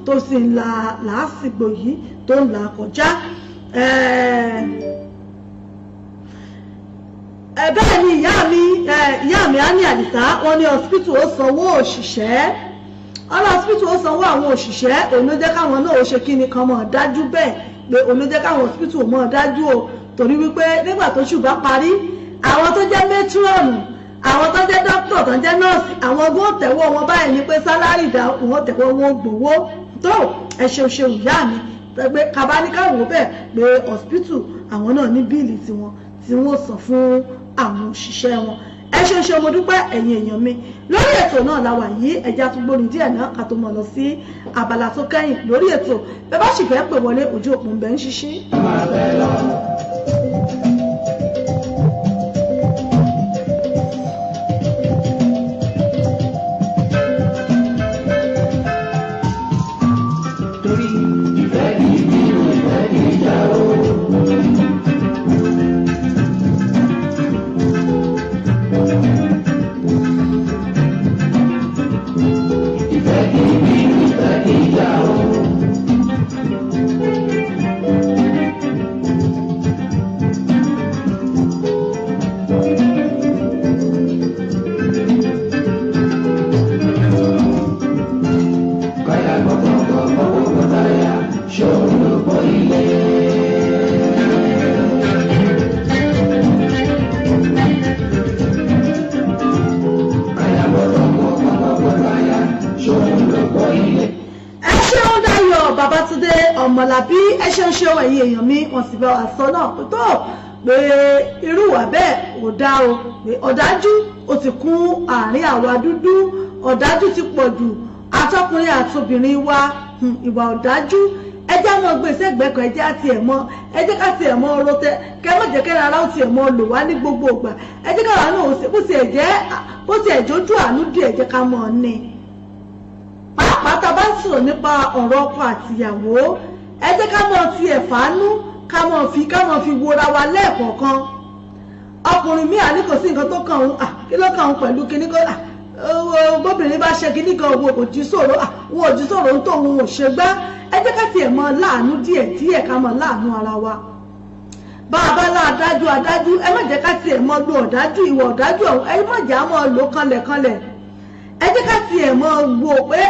tó sì ń la làásìgbò yìí tó ń là kọjá? Bẹ́ẹ̀ ni ìyá mi á ní àdìsá wọn ní hospital ó sanwó òṣìṣẹ́ ọlọ́, hospital ó sanwó àwọn òṣìṣẹ́, òun ló jẹ́ káwọn náà ó ṣe kí ni kan mọ̀ dájú bẹ́ẹ̀, pé òun ló jẹ́ káwọn hospital mọ̀ dájú o, torí wípé nígbà tó ṣùgbọ́n parí, àwọn tó jẹ́ matron, àwọn tó jẹ́ dókítà, tó jẹ́ nọ́ọ̀sì, àwọn ogún tẹ̀wọ́ wọn báyìí ni pé salary dá, wọn tẹ̀wọ́ wọn gbowó tó. Ẹ ṣeun, ṣeun ìyá mi. Pé kabaníkàwò bẹ́ẹ̀ pé hospital àwọn náà ní bill tiwọn tí wọ́n san fún àwọn òṣìṣẹ́ wọn. Ẹ ṣeun, ṣeun, mo dúpẹ́, ẹ̀yin èèyàn mi. Lórí ètò náà la wà yìí. Ẹja tó gbórin díẹ̀ náà ká tó mọ̀ lọ sí abala tó kẹ́yìn lórí ètò. Bẹ́ẹ̀ bá sì fẹ́ pè wọlé, ojú òpó ń bẹ ń ṣiṣí. Máa fẹ́ lọ. Torí ìfẹ́ kì í bínú, ìfẹ́ kì í jà o. Ìfẹ́ kì í bínú, ìfẹ́ kì í jà o. Káyà gbọ̀gbọ̀gbọ̀ gbọ̀gbọ̀ táyà, ṣòun ló pọ̀ ilé. Káyà gbọ̀gbọ̀gbọ̀ gbọ̀gbọ̀ táyà, ṣòun ló pọ̀ ilé. Ẹ ṣeun, Dayọ̀ Babátúndé Ọmọlábí, ẹ ṣeun, ṣeun. Ẹ̀yin èèyàn mi, wọ́n sì bá wa sọ náà pé tó pé irú ìwà bẹ́ẹ̀ ò dá o, pé ọ̀dájú ó ti kún àárín àwa dúdú, ọ̀dájú ti pọ̀ jù, àtọkùnrin àtobìnrin wa. Ìwà ọ̀dájú, ẹ jẹ́ àwọn gbèsè ẹgbẹ́ kan, ẹ jẹ́ àti ẹ̀ mọ́, ẹ jẹ́ ká tiẹ̀ mọ́ ọ̀rọ̀ tẹ kẹ́ mọ̀ jẹ́ kẹ́ra ara ó tiẹ̀ mọ́ lò wá ní gbogbo ìgbà. Ẹ jẹ́ káwa náà ó ṣe bó tiẹ̀ jẹ́, bó tiẹ̀ jójú àánú díẹ̀, jẹ́ ká mọ̀ ọ́ ní. Pàápàá tá a bá ń sọ̀rọ̀ nípa ọ̀rọ̀ ọkọ àtìyàwó, ẹ jẹ́ ká mọ̀ tiẹ̀ fàánú, ká mọ̀ fi wora wa lẹ́ẹ̀kọ̀ọ̀kan. Ọkùnrin mi àní kò sí nǹkan tó kàn òun, kí ló kàn òun pẹ̀lú kíní kó bóbìnrin bá ṣe kíní kan, òun kò jí sọ̀rọ̀, òun ò jí sọ̀rọ̀, òun tó òun ò ṣe gbá. Ẹ jẹ́ ká tiẹ̀ mọ̀ láàánú díẹ̀ díẹ̀, ká mọ̀ láàánú ara wa. Bá a bá láàdájú adájú, ẹ má jẹ́ ká tiẹ̀ mọ̀ lo ọ̀dájú, ìwà ọ̀dájú ọ̀hún, ẹ má jẹ́ á mọ̀ lò kanlẹ̀kanlẹ̀. Ẹ jẹ́ ká tiẹ̀ mọ̀ wò pé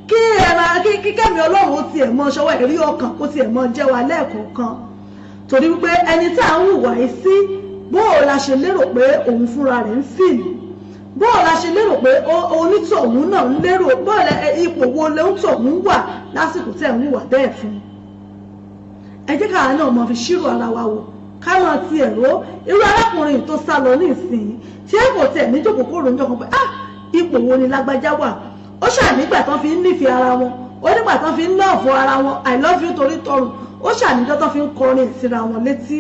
kí ẹran kí kẹ́mi Ọlọ́run ó tiẹ̀ mọ̀ ṣọwọ́ ẹ̀rí ọkàn kó tiẹ̀ mọ̀ jẹ́ wa lẹ́ẹ̀kọ̀ọ̀kan, torí wípé ẹni tí à ń hùwà yìí sí, bóò la ṣe lérò pé òun fúnra rẹ̀ ń feel? Bóò la ṣe lérò pé onítọ̀hún náà ń lérò? Bóò ipò wo lóńtọ̀hún wà lásìkò tẹ̀ ń hùwà bẹ́ẹ̀ fún? Ẹ jẹ́ káwa náà mọ̀ fi ṣírò ara wa wò, ká máa ti ẹ̀rọ irú arákùnrin tó sá lọ ní ìsìn, tí ẹ kò tẹ̀ ní jókòó kó ròǹjọ́ kan pé ipò wo ni lágbájá wà? Ó ṣànígbà tán fi ń nífẹ̀ẹ́ ara wọn, ó nígbà tán fi ń love ara wọn, "I love you" torí tọrùn, ó ṣàníjọ́ tán fi ń kọrin ìsira wọn létí.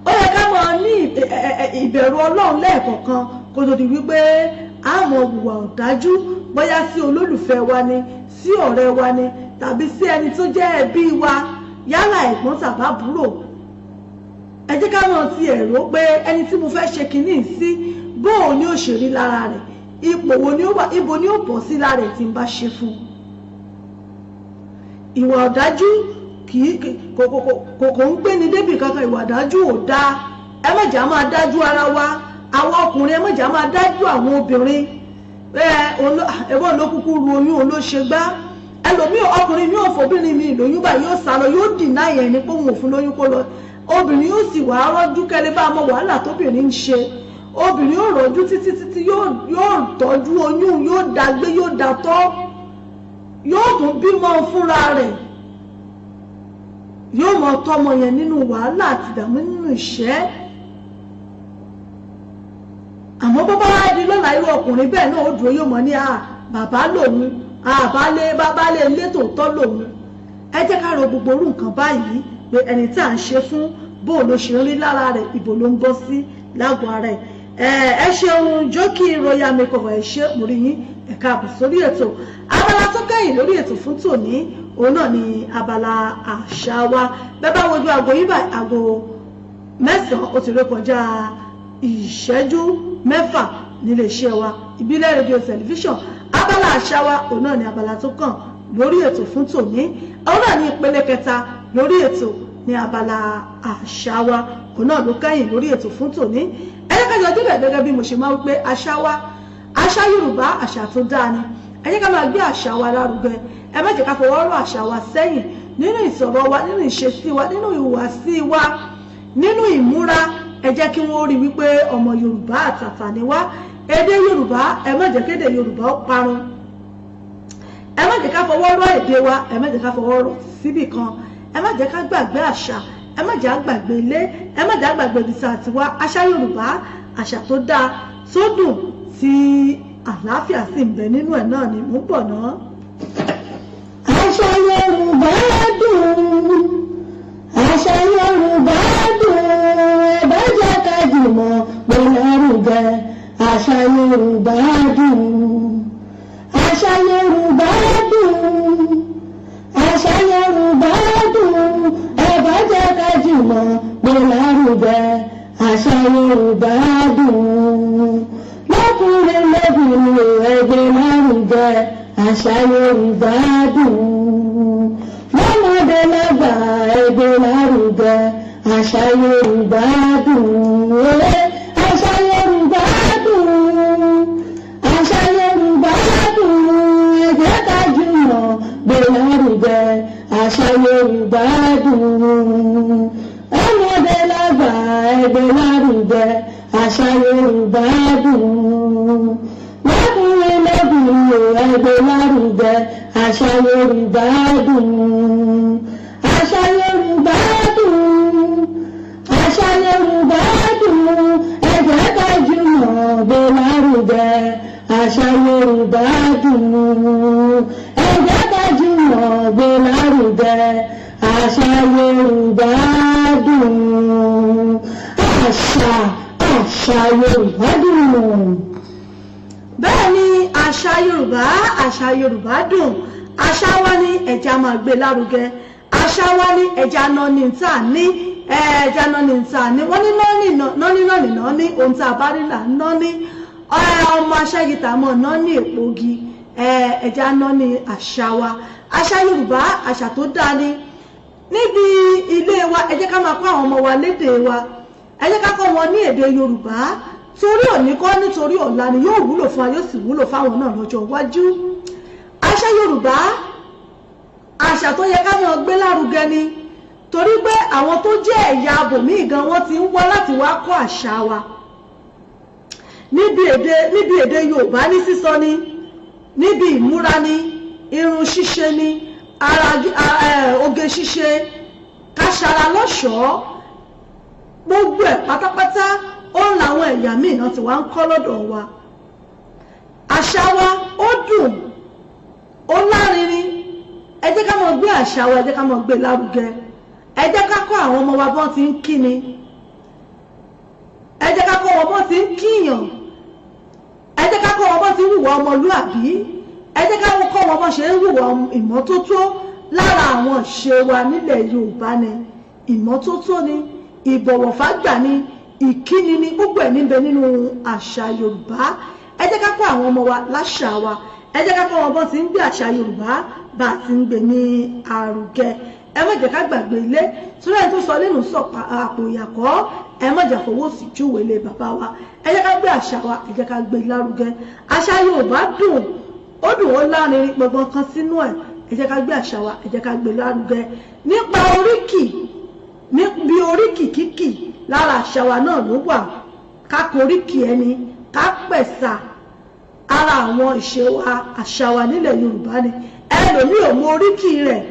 Ó yẹ ká máa ní ìbẹ̀rù Ọlọ́run lẹ́ẹ̀kọ̀ọ̀kan kó tó di wípé a mọ̀ hùwà ọ̀dájú, bóyá sí olólùfẹ́ wa ni, sí ọ̀rẹ́ wa ni, tàbí sí ẹni tó jẹ́ ẹbí wa, yálà ẹ̀gbọ́n tàbí àbúrò. Ẹ jẹ́ ká máa ti ẹ̀rọ pé ẹni tí mo fẹ́ ṣe kinní sí, bóò ni ó ṣe rí lára rẹ̀? Ipò wo ni ó wà? Ibo ni ó bọ̀ sí lára ẹ̀ tí n bá ṣe fún un? Ìwà ọ̀dájú kì í kò ń gbéni débì kankan. Ìwà ọ̀dájú ò dáa. Ẹ má jẹ́ á máa dájú ara wa. Àwọn ọkùnrin, ẹ má jẹ́ á máa dájú àwọn obìnrin. Ẹ̀wọ̀n ló kúkú ru oyún, òun ló ṣe gbá. Ẹlòmíì, ọkùnrin mi ò fòbìnrin mi lóyún báyìí, yóò sá lọ, yóò dìnnà yẹn ní pé òun ò fún lóyún kó lọ. Obìnrin yóò sì wá rọ́jú kẹ́lẹ́ bá mọ wàhálà tóbìnrin ń ṣe. Obìnrin yóò rọ́jú títí títí, yóò tọ́jú oyún, yóò dàgbé, yóò dàtọ́, yóò tún bímọ fúnra rẹ̀, yóò mọ tọ́mọ yẹn nínú wàhálà àti ìdààmú, nínú ìṣẹ́. Àmọ́ bó bá wá di lọ́la, irú ọkùnrin bẹ́ẹ̀ náà ó dúró, yóò mọ̀ ní à bàbá lòun. Àbálé bábálé ilé tòótọ́ lòun. Ẹ jẹ́ ká ro gbogbo orú nǹkan báyìí pé ẹni tí à ń ṣe fún, bó ló ṣe ń rí lára rẹ̀, ìbò ló ń bọ́ sí lágọ̀ọ́ ara ẹ̀. Ẹ ṣeun Jókì Royal Makeover, ẹ ṣe, mo rí yín, ẹ káàbọ̀ sórí ètò. Abala tó kẹ́yìn lórí ètò fún tòní, òun náà ni abala àṣà wa. Bẹ́ẹ̀ bá wojú aago yìí báyìí, aago 9 ó ti rékọjá ìṣẹ́jú 6 nílé iṣẹ́ wa, Ìbílẹ̀ Rédíò Tẹlifíṣàn. Abala àṣà wa, òun náà ni abala tó kàn lórí ètò fún tòní. Òun náà ní ìpele kẹta lórí ètò ní abala àṣà wa, òun náà ló kẹ́yìn lórí ètò fún tòní. Ẹ jẹ́ ká jọ débẹ̀. Gẹ́gẹ́ bí mo ṣe máa ń pé, àṣà wa, àṣà Yorùbá, àṣà tó dáa ni. Ẹ jẹ́ ká máa gbé àṣà wa lárugẹ. Ẹ má jẹ́ ká fọwọ́ rọ́ àṣà wa sẹ́yìn nínú ìsọ̀rọ̀ wa, nínú ìṣesí wa, nínú ìhùwàsí wa, nínú ìmúra. Ẹ jẹ́ kí wọ́n rí wípé ọmọ Yorùbá àtàtà ni wá. Èdè Yorùbá, ẹ má jẹ́ kéde Yorùbá ó parun. Ẹ má jẹ́ ká fọwọ́ rọ́ èdè wa, ẹ má jẹ́ ká fọwọ́ rọ́ síbì kan. Ẹ má jẹ́ ká gbàgbé àṣà, ẹ má jẹ́ àgbàgbé ilé, ẹ má jẹ́ àgbàgbé ibi tí a ti wá. Àṣà Yorùbá, àṣà tó dáa, tó dùn, tí àlàáfíà sì ń bẹ nínú ẹ̀ náà ni. Mò ń bọ̀ náà. Àṣà Yorùbá dùn, àṣà Yorùbá dùn, ẹ bá jẹ́ ká jùmọ̀ gbé lárugẹ. Àṣà Yorùbá dùn, àṣà Yorùbá dùn, àṣà Yorùbá dùn, ẹ bá jẹ́ ká jùmọ̀ gbé lárugẹ. Àṣà Yorùbá dùn, lọ́kùnrin lóbìnrin, ẹ gbé lárugẹ. Àṣà Yorùbá dùn, lọ́mọdé lágbà, ẹ gbé lárugẹ. Àṣà Yorùbá dùn, àṣà Yorùbá dùn, àṣà Yorùbá dùn, ẹ jẹ́ ká jùmọ̀ gbé lárugẹ. Àṣà Yorùbá dùn, ọmọdé lágbà, ẹ gbé lárugẹ. Àṣà Yorùbá dùn, lọ́kùnrin lóbìnrin, ẹ gbé lárugẹ. Àṣà Yorùbá dùn, àṣà Yorùbá dùn, àṣà Yorùbá dùn, ẹ jẹ́ ká jùmọ̀ gbé lárugẹ. Àṣà Yorùbá dùn, ẹ jẹ́ ká jùmọ̀ gbé lárugẹ. Àṣà Yorùbá dùn, àṣà Yorùbá dùn. Bẹ́ẹ̀ ni, àṣà Yorùbá, àṣà Yorùbá dùn. Àṣà wa ní ẹja máa gbé lárugẹ. Àṣà wa ní ẹja náà ní ta ní ẹja náà ní ta ní. Wọ́n ní nọ́ọ̀nì nọ́ọ̀nì nọ́ọ̀nì nọ́ọ̀nì, ohun tá a bá rí là ń nọ́ọ̀nì. Ọmọ aṣáyítà mọ̀ nọ́ọ̀nì èpògi. Ẹja náà ní àṣà wa. Àṣà Yorùbá, àṣà tó dáa ni. Níbi ilé wa, ẹ jẹ́ ká máa kọ́ àwọn ọmọ wa lédè wa. Ẹ jẹ́ ká kọ́ wọn ní èdè Yorùbá, torí òní kọ́, nítorí ọ̀la ni yóò wúlò fún wa, yóò sì wúlò fáwọn náà lọ́jọ́ iwájú. Àṣà Yorùbá, àṣà tó yẹ ká máa gbé lárugẹ ni, torí pé àwọn tó jẹ́ ẹ̀yà abòmíì gan, wọ́n ti ń wá láti wá kọ́ àṣà wa níbi èdè Yorùbá ní sísọ ni, níbi ìmúra ni, irun ṣíṣe ni, ara oge ṣíṣe, káṣara lọ́ṣọ̀ọ́, gbogbo ẹ̀ pátápátá, ó ń làwọn ẹ̀yà míì náà ti wá ń kọ́ lọ́dọ̀ wa. Àṣà wa, ó dùn, ó lárinrin. Ẹ jẹ́ ká máa gbé àṣà wa, ẹ jẹ́ ká máa gbé lárugẹ. Ẹ jẹ́ ká kọ́ àwọn ọmọ wa bọ́n ti ń kíni. Ẹ jẹ́ ká kọ́ wọn bọ́n ti ń kíyàn. Ẹ jẹ́ ká kọ́ wọn bọ́n ti ń hùwà ọmọlúàbí. Ẹ jẹ́ ká kọ́ wọn bọ́n ṣe ń hùwà ìmọ́tótó. Lára àwọn ìṣe wa nílẹ̀ Yorùbá ni ìmọ́tótó ni, ìbọ̀wọ̀fágbà ni, ìkíni ni, gbogbo ẹ̀ níbẹ̀ nínú àṣà Yorùbá. Ẹ jẹ́ ká kọ́ àwọn ọmọ wa láṣà wa. Ẹ jẹ́ ká kọ́ wọn bọ́n ti ń gbé àṣà Yorùbá, bá a ti ń gbé ní àrùgẹ. Ẹ má jẹ́ ká gbàgbé ilé, torí ẹni tó sọ nínú sọ àpò ìyàkọ́. Ẹ má jẹ́ fowó sí júwèé lé bàbá wa. Ẹ jẹ́ ká gbé àṣà wa, ẹ jẹ́ ká gbé lárugẹ. Àṣà Yorùbá dùn, ó dùn, ó lárinrin, gbọ̀ngbọ̀n kan sínú ẹ̀. Ẹ jẹ́ ká gbé àṣà wa, ẹ jẹ́ ká gbé lárugẹ. Nípa oríkì, níbi oríkì kíkì, lára àṣà wa náà ló wà. Ká koríkì ẹni, ká pẹ̀sà, ara àwọn ìṣe wa, àṣà wa nílẹ̀ Yorùbá ni. Ẹlòmíì ò mọ oríkì rẹ̀,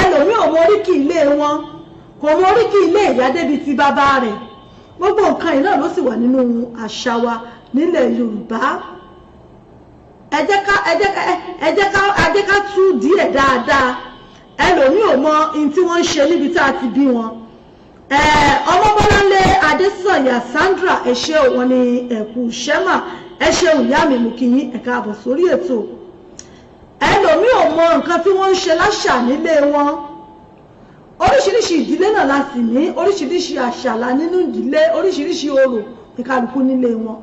ẹlòmíì ò mọ oríkì ilé wọn, kò mọ oríkì ilé ìyá débi ti bàbá rẹ̀. Gbogbo nǹkan yìí náà ló sì wà nínú àṣà wa nílẹ̀ Yorùbá. Ẹ jẹ́ ká tú díẹ̀ dáadáa. Ẹlòmíì ò mọ ohun tí wọ́n ń ṣe níbi tá a ti bí wọn. Ọmọbọ́láńlé Adésànyà Sandra, ẹ ṣé. Wọn ní ẹ̀kú sẹ́mà. Ẹ ṣeun, ìyá mi, mú kí yín ẹ káàbọ̀ sórí ètò. Ẹlòmíì ò mọ nǹkan tí wọ́n ń ṣe láṣà nílé wọn. Oríṣiríṣi ìdílé náà la sì ní, oríṣiríṣi àṣà la nínú ìdílé, oríṣiríṣi orò ní kálukú nílé wọn.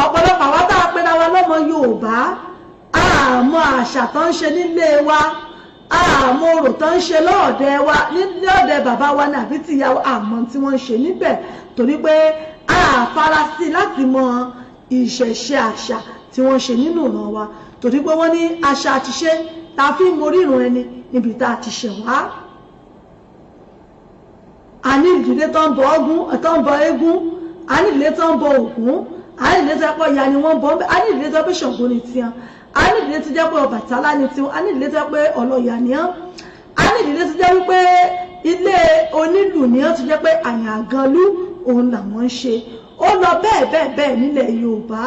Ọ̀pọ̀lọpọ̀ àwa tá a pera wa lọ́mọ Yorùbá, àmọ́ àṣà tó ń ṣe nílé wa, àmọ́ orò tó ń ṣe lọ́ọ̀dẹ wa, lọ́ọ̀dẹ bàbá wa ní àbí tìyá wa, àmọ́ tí wọ́n ń ṣe níbẹ̀, torí pé a farasí láti mọ ìṣẹ̀ṣe àṣà tí wọ́n ń ṣe nínú ìran wa, torí pé wọ́n ní àṣà àtiṣe ta fi ń morírun ẹni níbi tá a ti ṣẹ̀ wá. A ní ìdílé tó ń bọ ọgún, tó ń bọ eégún, a ní ìdílé tó ń bọ Ògún, a ní ìdílé tó jẹ́ pé Ọya ni wọ́n ń bọ, a ní ìdílé tó pé Ṣàngó ni tiwọn, a ní ìdílé tó jẹ́ pé Ọbàtálá ni tiwọn, a ní ìdílé tó jẹ́ pé Ọlọ́ya ni wọ́n, a ní ìdílé tó jẹ́ wípé ilé onílù ni wọ́n, tó jẹ́ pé àyàngalú òun làwọn ń ṣe. Ó lọ bẹ́ẹ̀ bẹ́ẹ̀ bẹ́ẹ̀ nílẹ̀ Yorùbá.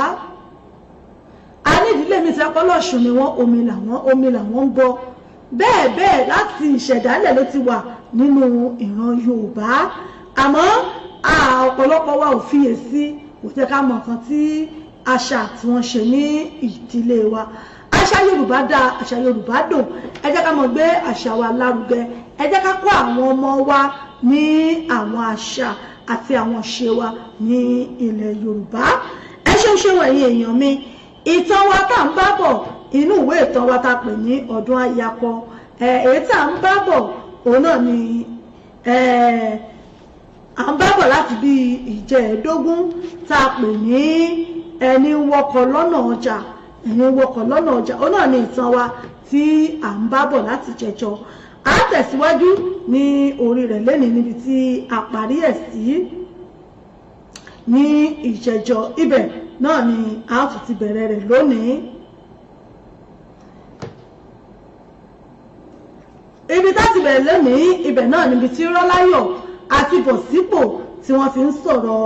A ní ìdílé mi tí wọ́n pọ́ lọ́ṣun ni wọ́n, omi làwọn ń bọ. Bẹ́ẹ̀ bẹ́ẹ̀ láti ìṣẹ̀dálẹ̀ ló ti wà nínú ìran Yorùbá, àmọ́ ọ̀pọ̀lọpọ̀ wa ò fiyèsí, kò jẹ́ ká mọ̀ nǹkan tí àṣà tí wọ́n ṣe ní ìdílé wa. Àṣà Yorùbá dáa, àṣà Yorùbá dùn. Ẹ jẹ́ ká mọ̀ gbé àṣà wa lárugẹ. Ẹ jẹ́ ká kọ́ àwọn ọmọ wa ní àwọn àṣà àti àwọn ìṣe wa ní ilẹ̀ Yorùbá. Ẹ ṣeun ṣeun, ẹ̀yin èèyàn mi. Ìtàn wa tá à ń bá bọ̀ inú ìwé ìtàn wa tá a pè ní Ọdún Ayakọ, èyí tá à ń bá bọ̀, òun náà ni à ń bá bọ̀ láti bí ìjẹ́ẹ̀dógún, tá a pè ní Ẹni Wọkọ̀ Lọ́nà Ọjà. Ẹni Wọkọ̀ Lọ́nà Ọjà, òun náà ni ìtàn wa tí à ń bá bọ̀ láti jẹjọ. A tẹ̀síwájú ní orí rẹ̀ lẹ́nìí níbi tí a parí ẹ̀ sí ní ìjẹjọ. Ibẹ̀ náà ni a tún ti bẹ̀rẹ̀ rẹ̀ lónìí. Ibi tá ti bẹ̀rẹ̀ lónìí, ibẹ̀ náà níbi tí Rọ́láyọ̀ àti Bọ̀sípò tí wọ́n ti ń sọ̀rọ̀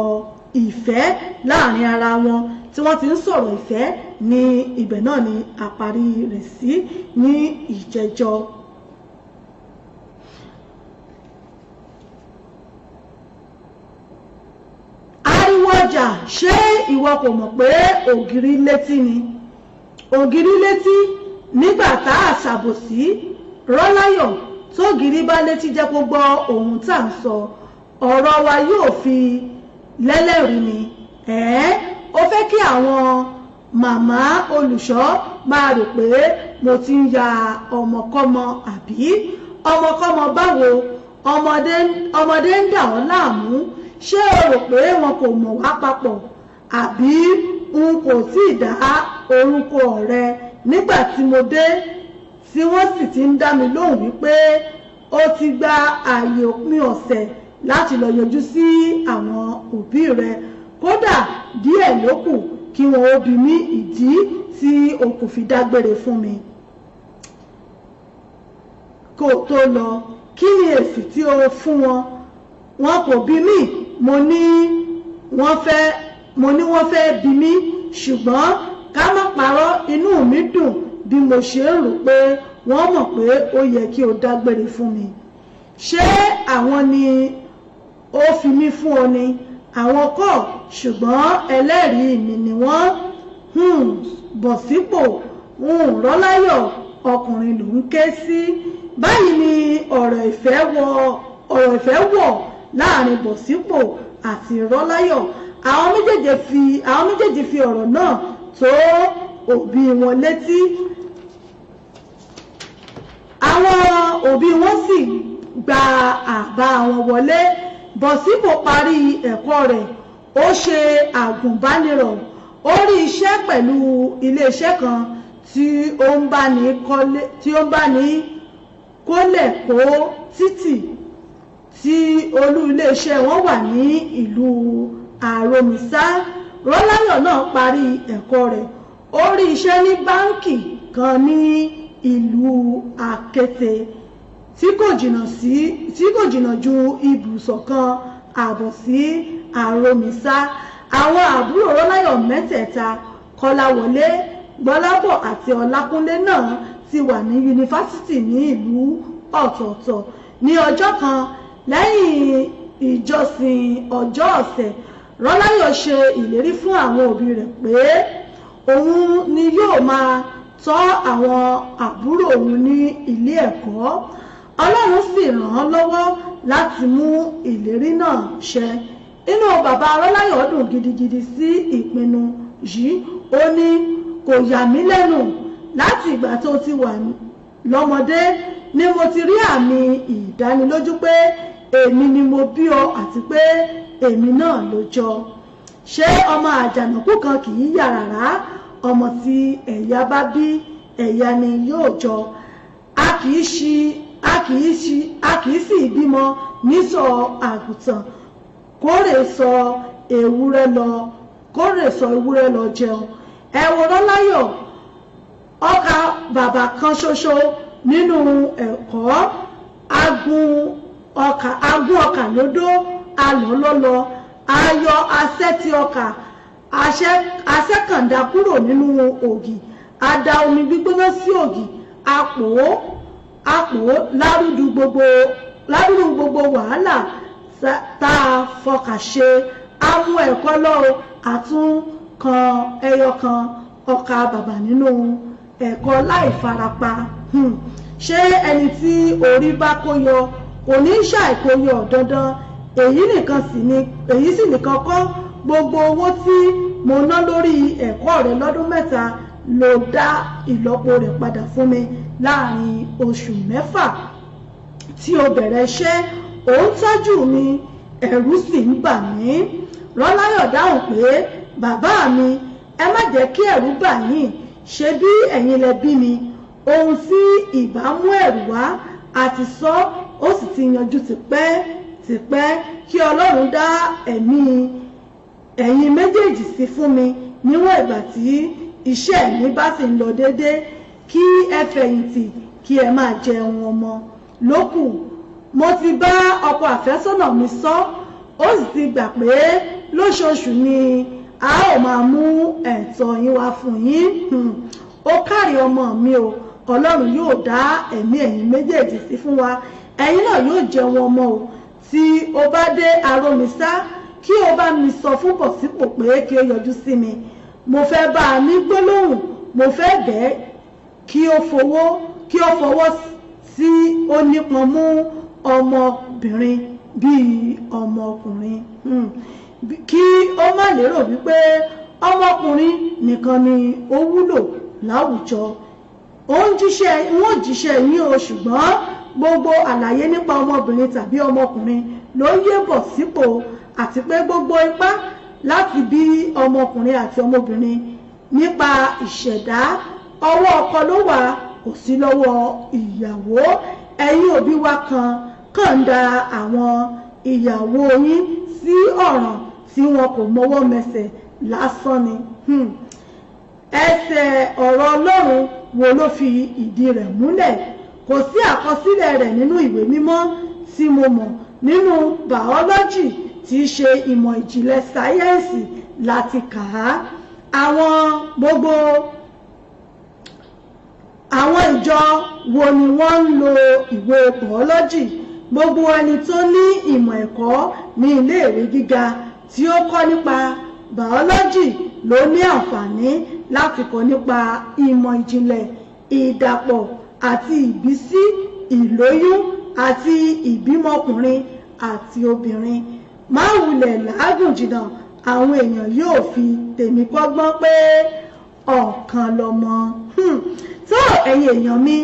ìfẹ́ láàrin ara wọn, tí wọ́n ti ń sọ̀rọ̀ ìfẹ́ ní ibẹ̀ náà ni a parí rẹ̀ sí ní ìjẹjọ. Ariwo ọjà, ṣé ìwọ kò mọ̀ pé ògiri létí ni? Ògiri létí nígbà tá a ṣàbòsí. Rọ́láyọ̀, tógiri bá létí, jẹ́ kó gbọ́ ohun tá à ń sọ. Ọ̀rọ̀ wa yóò fi lẹ́lẹ́rìí ni. Ẹ̀ẹ́, ó fẹ́ kí àwọn màmá olùṣọ́ máa rò pé mo ti ń ya ọmọkọ́mọ, àbí? Ọmọkọ́mọ báwo? Ọmọdé ń dà ọ́ láàmú. Ṣé o rò pé wọn kò mọ̀ wá papọ̀, àbí? N kò tí ì dá orúkọ rẹ nígbà tí mo dé, tí wọ́n sì ti ń dá mi lóhùn wípé ó ti gba ààyè òpin ọ̀sẹ̀ láti lọ yọjú sí àwọn òbí rẹ. Kódà, díẹ̀ ló kù kí wọn ó bi mí ìdí tí o kò fi dágbére fún mi kó o tó lọ. Kí ni èsì tí o fún wọn? Wọn kò bí mí. Mo ní wọ́n fẹ́ bí mi, ṣùgbọ́n ká má parọ́, inú mi dùn bí mo ṣe ń rò pé wọ́n mọ̀ pé ó yẹ kí o dágbére fún mi. Ṣé àwọn ni ó fi mí fún ọ ni? Àwọn kọ́, ṣùgbọ́n ẹlẹ́rìí mi ni wọ́n. Bọ̀ sípò Rọ́láyọ̀, ọkùnrin ló ń ké sí. Báyìí ni ọ̀rọ̀ ìfẹ́ wọ̀ láàrin Bọ̀sípò àti Rọ́láyọ̀. Àwọn méjèèjì fi ọ̀rọ̀ náà tó òbí wọn létí. Àwọn òbí wọn sì gba àbá wọn wọlé. Bọ̀sípò parí ẹ̀kọ́ rẹ̀, ó ṣe àgùnbánirọ̀, ó rí iṣẹ́ pẹ̀lú iléeṣẹ́ kan tí ó ń bá ní kólẹ̀ kó títì, tí olú iléeṣẹ́ wọn wà ní ìlú Àròmísà. Rọ́láyọ̀ náà parí ẹ̀kọ́ rẹ̀, ó rí iṣẹ́ ní báńkì kan ní ìlú Àkété tí kò jìnnà ju ibùsọ̀ kan ààbọ̀ sí Àròmísà. Àwọn àbúrò Rọ́láyọ̀ mẹ́tẹ̀ẹ̀ta Kọ́láwọlé, Gbọ́lábọ̀ àti Ọlákúnlé náà ti wà ní yunifásítì ní ìlú ọ̀tọ̀ọ̀tọ̀. Ní ọjọ́ kan lẹ́yìn ìjọsìn ọjọ́ ọ̀sẹ̀, Rọ́láyọ̀ ṣe ìlérí fún àwọn òbí rẹ̀ pé òun ni yóò máa tọ́ àwọn àbúrò òun ní ilé ẹ̀kọ́. Ọlọ́run sì ràn án lọ́wọ́ láti mú ìlérí náà ṣẹ. Inú bàbá Rọ́láyọ̀ dùn gidigidi sí ìpinnu yìí. Ó ní, kò yà mí lẹ́nu, láti ìgbà tó ti wà lọ́mọdé ni mo ti rí àmì ìdánilójú pé èmi ni mo bí ọ àti pé èmi náà ló jọ. Ṣé ọmọ àjànàkú kan kì í yà rárá? Ọmọ tí ẹ̀yà bá bí, ẹ̀yà ni yóò jọ. A kì í ṣi a kì í ṣi a kì í sì bímọ nísọ̀ àgùntàn kórè sọ ewúrẹ́ lọ, kórè sọ ewúrẹ́ lọ jẹun. Ẹ wo Rọ́láyọ̀, ọkà bàbà kan ṣoṣo nínú ẹ̀kọ́, agun ọkà, agún ọkà lódó, alọ́lọ́lọ́, ayọ̀ asẹ́tì ọkà, asẹ́kàndá kúrò nínú ògì, a da omi gbígbóná sí ògì, apò lárúdú gbogbo lárúdú gbogbo wàhálà tá a fọkà ṣe, a mú ẹ̀kọ́ lọ, àtún kan ẹyọ kan ọkà bàbà nínú ẹ̀kọ́ láì farapa. Ṣé ẹni tí orí bá kó yọ kò ní ṣàìkóyọ dandan? Èyí nìkan sì ni, èyí sì nìkan kọ́, gbogbo owó tí mo ná lórí ẹ̀kọ́ rẹ lọ́dún 3 ló dá ìlọ́po rẹ̀ padà fún mi láàrin oṣù 6 tí o bẹ̀rẹ̀ iṣẹ́. Ò ń tọ́jú mi, ẹ̀rù sì ń bà mí. Rọ́láyọ̀ dáhùn pé, bàbá mi, ẹ má jẹ́ kí ẹ̀rù bà yín, ṣe bí ẹ̀yin lẹ bí mi. Ohun tí ìbá mú ẹ̀rù wá àti sọ, ó sì ti yanjú tipẹ́ tipẹ́. Kí Ọlọ́run dá ẹ̀mí ẹ̀yin méjèèjì sí fún mi níwọ̀n ìgbà tí iṣẹ́ mi bá sì ń lọ déédéé, kí ẹ fẹ̀yìntì, kí ẹ máa jẹun ọmọ lókù. Mo ti bá ọkọ àfẹ́sọ́nà mi sọ, ó sì ti gbà pé lóṣooṣù ni a ó máa mú ẹ̀tọ́ yín wá fún yín. Ó kárí ọmọ mi o, Ọlọ́run yóò dá ẹ̀mí ẹ̀yin méjèèjì sí fún wa, ẹ̀yin náà yóò jẹun ọmọ o. Tí o bá dé Arómisá, kí o bá mi sọ fún Bọ̀sípò pé kí o yọjú sí mi. Mo fẹ́ bá a ní gbólóhùn, mo fẹ́ bẹ́ẹ̀ kí ó fọwọ́ sí onípọn mú ọmọbìnrin bíi ọmọkùnrin, kí ó má lérò wípé ọmọkùnrin nìkan ni ó wúlò láwùjọ. Ó ń jíṣẹ́, wọ́n jíṣẹ́ yín o, ṣùgbọ́n gbogbo àlàyé nípa ọmọbìnrin tàbí ọmọkùnrin ló ń yé Bọ̀sípò, àti pé gbogbo ipá láti bí ọmọkùnrin àti ọmọbìnrin nípa ìṣẹ̀dá ọwọ́ ọkọ ló wà, kò sí lọ́wọ́ ìyàwó. Ẹ̀yin òbí wa kan kàn ń da àwọn ìyàwó yín sí ọ̀ràn tí wọn kò mọwọ́ mẹsẹ̀ lásán ni. Ẹsẹ̀ ọ̀rọ̀ Ọlọ́run wo ló fi ìdí rẹ̀ múlẹ̀? Kò sí àkọsílẹ̀ rẹ̀ nínú ìwé mímọ́ tí mo mọ̀. Nínú bàọ́lọ́jì tí í ṣe ìmọ̀ ìjìnlẹ̀ sáyẹ́ǹsì láti kà á. Àwọn gbogbo àwọn ìjọ wo ni wọ́n ń lo ìwé bàọ́lọ́jì? Gbogbo ẹni tó ní ìmọ̀ ẹ̀kọ́ ní iléèwé gíga tí ó kọ́ nípa bàọ́lọ́jì ló ní àǹfààní láti kọ́ nípa ìmọ̀ ìjìnlẹ̀ ìdàpọ̀ àti ìbísí, ìlóyún àti ìbímọkùnrin àti obìnrin. Má wulẹ̀ làágùn jìnnà, àwọn èèyàn yóò fi tèmi kọ́gbọ́n pé ọ̀kan lọmọ. Tó ẹ̀yin èèyàn mi,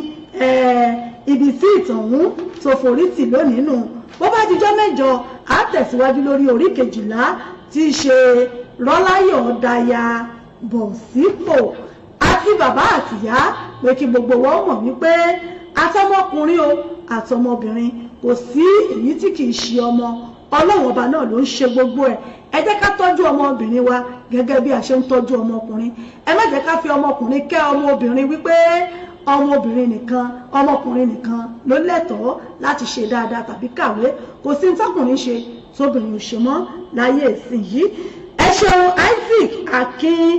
ibi tí ìtàn ọ̀hún tó forí tì lónìí nù. Bó bá dijọ́ mẹ́jọ, á tẹ̀síwájú lórí orí 12 tí í ṣe Rọ́láyọ̀ daya Bọ̀sípò. Àti bàbá àtìyá pé kí gbogbo wọn mọ̀ wípé àtọmọkùnrin o àtọmọbìnrin, kò sí èyí tí kì í ṣe ọmọ. Ọlọ́run ọba náà ló ń ṣe gbogbo ẹ̀. Ẹ jẹ́ ká tọ́jú ọmọbìnrin wa gẹ́gẹ́ bí a ṣe ń tọ́jú ọmọkùnrin. Ẹ má jẹ́ ká fi ọmọkùnrin kẹ́ ọmọbìnrin wípé ọmọbìnrin nìkan, ọmọkùnrin nìkan ló lẹ́tọ̀ọ́ láti ṣe dáadáa tàbí kàwé. Kò sí ní tọkùnrin ṣe tóbìnrin ò ṣe mọ́ láyé ìsìn yìí. Ẹ ṣeun Isaac Akin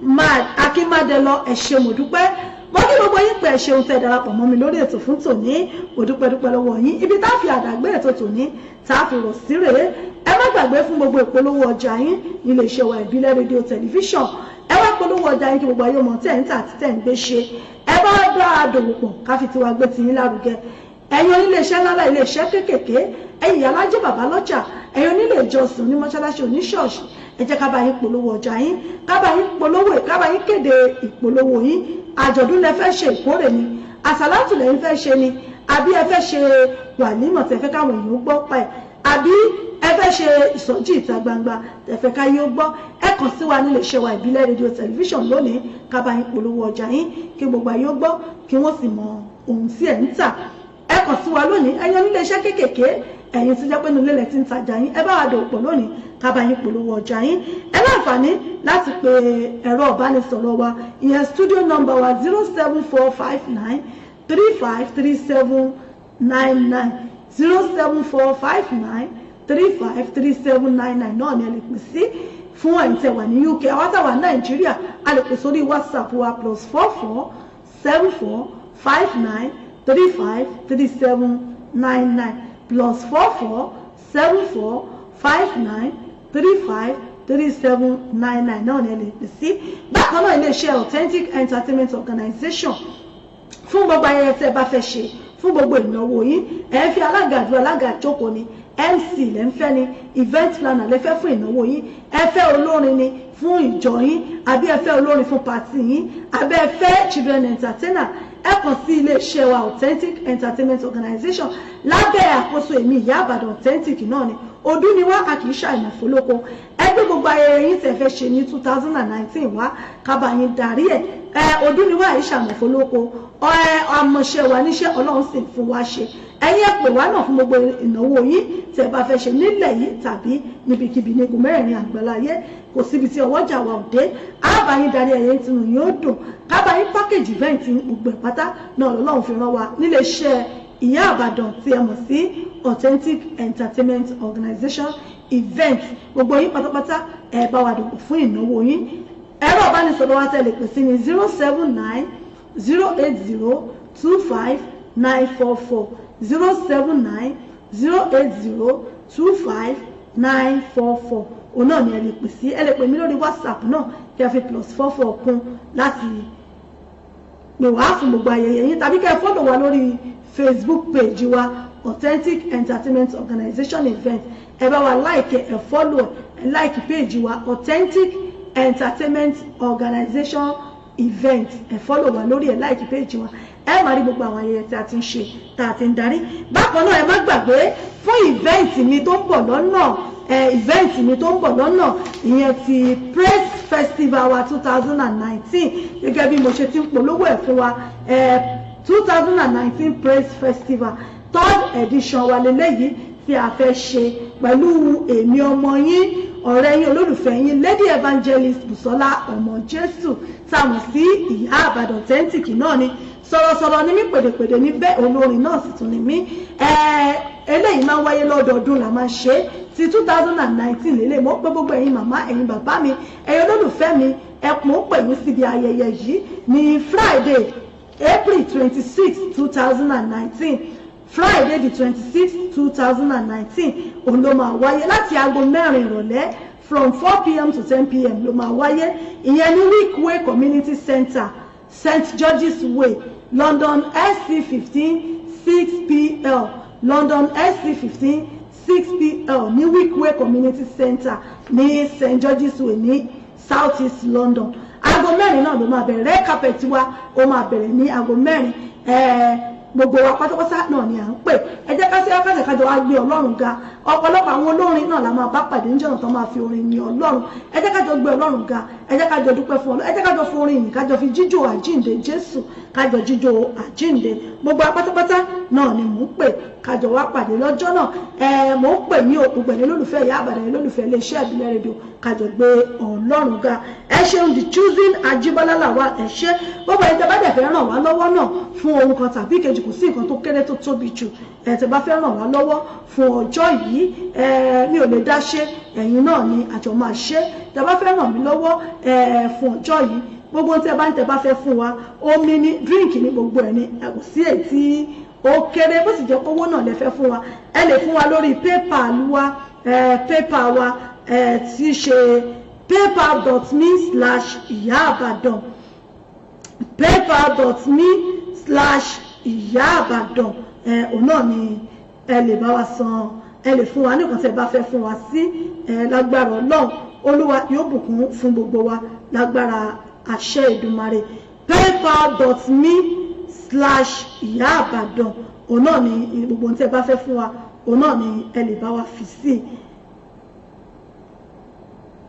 Akínmádélọ, ẹ ṣé, mo dúpẹ́. Mo kí gbogbo yín pé ẹ ṣeun tẹ́ darapọ̀ mọ́ mi lórí ètò fún tòní. Mo dúpẹ́ dúpẹ́ lọ́wọ́ yín. Ibi tá a fi àdàgbé ètò tòní tá a fi rọ̀ sí rèé. Ẹ má gbàgbé, fún gbogbo ìpolówó ọjà yín nílé iṣẹ́ wa, Ìbílẹ̀ Rédíò Tẹlifíṣàn, ẹ wá polówó ọjà yín kí gbogbo ayé mọ̀ tẹ̀ ń tà àti tẹ̀ ń gbé ṣe. Ẹ bá dá a dòwò pọ̀, ká fi tiwa gbé tiyín lárugẹ. Ẹ̀yin oníléeṣẹ́ ńláńlá, iléeṣẹ́ kéékèèké, ẹ̀yin ìyálájẹ́, bàbá lọ́jà, ẹ̀yin onílé ìjọsìn, onímọ̀ṣáláṣí, oníṣọ́ọ̀ṣì, ẹ jẹ́ ká bá yín polówó ọjà yín, ká bá yín polówó, ká bá yín kéde ìpolówó yín. Àjọ̀dún lẹ fẹ́ ṣe, ìkórè ni, àsàlátù lẹ́yìn fẹ́ ṣe ni, àbí ẹ fẹ́ ṣe wàlímọ̀ tẹ́ fẹ́ káwọn èèyàn gbọ́ pa ẹ̀, àbí ẹ fẹ́ ṣe ìsọjí ìta gbangba tẹ́ fẹ́ káyé ó gbọ́, ẹ kàn sí wa nílé iṣẹ́ wa, Ìbílẹ̀ Rédíò Tẹlifíṣàn lónìí, ká bá yín polówó ọjà yín kí gbogbo ayé ó gbọ́, kí wọ́n sì mọ ohun tí ẹ̀ ń tà. Ẹ kàn sí wa lónìí. Ẹ̀yin onílé iṣẹ́ kéékèèké, ẹ̀yin tí jẹ́ pé nílé lẹ ti ń tajà yín, ẹ bá wa dòwò pọ̀ lónìí, ká bá yín polówó ọjà yín. Ẹ láǹfààní láti pe ẹ̀rọ ìbánisọ̀rọ̀ wa, ìyẹn studio number wa, 07459353799, 07459353799 náà ni ẹ lè pè sí fún ẹ̀yin tẹ́ wà ní UK. Àwọn tá wà ní Nàìjíríà, a lè pè sórí WhatsApp wa, +447459353799, +447459353799 náà ni ẹ lè pè sí. Bákan náà, iléeṣẹ́ Authentic Entertainment Organization, fún gbogbo ayẹyẹ tẹ́ ẹ bá fẹ́ ṣe, fún gbogbo ìnáwó yín, ẹ ń fi alága àdúrà, alága àjókòó ni, MC lẹ́ ń fẹ́ ni, event planner lẹ́ fẹ́ fún ìnáwó yín, ẹ fẹ́ olórin ni fún ìjọ yín, àbí ẹ fẹ́ olórin fún party yín, àbí ẹ fẹ́ children entertainer, ẹ kàn sí iléeṣẹ́ wa, Authentic Entertainment Organization, lábẹ́ àkóso èmi, Ìyá Àbàdàn Authentic náà ni. Ọdún ni wá, a kì í ṣàìmọ̀ fólóko. Ẹgbẹ́ gbogbo ayẹyẹ yín tẹ́ fẹ́ ṣe ní 2019 wá, kábà yín darí ẹ̀. Ẹ ọdún ni wá, àyíṣà àmọ̀ fólóko. Ẹ àmọ̀ṣẹ́ wa níṣẹ́, Ọlọ́run sì ń fún wa ṣe. Ẹ̀yin ẹ pè wá náà fún gbogbo ìnáwó yín tẹ́ bá fẹ́ ṣe nílẹ̀ yìí tàbí níbikíbi nígun mẹ́rẹ̀ẹ̀rin àgbáláyé. Kò síbi tí ọwọ́jà wa ò dé. Àbá yín darí ẹ̀yẹ, tinú yín ó dùn, kábà yín package event, gbogbo ẹ̀ pátá náà lọ́lọ́run fi rán wa nílé iṣẹ́ Ìyá Àbàdàn tí ẹ mọ̀ sí Authentic Entertainment Organization Event. Gbogbo yín pátápátá, ẹ bá wa dòpò fún ìnáwó yín. Ẹ̀rọ ìbánisọ̀rọ̀ wa tẹ́ lè pè sí ní 07908025944, 07908025944, òun náà ni ẹ lè pè sí. Ẹ lè pè mí lórí WhatsApp náà, kí ẹ fi +44 kún láti pè wá fún gbogbo ayẹyẹ yín, tàbí kẹ́ ẹ follow wa lórí Facebook page wa, Authentic Entertainment Organization Event. Ẹ bá wa like, ẹ follow, ẹ like page wa, Authentic Entertainment Organization Event. Ẹ follow wa lórí ẹ, like page wa, ẹ máa rí gbogbo àwọn ayẹyẹ tí a ti ń ṣe, tá a ti ń darí. Bákan náà, ẹ má gbàgbé fún event mi tó ń bọ̀ lọ́nà, event mi tó ń bọ̀ lọ́nà, ìyẹn ti Praise Festival wa 2019. Gẹ́gẹ́ bí mo ṣe ti ń polówó ẹ̀ fún wa, 2019 Praise Festival third edition wa lélẹ́yìí tí a fẹ́ ṣe pẹ̀lú èmi, ọmọ yín, ọ̀rẹ́ yín, olólùfẹ́ yín, Lady Evangelist Bùsọ́lá Ọmọ Jésù, tá a mọ̀ sí Ìyá Àbàdàn Authentic náà ni. Sọ̀rọ̀sọ̀rọ̀ ni mí, pèdèpèdè ní bẹ́ẹ̀, olórin náà sì tún ni mí. Eléyìí máa ń wáyé lọ́dọọdún là máa ń ṣe. Ti 2019 lélẹ̀, mo pé gbogbo ẹ̀yin màmá, ẹ̀yin bàbá mi, ẹ̀yin olólùfẹ́ mi, ẹ pọ́n pè mí síbi ayẹyẹ yìí ní Friday, April 26, 2019. Friday the 26, 2019, òun ló máa wáyé láti aago 4 ìrọ̀lẹ́, from 4 p.m. to 10 p.m. ló máa wáyé. Ìyẹn ní Wickway Community Center, St George's Way, London, SC15 6PL, London SC15 6PL, ní Wickway Community Center ní St George's Way ní South East London. Aago 4 náà ló máa bẹ̀rẹ̀. Red carpet wa ó máa bẹ̀rẹ̀ ní aago 4. Gbogbo wa pátápátá náà ni à ń pè. Ẹ jẹ́ ká sí káṣẹ̀ kájọ wá gbé Ọlọ́run ga. Ọ̀pọ̀lọpọ̀ àwọn olórin náà la máa bá pàdé níjọ́ náà tó máa fi orin yin Ọlọ́run. Ẹ jẹ́ kájọ gbé Ọlọ́run ga, ẹ jẹ́ kájọ dúpẹ́ fún Ọlọ́run, ẹ jẹ́ kájọ fún orin yìí, kájọ fi jíjó àjíǹde Jésù, kájọ jíjó àjíǹde. Gbogbo wa pátápátá Náà ni mò ń pè kájọ wá pàdé lọ́jọ́ náà. Ẹ mò ń pè ní òkú pẹ̀lú olólùfẹ́ Ìyá Àbàdàn, olólùfẹ́ iléeṣẹ́ Ìbílẹ̀ Rédíò, kájọ gbé Ọlọ́run ga. Ẹ ṣeun, The Choosing Ajíbọ́lá làwà. Ẹ ṣe gbogbo ẹni tẹ́ bá dẹ̀ fẹ́ ràn wá lọ́wọ́ náà fún ohun kan tàbí ìkejì, kò sí nǹkan tó kéré tó tóbi jù. Ẹ tẹ́ bá fẹ́ ràn wá lọ́wọ́ fún ọjọ́ yìí, ẹ mi ò lè dá ṣe, ẹ̀yin náà ni àjọ máa ṣe. Tẹ́ bá fẹ́ ràn mí lọ́wọ́ ẹ fún ọjọ́ yìí, gbogbo tẹ́ bá ń tẹ́ bá fẹ́ fún wa, omi ní, drink ní, gbogbo ẹ̀ ní, kò sí èyí tí ó kéré. Bó sì jẹ́ owó náà lè fẹ́ fún wa, ẹ lè fún wa lórí PayPal wa, PayPal wa tí í ṣe paypal.me/ìyáàbàdàn, paypal.me/ìyáàbàdàn. Òun náà ni ẹ lè bá wa san, ẹ lè fún wa ní nǹkan tí ẹ bá fẹ́ fún wa sí. Lágbára Ọlọ́run, Olúwa yóò bùkún fún gbogbo wa lágbára àṣẹ Èdùmàrè. paypal.me/ìyáàbàdàn, òun náà ni gbogbo ohun tí ẹ bá fẹ́ fún wa, òun náà ni ẹ lè bá wa fi sí.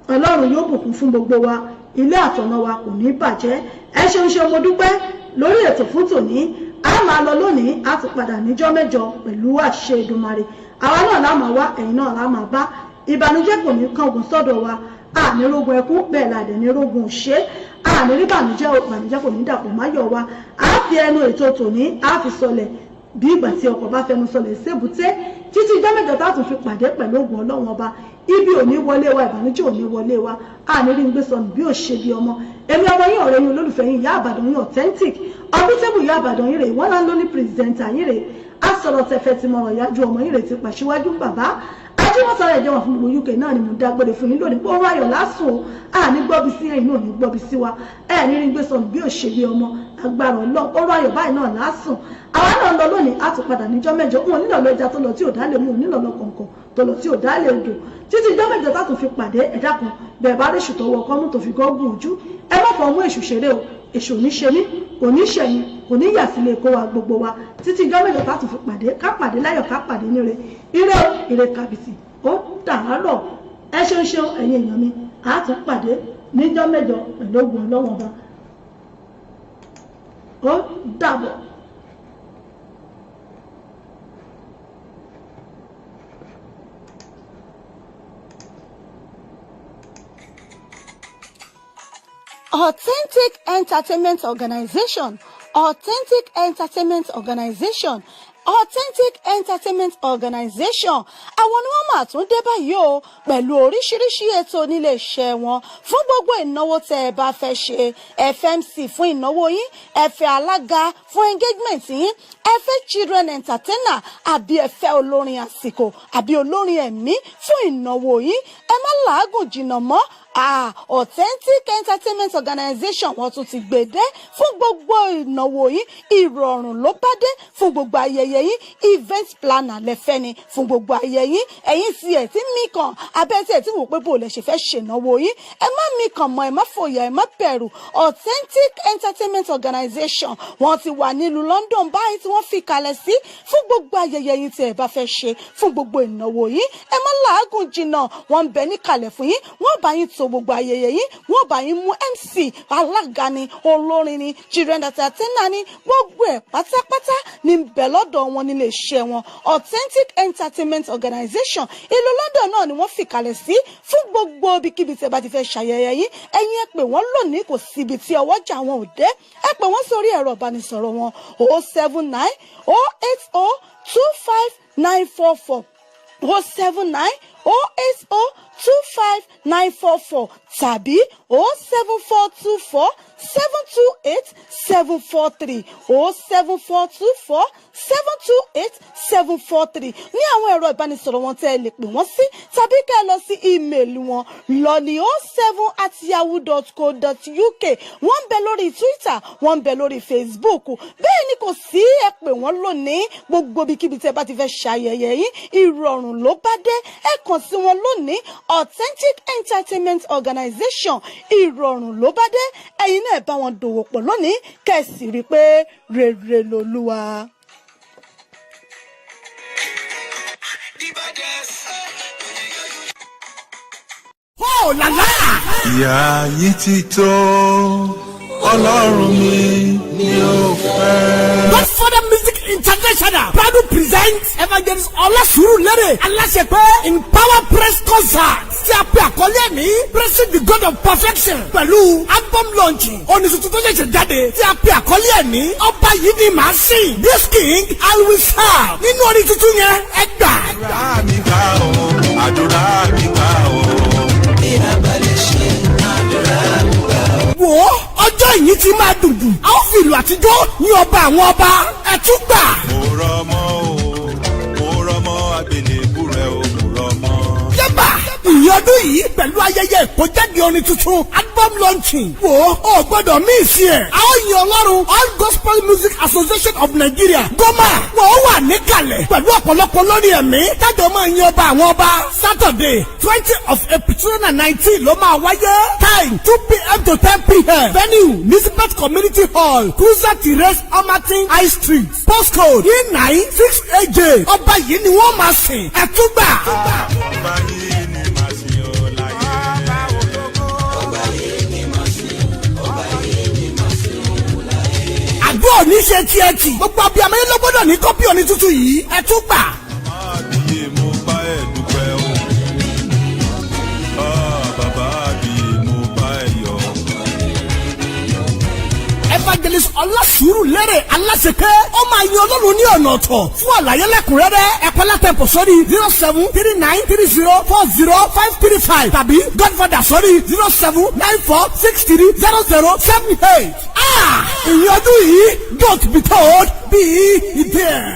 Ọlọ́run yóò bùkún fún gbogbo wa, ilé àtọ̀nà wa kò ní bàjẹ́. Ẹ ṣeun ṣeun, mo dúpẹ́ lórí ètò fún tòní. A máa lọ lónìí, a tún padà níjọ́ mẹ́jọ pẹ̀lú àṣẹ Èdùmàrè. Àwa náà la máa wá, ẹ̀yin náà la máa bá. Ìbànújẹ́ kò ní kángun sọ́dọ̀ wa. Àní rógun ẹkún, bẹ́ẹ̀ la dẹ̀ ní rógun òṣè, àní rí bànújẹ́. Bànújẹ́ kò ní dàpọ̀ máyọ̀ wa. A fi ẹnu ètò tòní, a fi sọlẹ̀ bí ìgbà tí ọkọ̀ bá fẹnu sọlẹ̀ sébùté. Títí ijọ́ mẹ́jọ tá a tún fi pàdé pẹ̀lú ògùn Ọlọ́run Ọba, ibi ò ní wọlé wa, ìbànújẹ́ ò ní wọlé wa, àní rí ń gbé sọnù bí ò ṣe bí ọmọ. Èmi ọmọ yín, ọ̀rẹ́ yín, olólùfẹ́ yín, Ìyá Àbàdàn yín, authentic ọdún Ìyá Àbàdàn yín rè, wọ́n náà ló ní presenter yín rè, á sọ̀rọ̀ tẹ̀fẹ̀ tí mo rọ̀ yájú ọmọ yín rè ti pàṣíwájú bàbá ajímọ̀sára ìjọba fún gbogbo UK náà ni mo dágbére fún yín lónìí pé ó ráyọ̀ lásùn o. Àní gbọ́bi sí ẹ̀yin náà ní gbọ́bi sí wa, ẹ̀ ní rí gbé sọnù bí ò ṣe bí ọmọ. Agbára Ọlọ́run, ó ráyọ̀ báyìí náà lásùn. Àwa náà lọ lónìí, á tún padà níjọ́ mẹ́jọ. Wọn nílò lọ ẹja tó lọ tí ò dá lè mú, nílò lọ kọ̀ọ̀kan tó lọ tí ò dá lè odò. Títí ìjọ́ mẹ́jọ tá tún fi pàdé, ẹ̀dá kan bẹ́ẹ̀ bá ríṣù tó wọ kọ́mú tó fi gọ́gùn ojú, ẹ má fọ mú èṣù ṣeré o. Èṣù ò ní ṣe mí, kò ní ṣẹ̀yìn, kò ní yà sílé kó wa gbogbo wa. Títí ìjọ́ mẹ́jọ tá tún fi pàdé, ká pàdé láyọ̀, ká pàdé níre. Ire o, ire kàbìtì, ó dàárọ̀. Ẹ ṣeun ṣeun, ẹ̀yin èèyàn mi, á tún pàdé níjọ́ mẹ́jọ pẹ̀lú ògùn Ọlọ́wọ́n Ọba. Ó dàbọ̀. Authentic Entertainment Organization, Authentic Entertainment Organization, Authentic Entertainment Organization, àwọn ni wọ́n máa tún dé báyìí o pẹ̀lú oríṣiríṣi ètò nílé iṣẹ́ wọn fún gbogbo ìnáwó tẹ́ ẹ bá fẹ́ ṣe. FMC fún ìnáwó yín, ẹ fẹ́ alága fún engagement yín, ẹ fẹ́ children entertainer, àbí ẹ fẹ́ olórin àsìkò àbí olórin ẹ̀mí fún ìnáwó yín, ẹ má làágùn jìnnà mọ́. Authentic Entertainment Organization, wọ́n tún ti gbèdé fún gbogbo ìnáwó yín. Ìrọ̀rùn ló bá dé fún gbogbo ayẹyẹ yín. Event planner lẹ́fẹ́ ni fún gbogbo ayẹyẹ yín. Ẹ̀yin tí ẹ̀ tí mí kàn abẹ́ tí ẹ̀ tí wò pé bò lẹ ṣe fẹ́ ṣènáwó yín, ẹ má mí kàn mọ́, ẹ má fòyà, ẹ má bẹ̀rù. Authentic Entertainment Organization, wọ́n ti wà nílùú London báyìí tí wọ́n fi kalẹ̀ sí fún gbogbo ayẹyẹ yín tí ẹ bá fẹ́ ṣe, fún gbogbo ìnáwó yín. Ẹ má làágùn jìnnà, wọ́n ń bẹ níkàlẹ̀ fún yín. Wọ́n bá yín to gbogbo ayẹyẹ yín, wọ́n bá yín mú MC, alága ni, olórin ni, children entertainer ni, gbogbo ẹ̀ pátápátá ní ń bẹ lọ́dọ̀ wọn nílé iṣẹ́ wọn. Authentic Entertainment Organization, ìlú London náà ni wọ́n fìkàlẹ̀ sí fún gbogbo ibikíbi tí ẹ bá ti fẹ́ ṣayẹyẹ yín. Ẹ̀yin ẹ pè wọ́n lónìí, kò síbi tí ọwọ́jà wọn ò dé. Ẹ pè wọ́n sórí ẹ̀rọ ìbánisọ̀rọ̀ wọn: 07908025944, 07908025944 tàbí 07424728743, 07424728743 ní àwọn ẹ̀rọ ìbánisọ̀rọ̀ wọn tẹ́ ẹ lè pè wọ́n sí, tàbí kẹ́ ẹ lọ sí email wọn lọ́ní07@yahoo.co.uk. Wọ́n ń bẹ lórí Twitter, wọ́n ń bẹ lórí Facebook. Bẹ́ẹ̀ ni kò sí, ẹ pè wọ́n lónìí. Gbogbo ibikíbi tẹ́ bá ti fẹ́ ṣayẹyẹ yín, ìrọ̀rùn ló bá dé. Ẹ kàn sí wọn lónìí. Authentic Entertainment Organization, ìrọ̀rùn ló bá dé. Ẹ̀yin náà bá wọn dòwò pọ̀ lónìí, kẹ́ ẹ sì rí i pé rere lolúwa. The baddest. Oh la la! Ìyà yìí ti tó, Ọlọ́run mi ni ó fẹ́. Godfather Music. International proudly presents Evangelist Ọlásùúrùlérè Aláṣepé in Power Praise Concert tí a pè àkọlé ẹ̀ ní Praising the God of Perfection, pẹ̀lú album launching orin tuntun tó ṣẹ̀ṣẹ̀ jáde tí a pè àkọlé ẹ̀ ní Ọba Yìí Ni Màá Sìn, This King I Will Serve. Nínú orin tuntun yẹn, ẹ gbà. Àdúrà mi gbà o, àdúrà mi gbà o. Wo ọjọ́ ìyìn ti máa dùn jù, a ó fi ìlù àtijọ́ ní ọba àwọn ọba. Ẹ tún gbà. Mo rọmọ o, mo rọmọ àgbélébù rẹ o, mo rọmọ. Yẹ́bà, ìyìn ọdún yìí pẹ̀lú ayẹyẹ ìkójáde orin tuntun, album launching, wo o gbọ́dọ̀ miss ẹ̀. A ó yin Ọlọ́run. All Gospel Music Association of Nigeria, GOMA, wọ́n wà níkàlẹ̀ pẹ̀lú ọ̀pọ̀lọpọ̀ lórí ẹ̀mí tájọ máa yin ọba àwọn ọba. Saturday 20 of April 2019 ló máa wáyé. Time, 2 p.m. to 10 p.m. Venue, Elizabeth Community Hall, Cruiser Terrace, Omatin High Street, postcode E9 6AJ. Ọba yìí ni wọ́n máa sìn. Ẹ̀túgbà. Ọba yìí ni màá sìn ọ́ láyé. Ọba àdúrà òní ṣe tiẹ̀ tì. Gbogbo abiyamọ yẹn ló gbọ́dọ̀ ní copy orin tuntun yìí. Ẹ tún gbà. Àbíyè, mo bá ẹ dúpẹ́ o. Ah, bàbá àbíyè, mo bá ẹ yọ̀. Evangelist Ọlásùúrùlérè Aláṣepé, ó máa yan Ọlọ́run ní ọ̀nà ọ̀tọ̀. Fún àlàyé lẹ́kùnrẹ́rẹ́, ẹ̀pẹ́ látẹ̀pọ̀ sórí 07393040535 tàbí Godfather sórí 0794630078. Ah, ìyẹn ọdún yìí, don't be told, be there.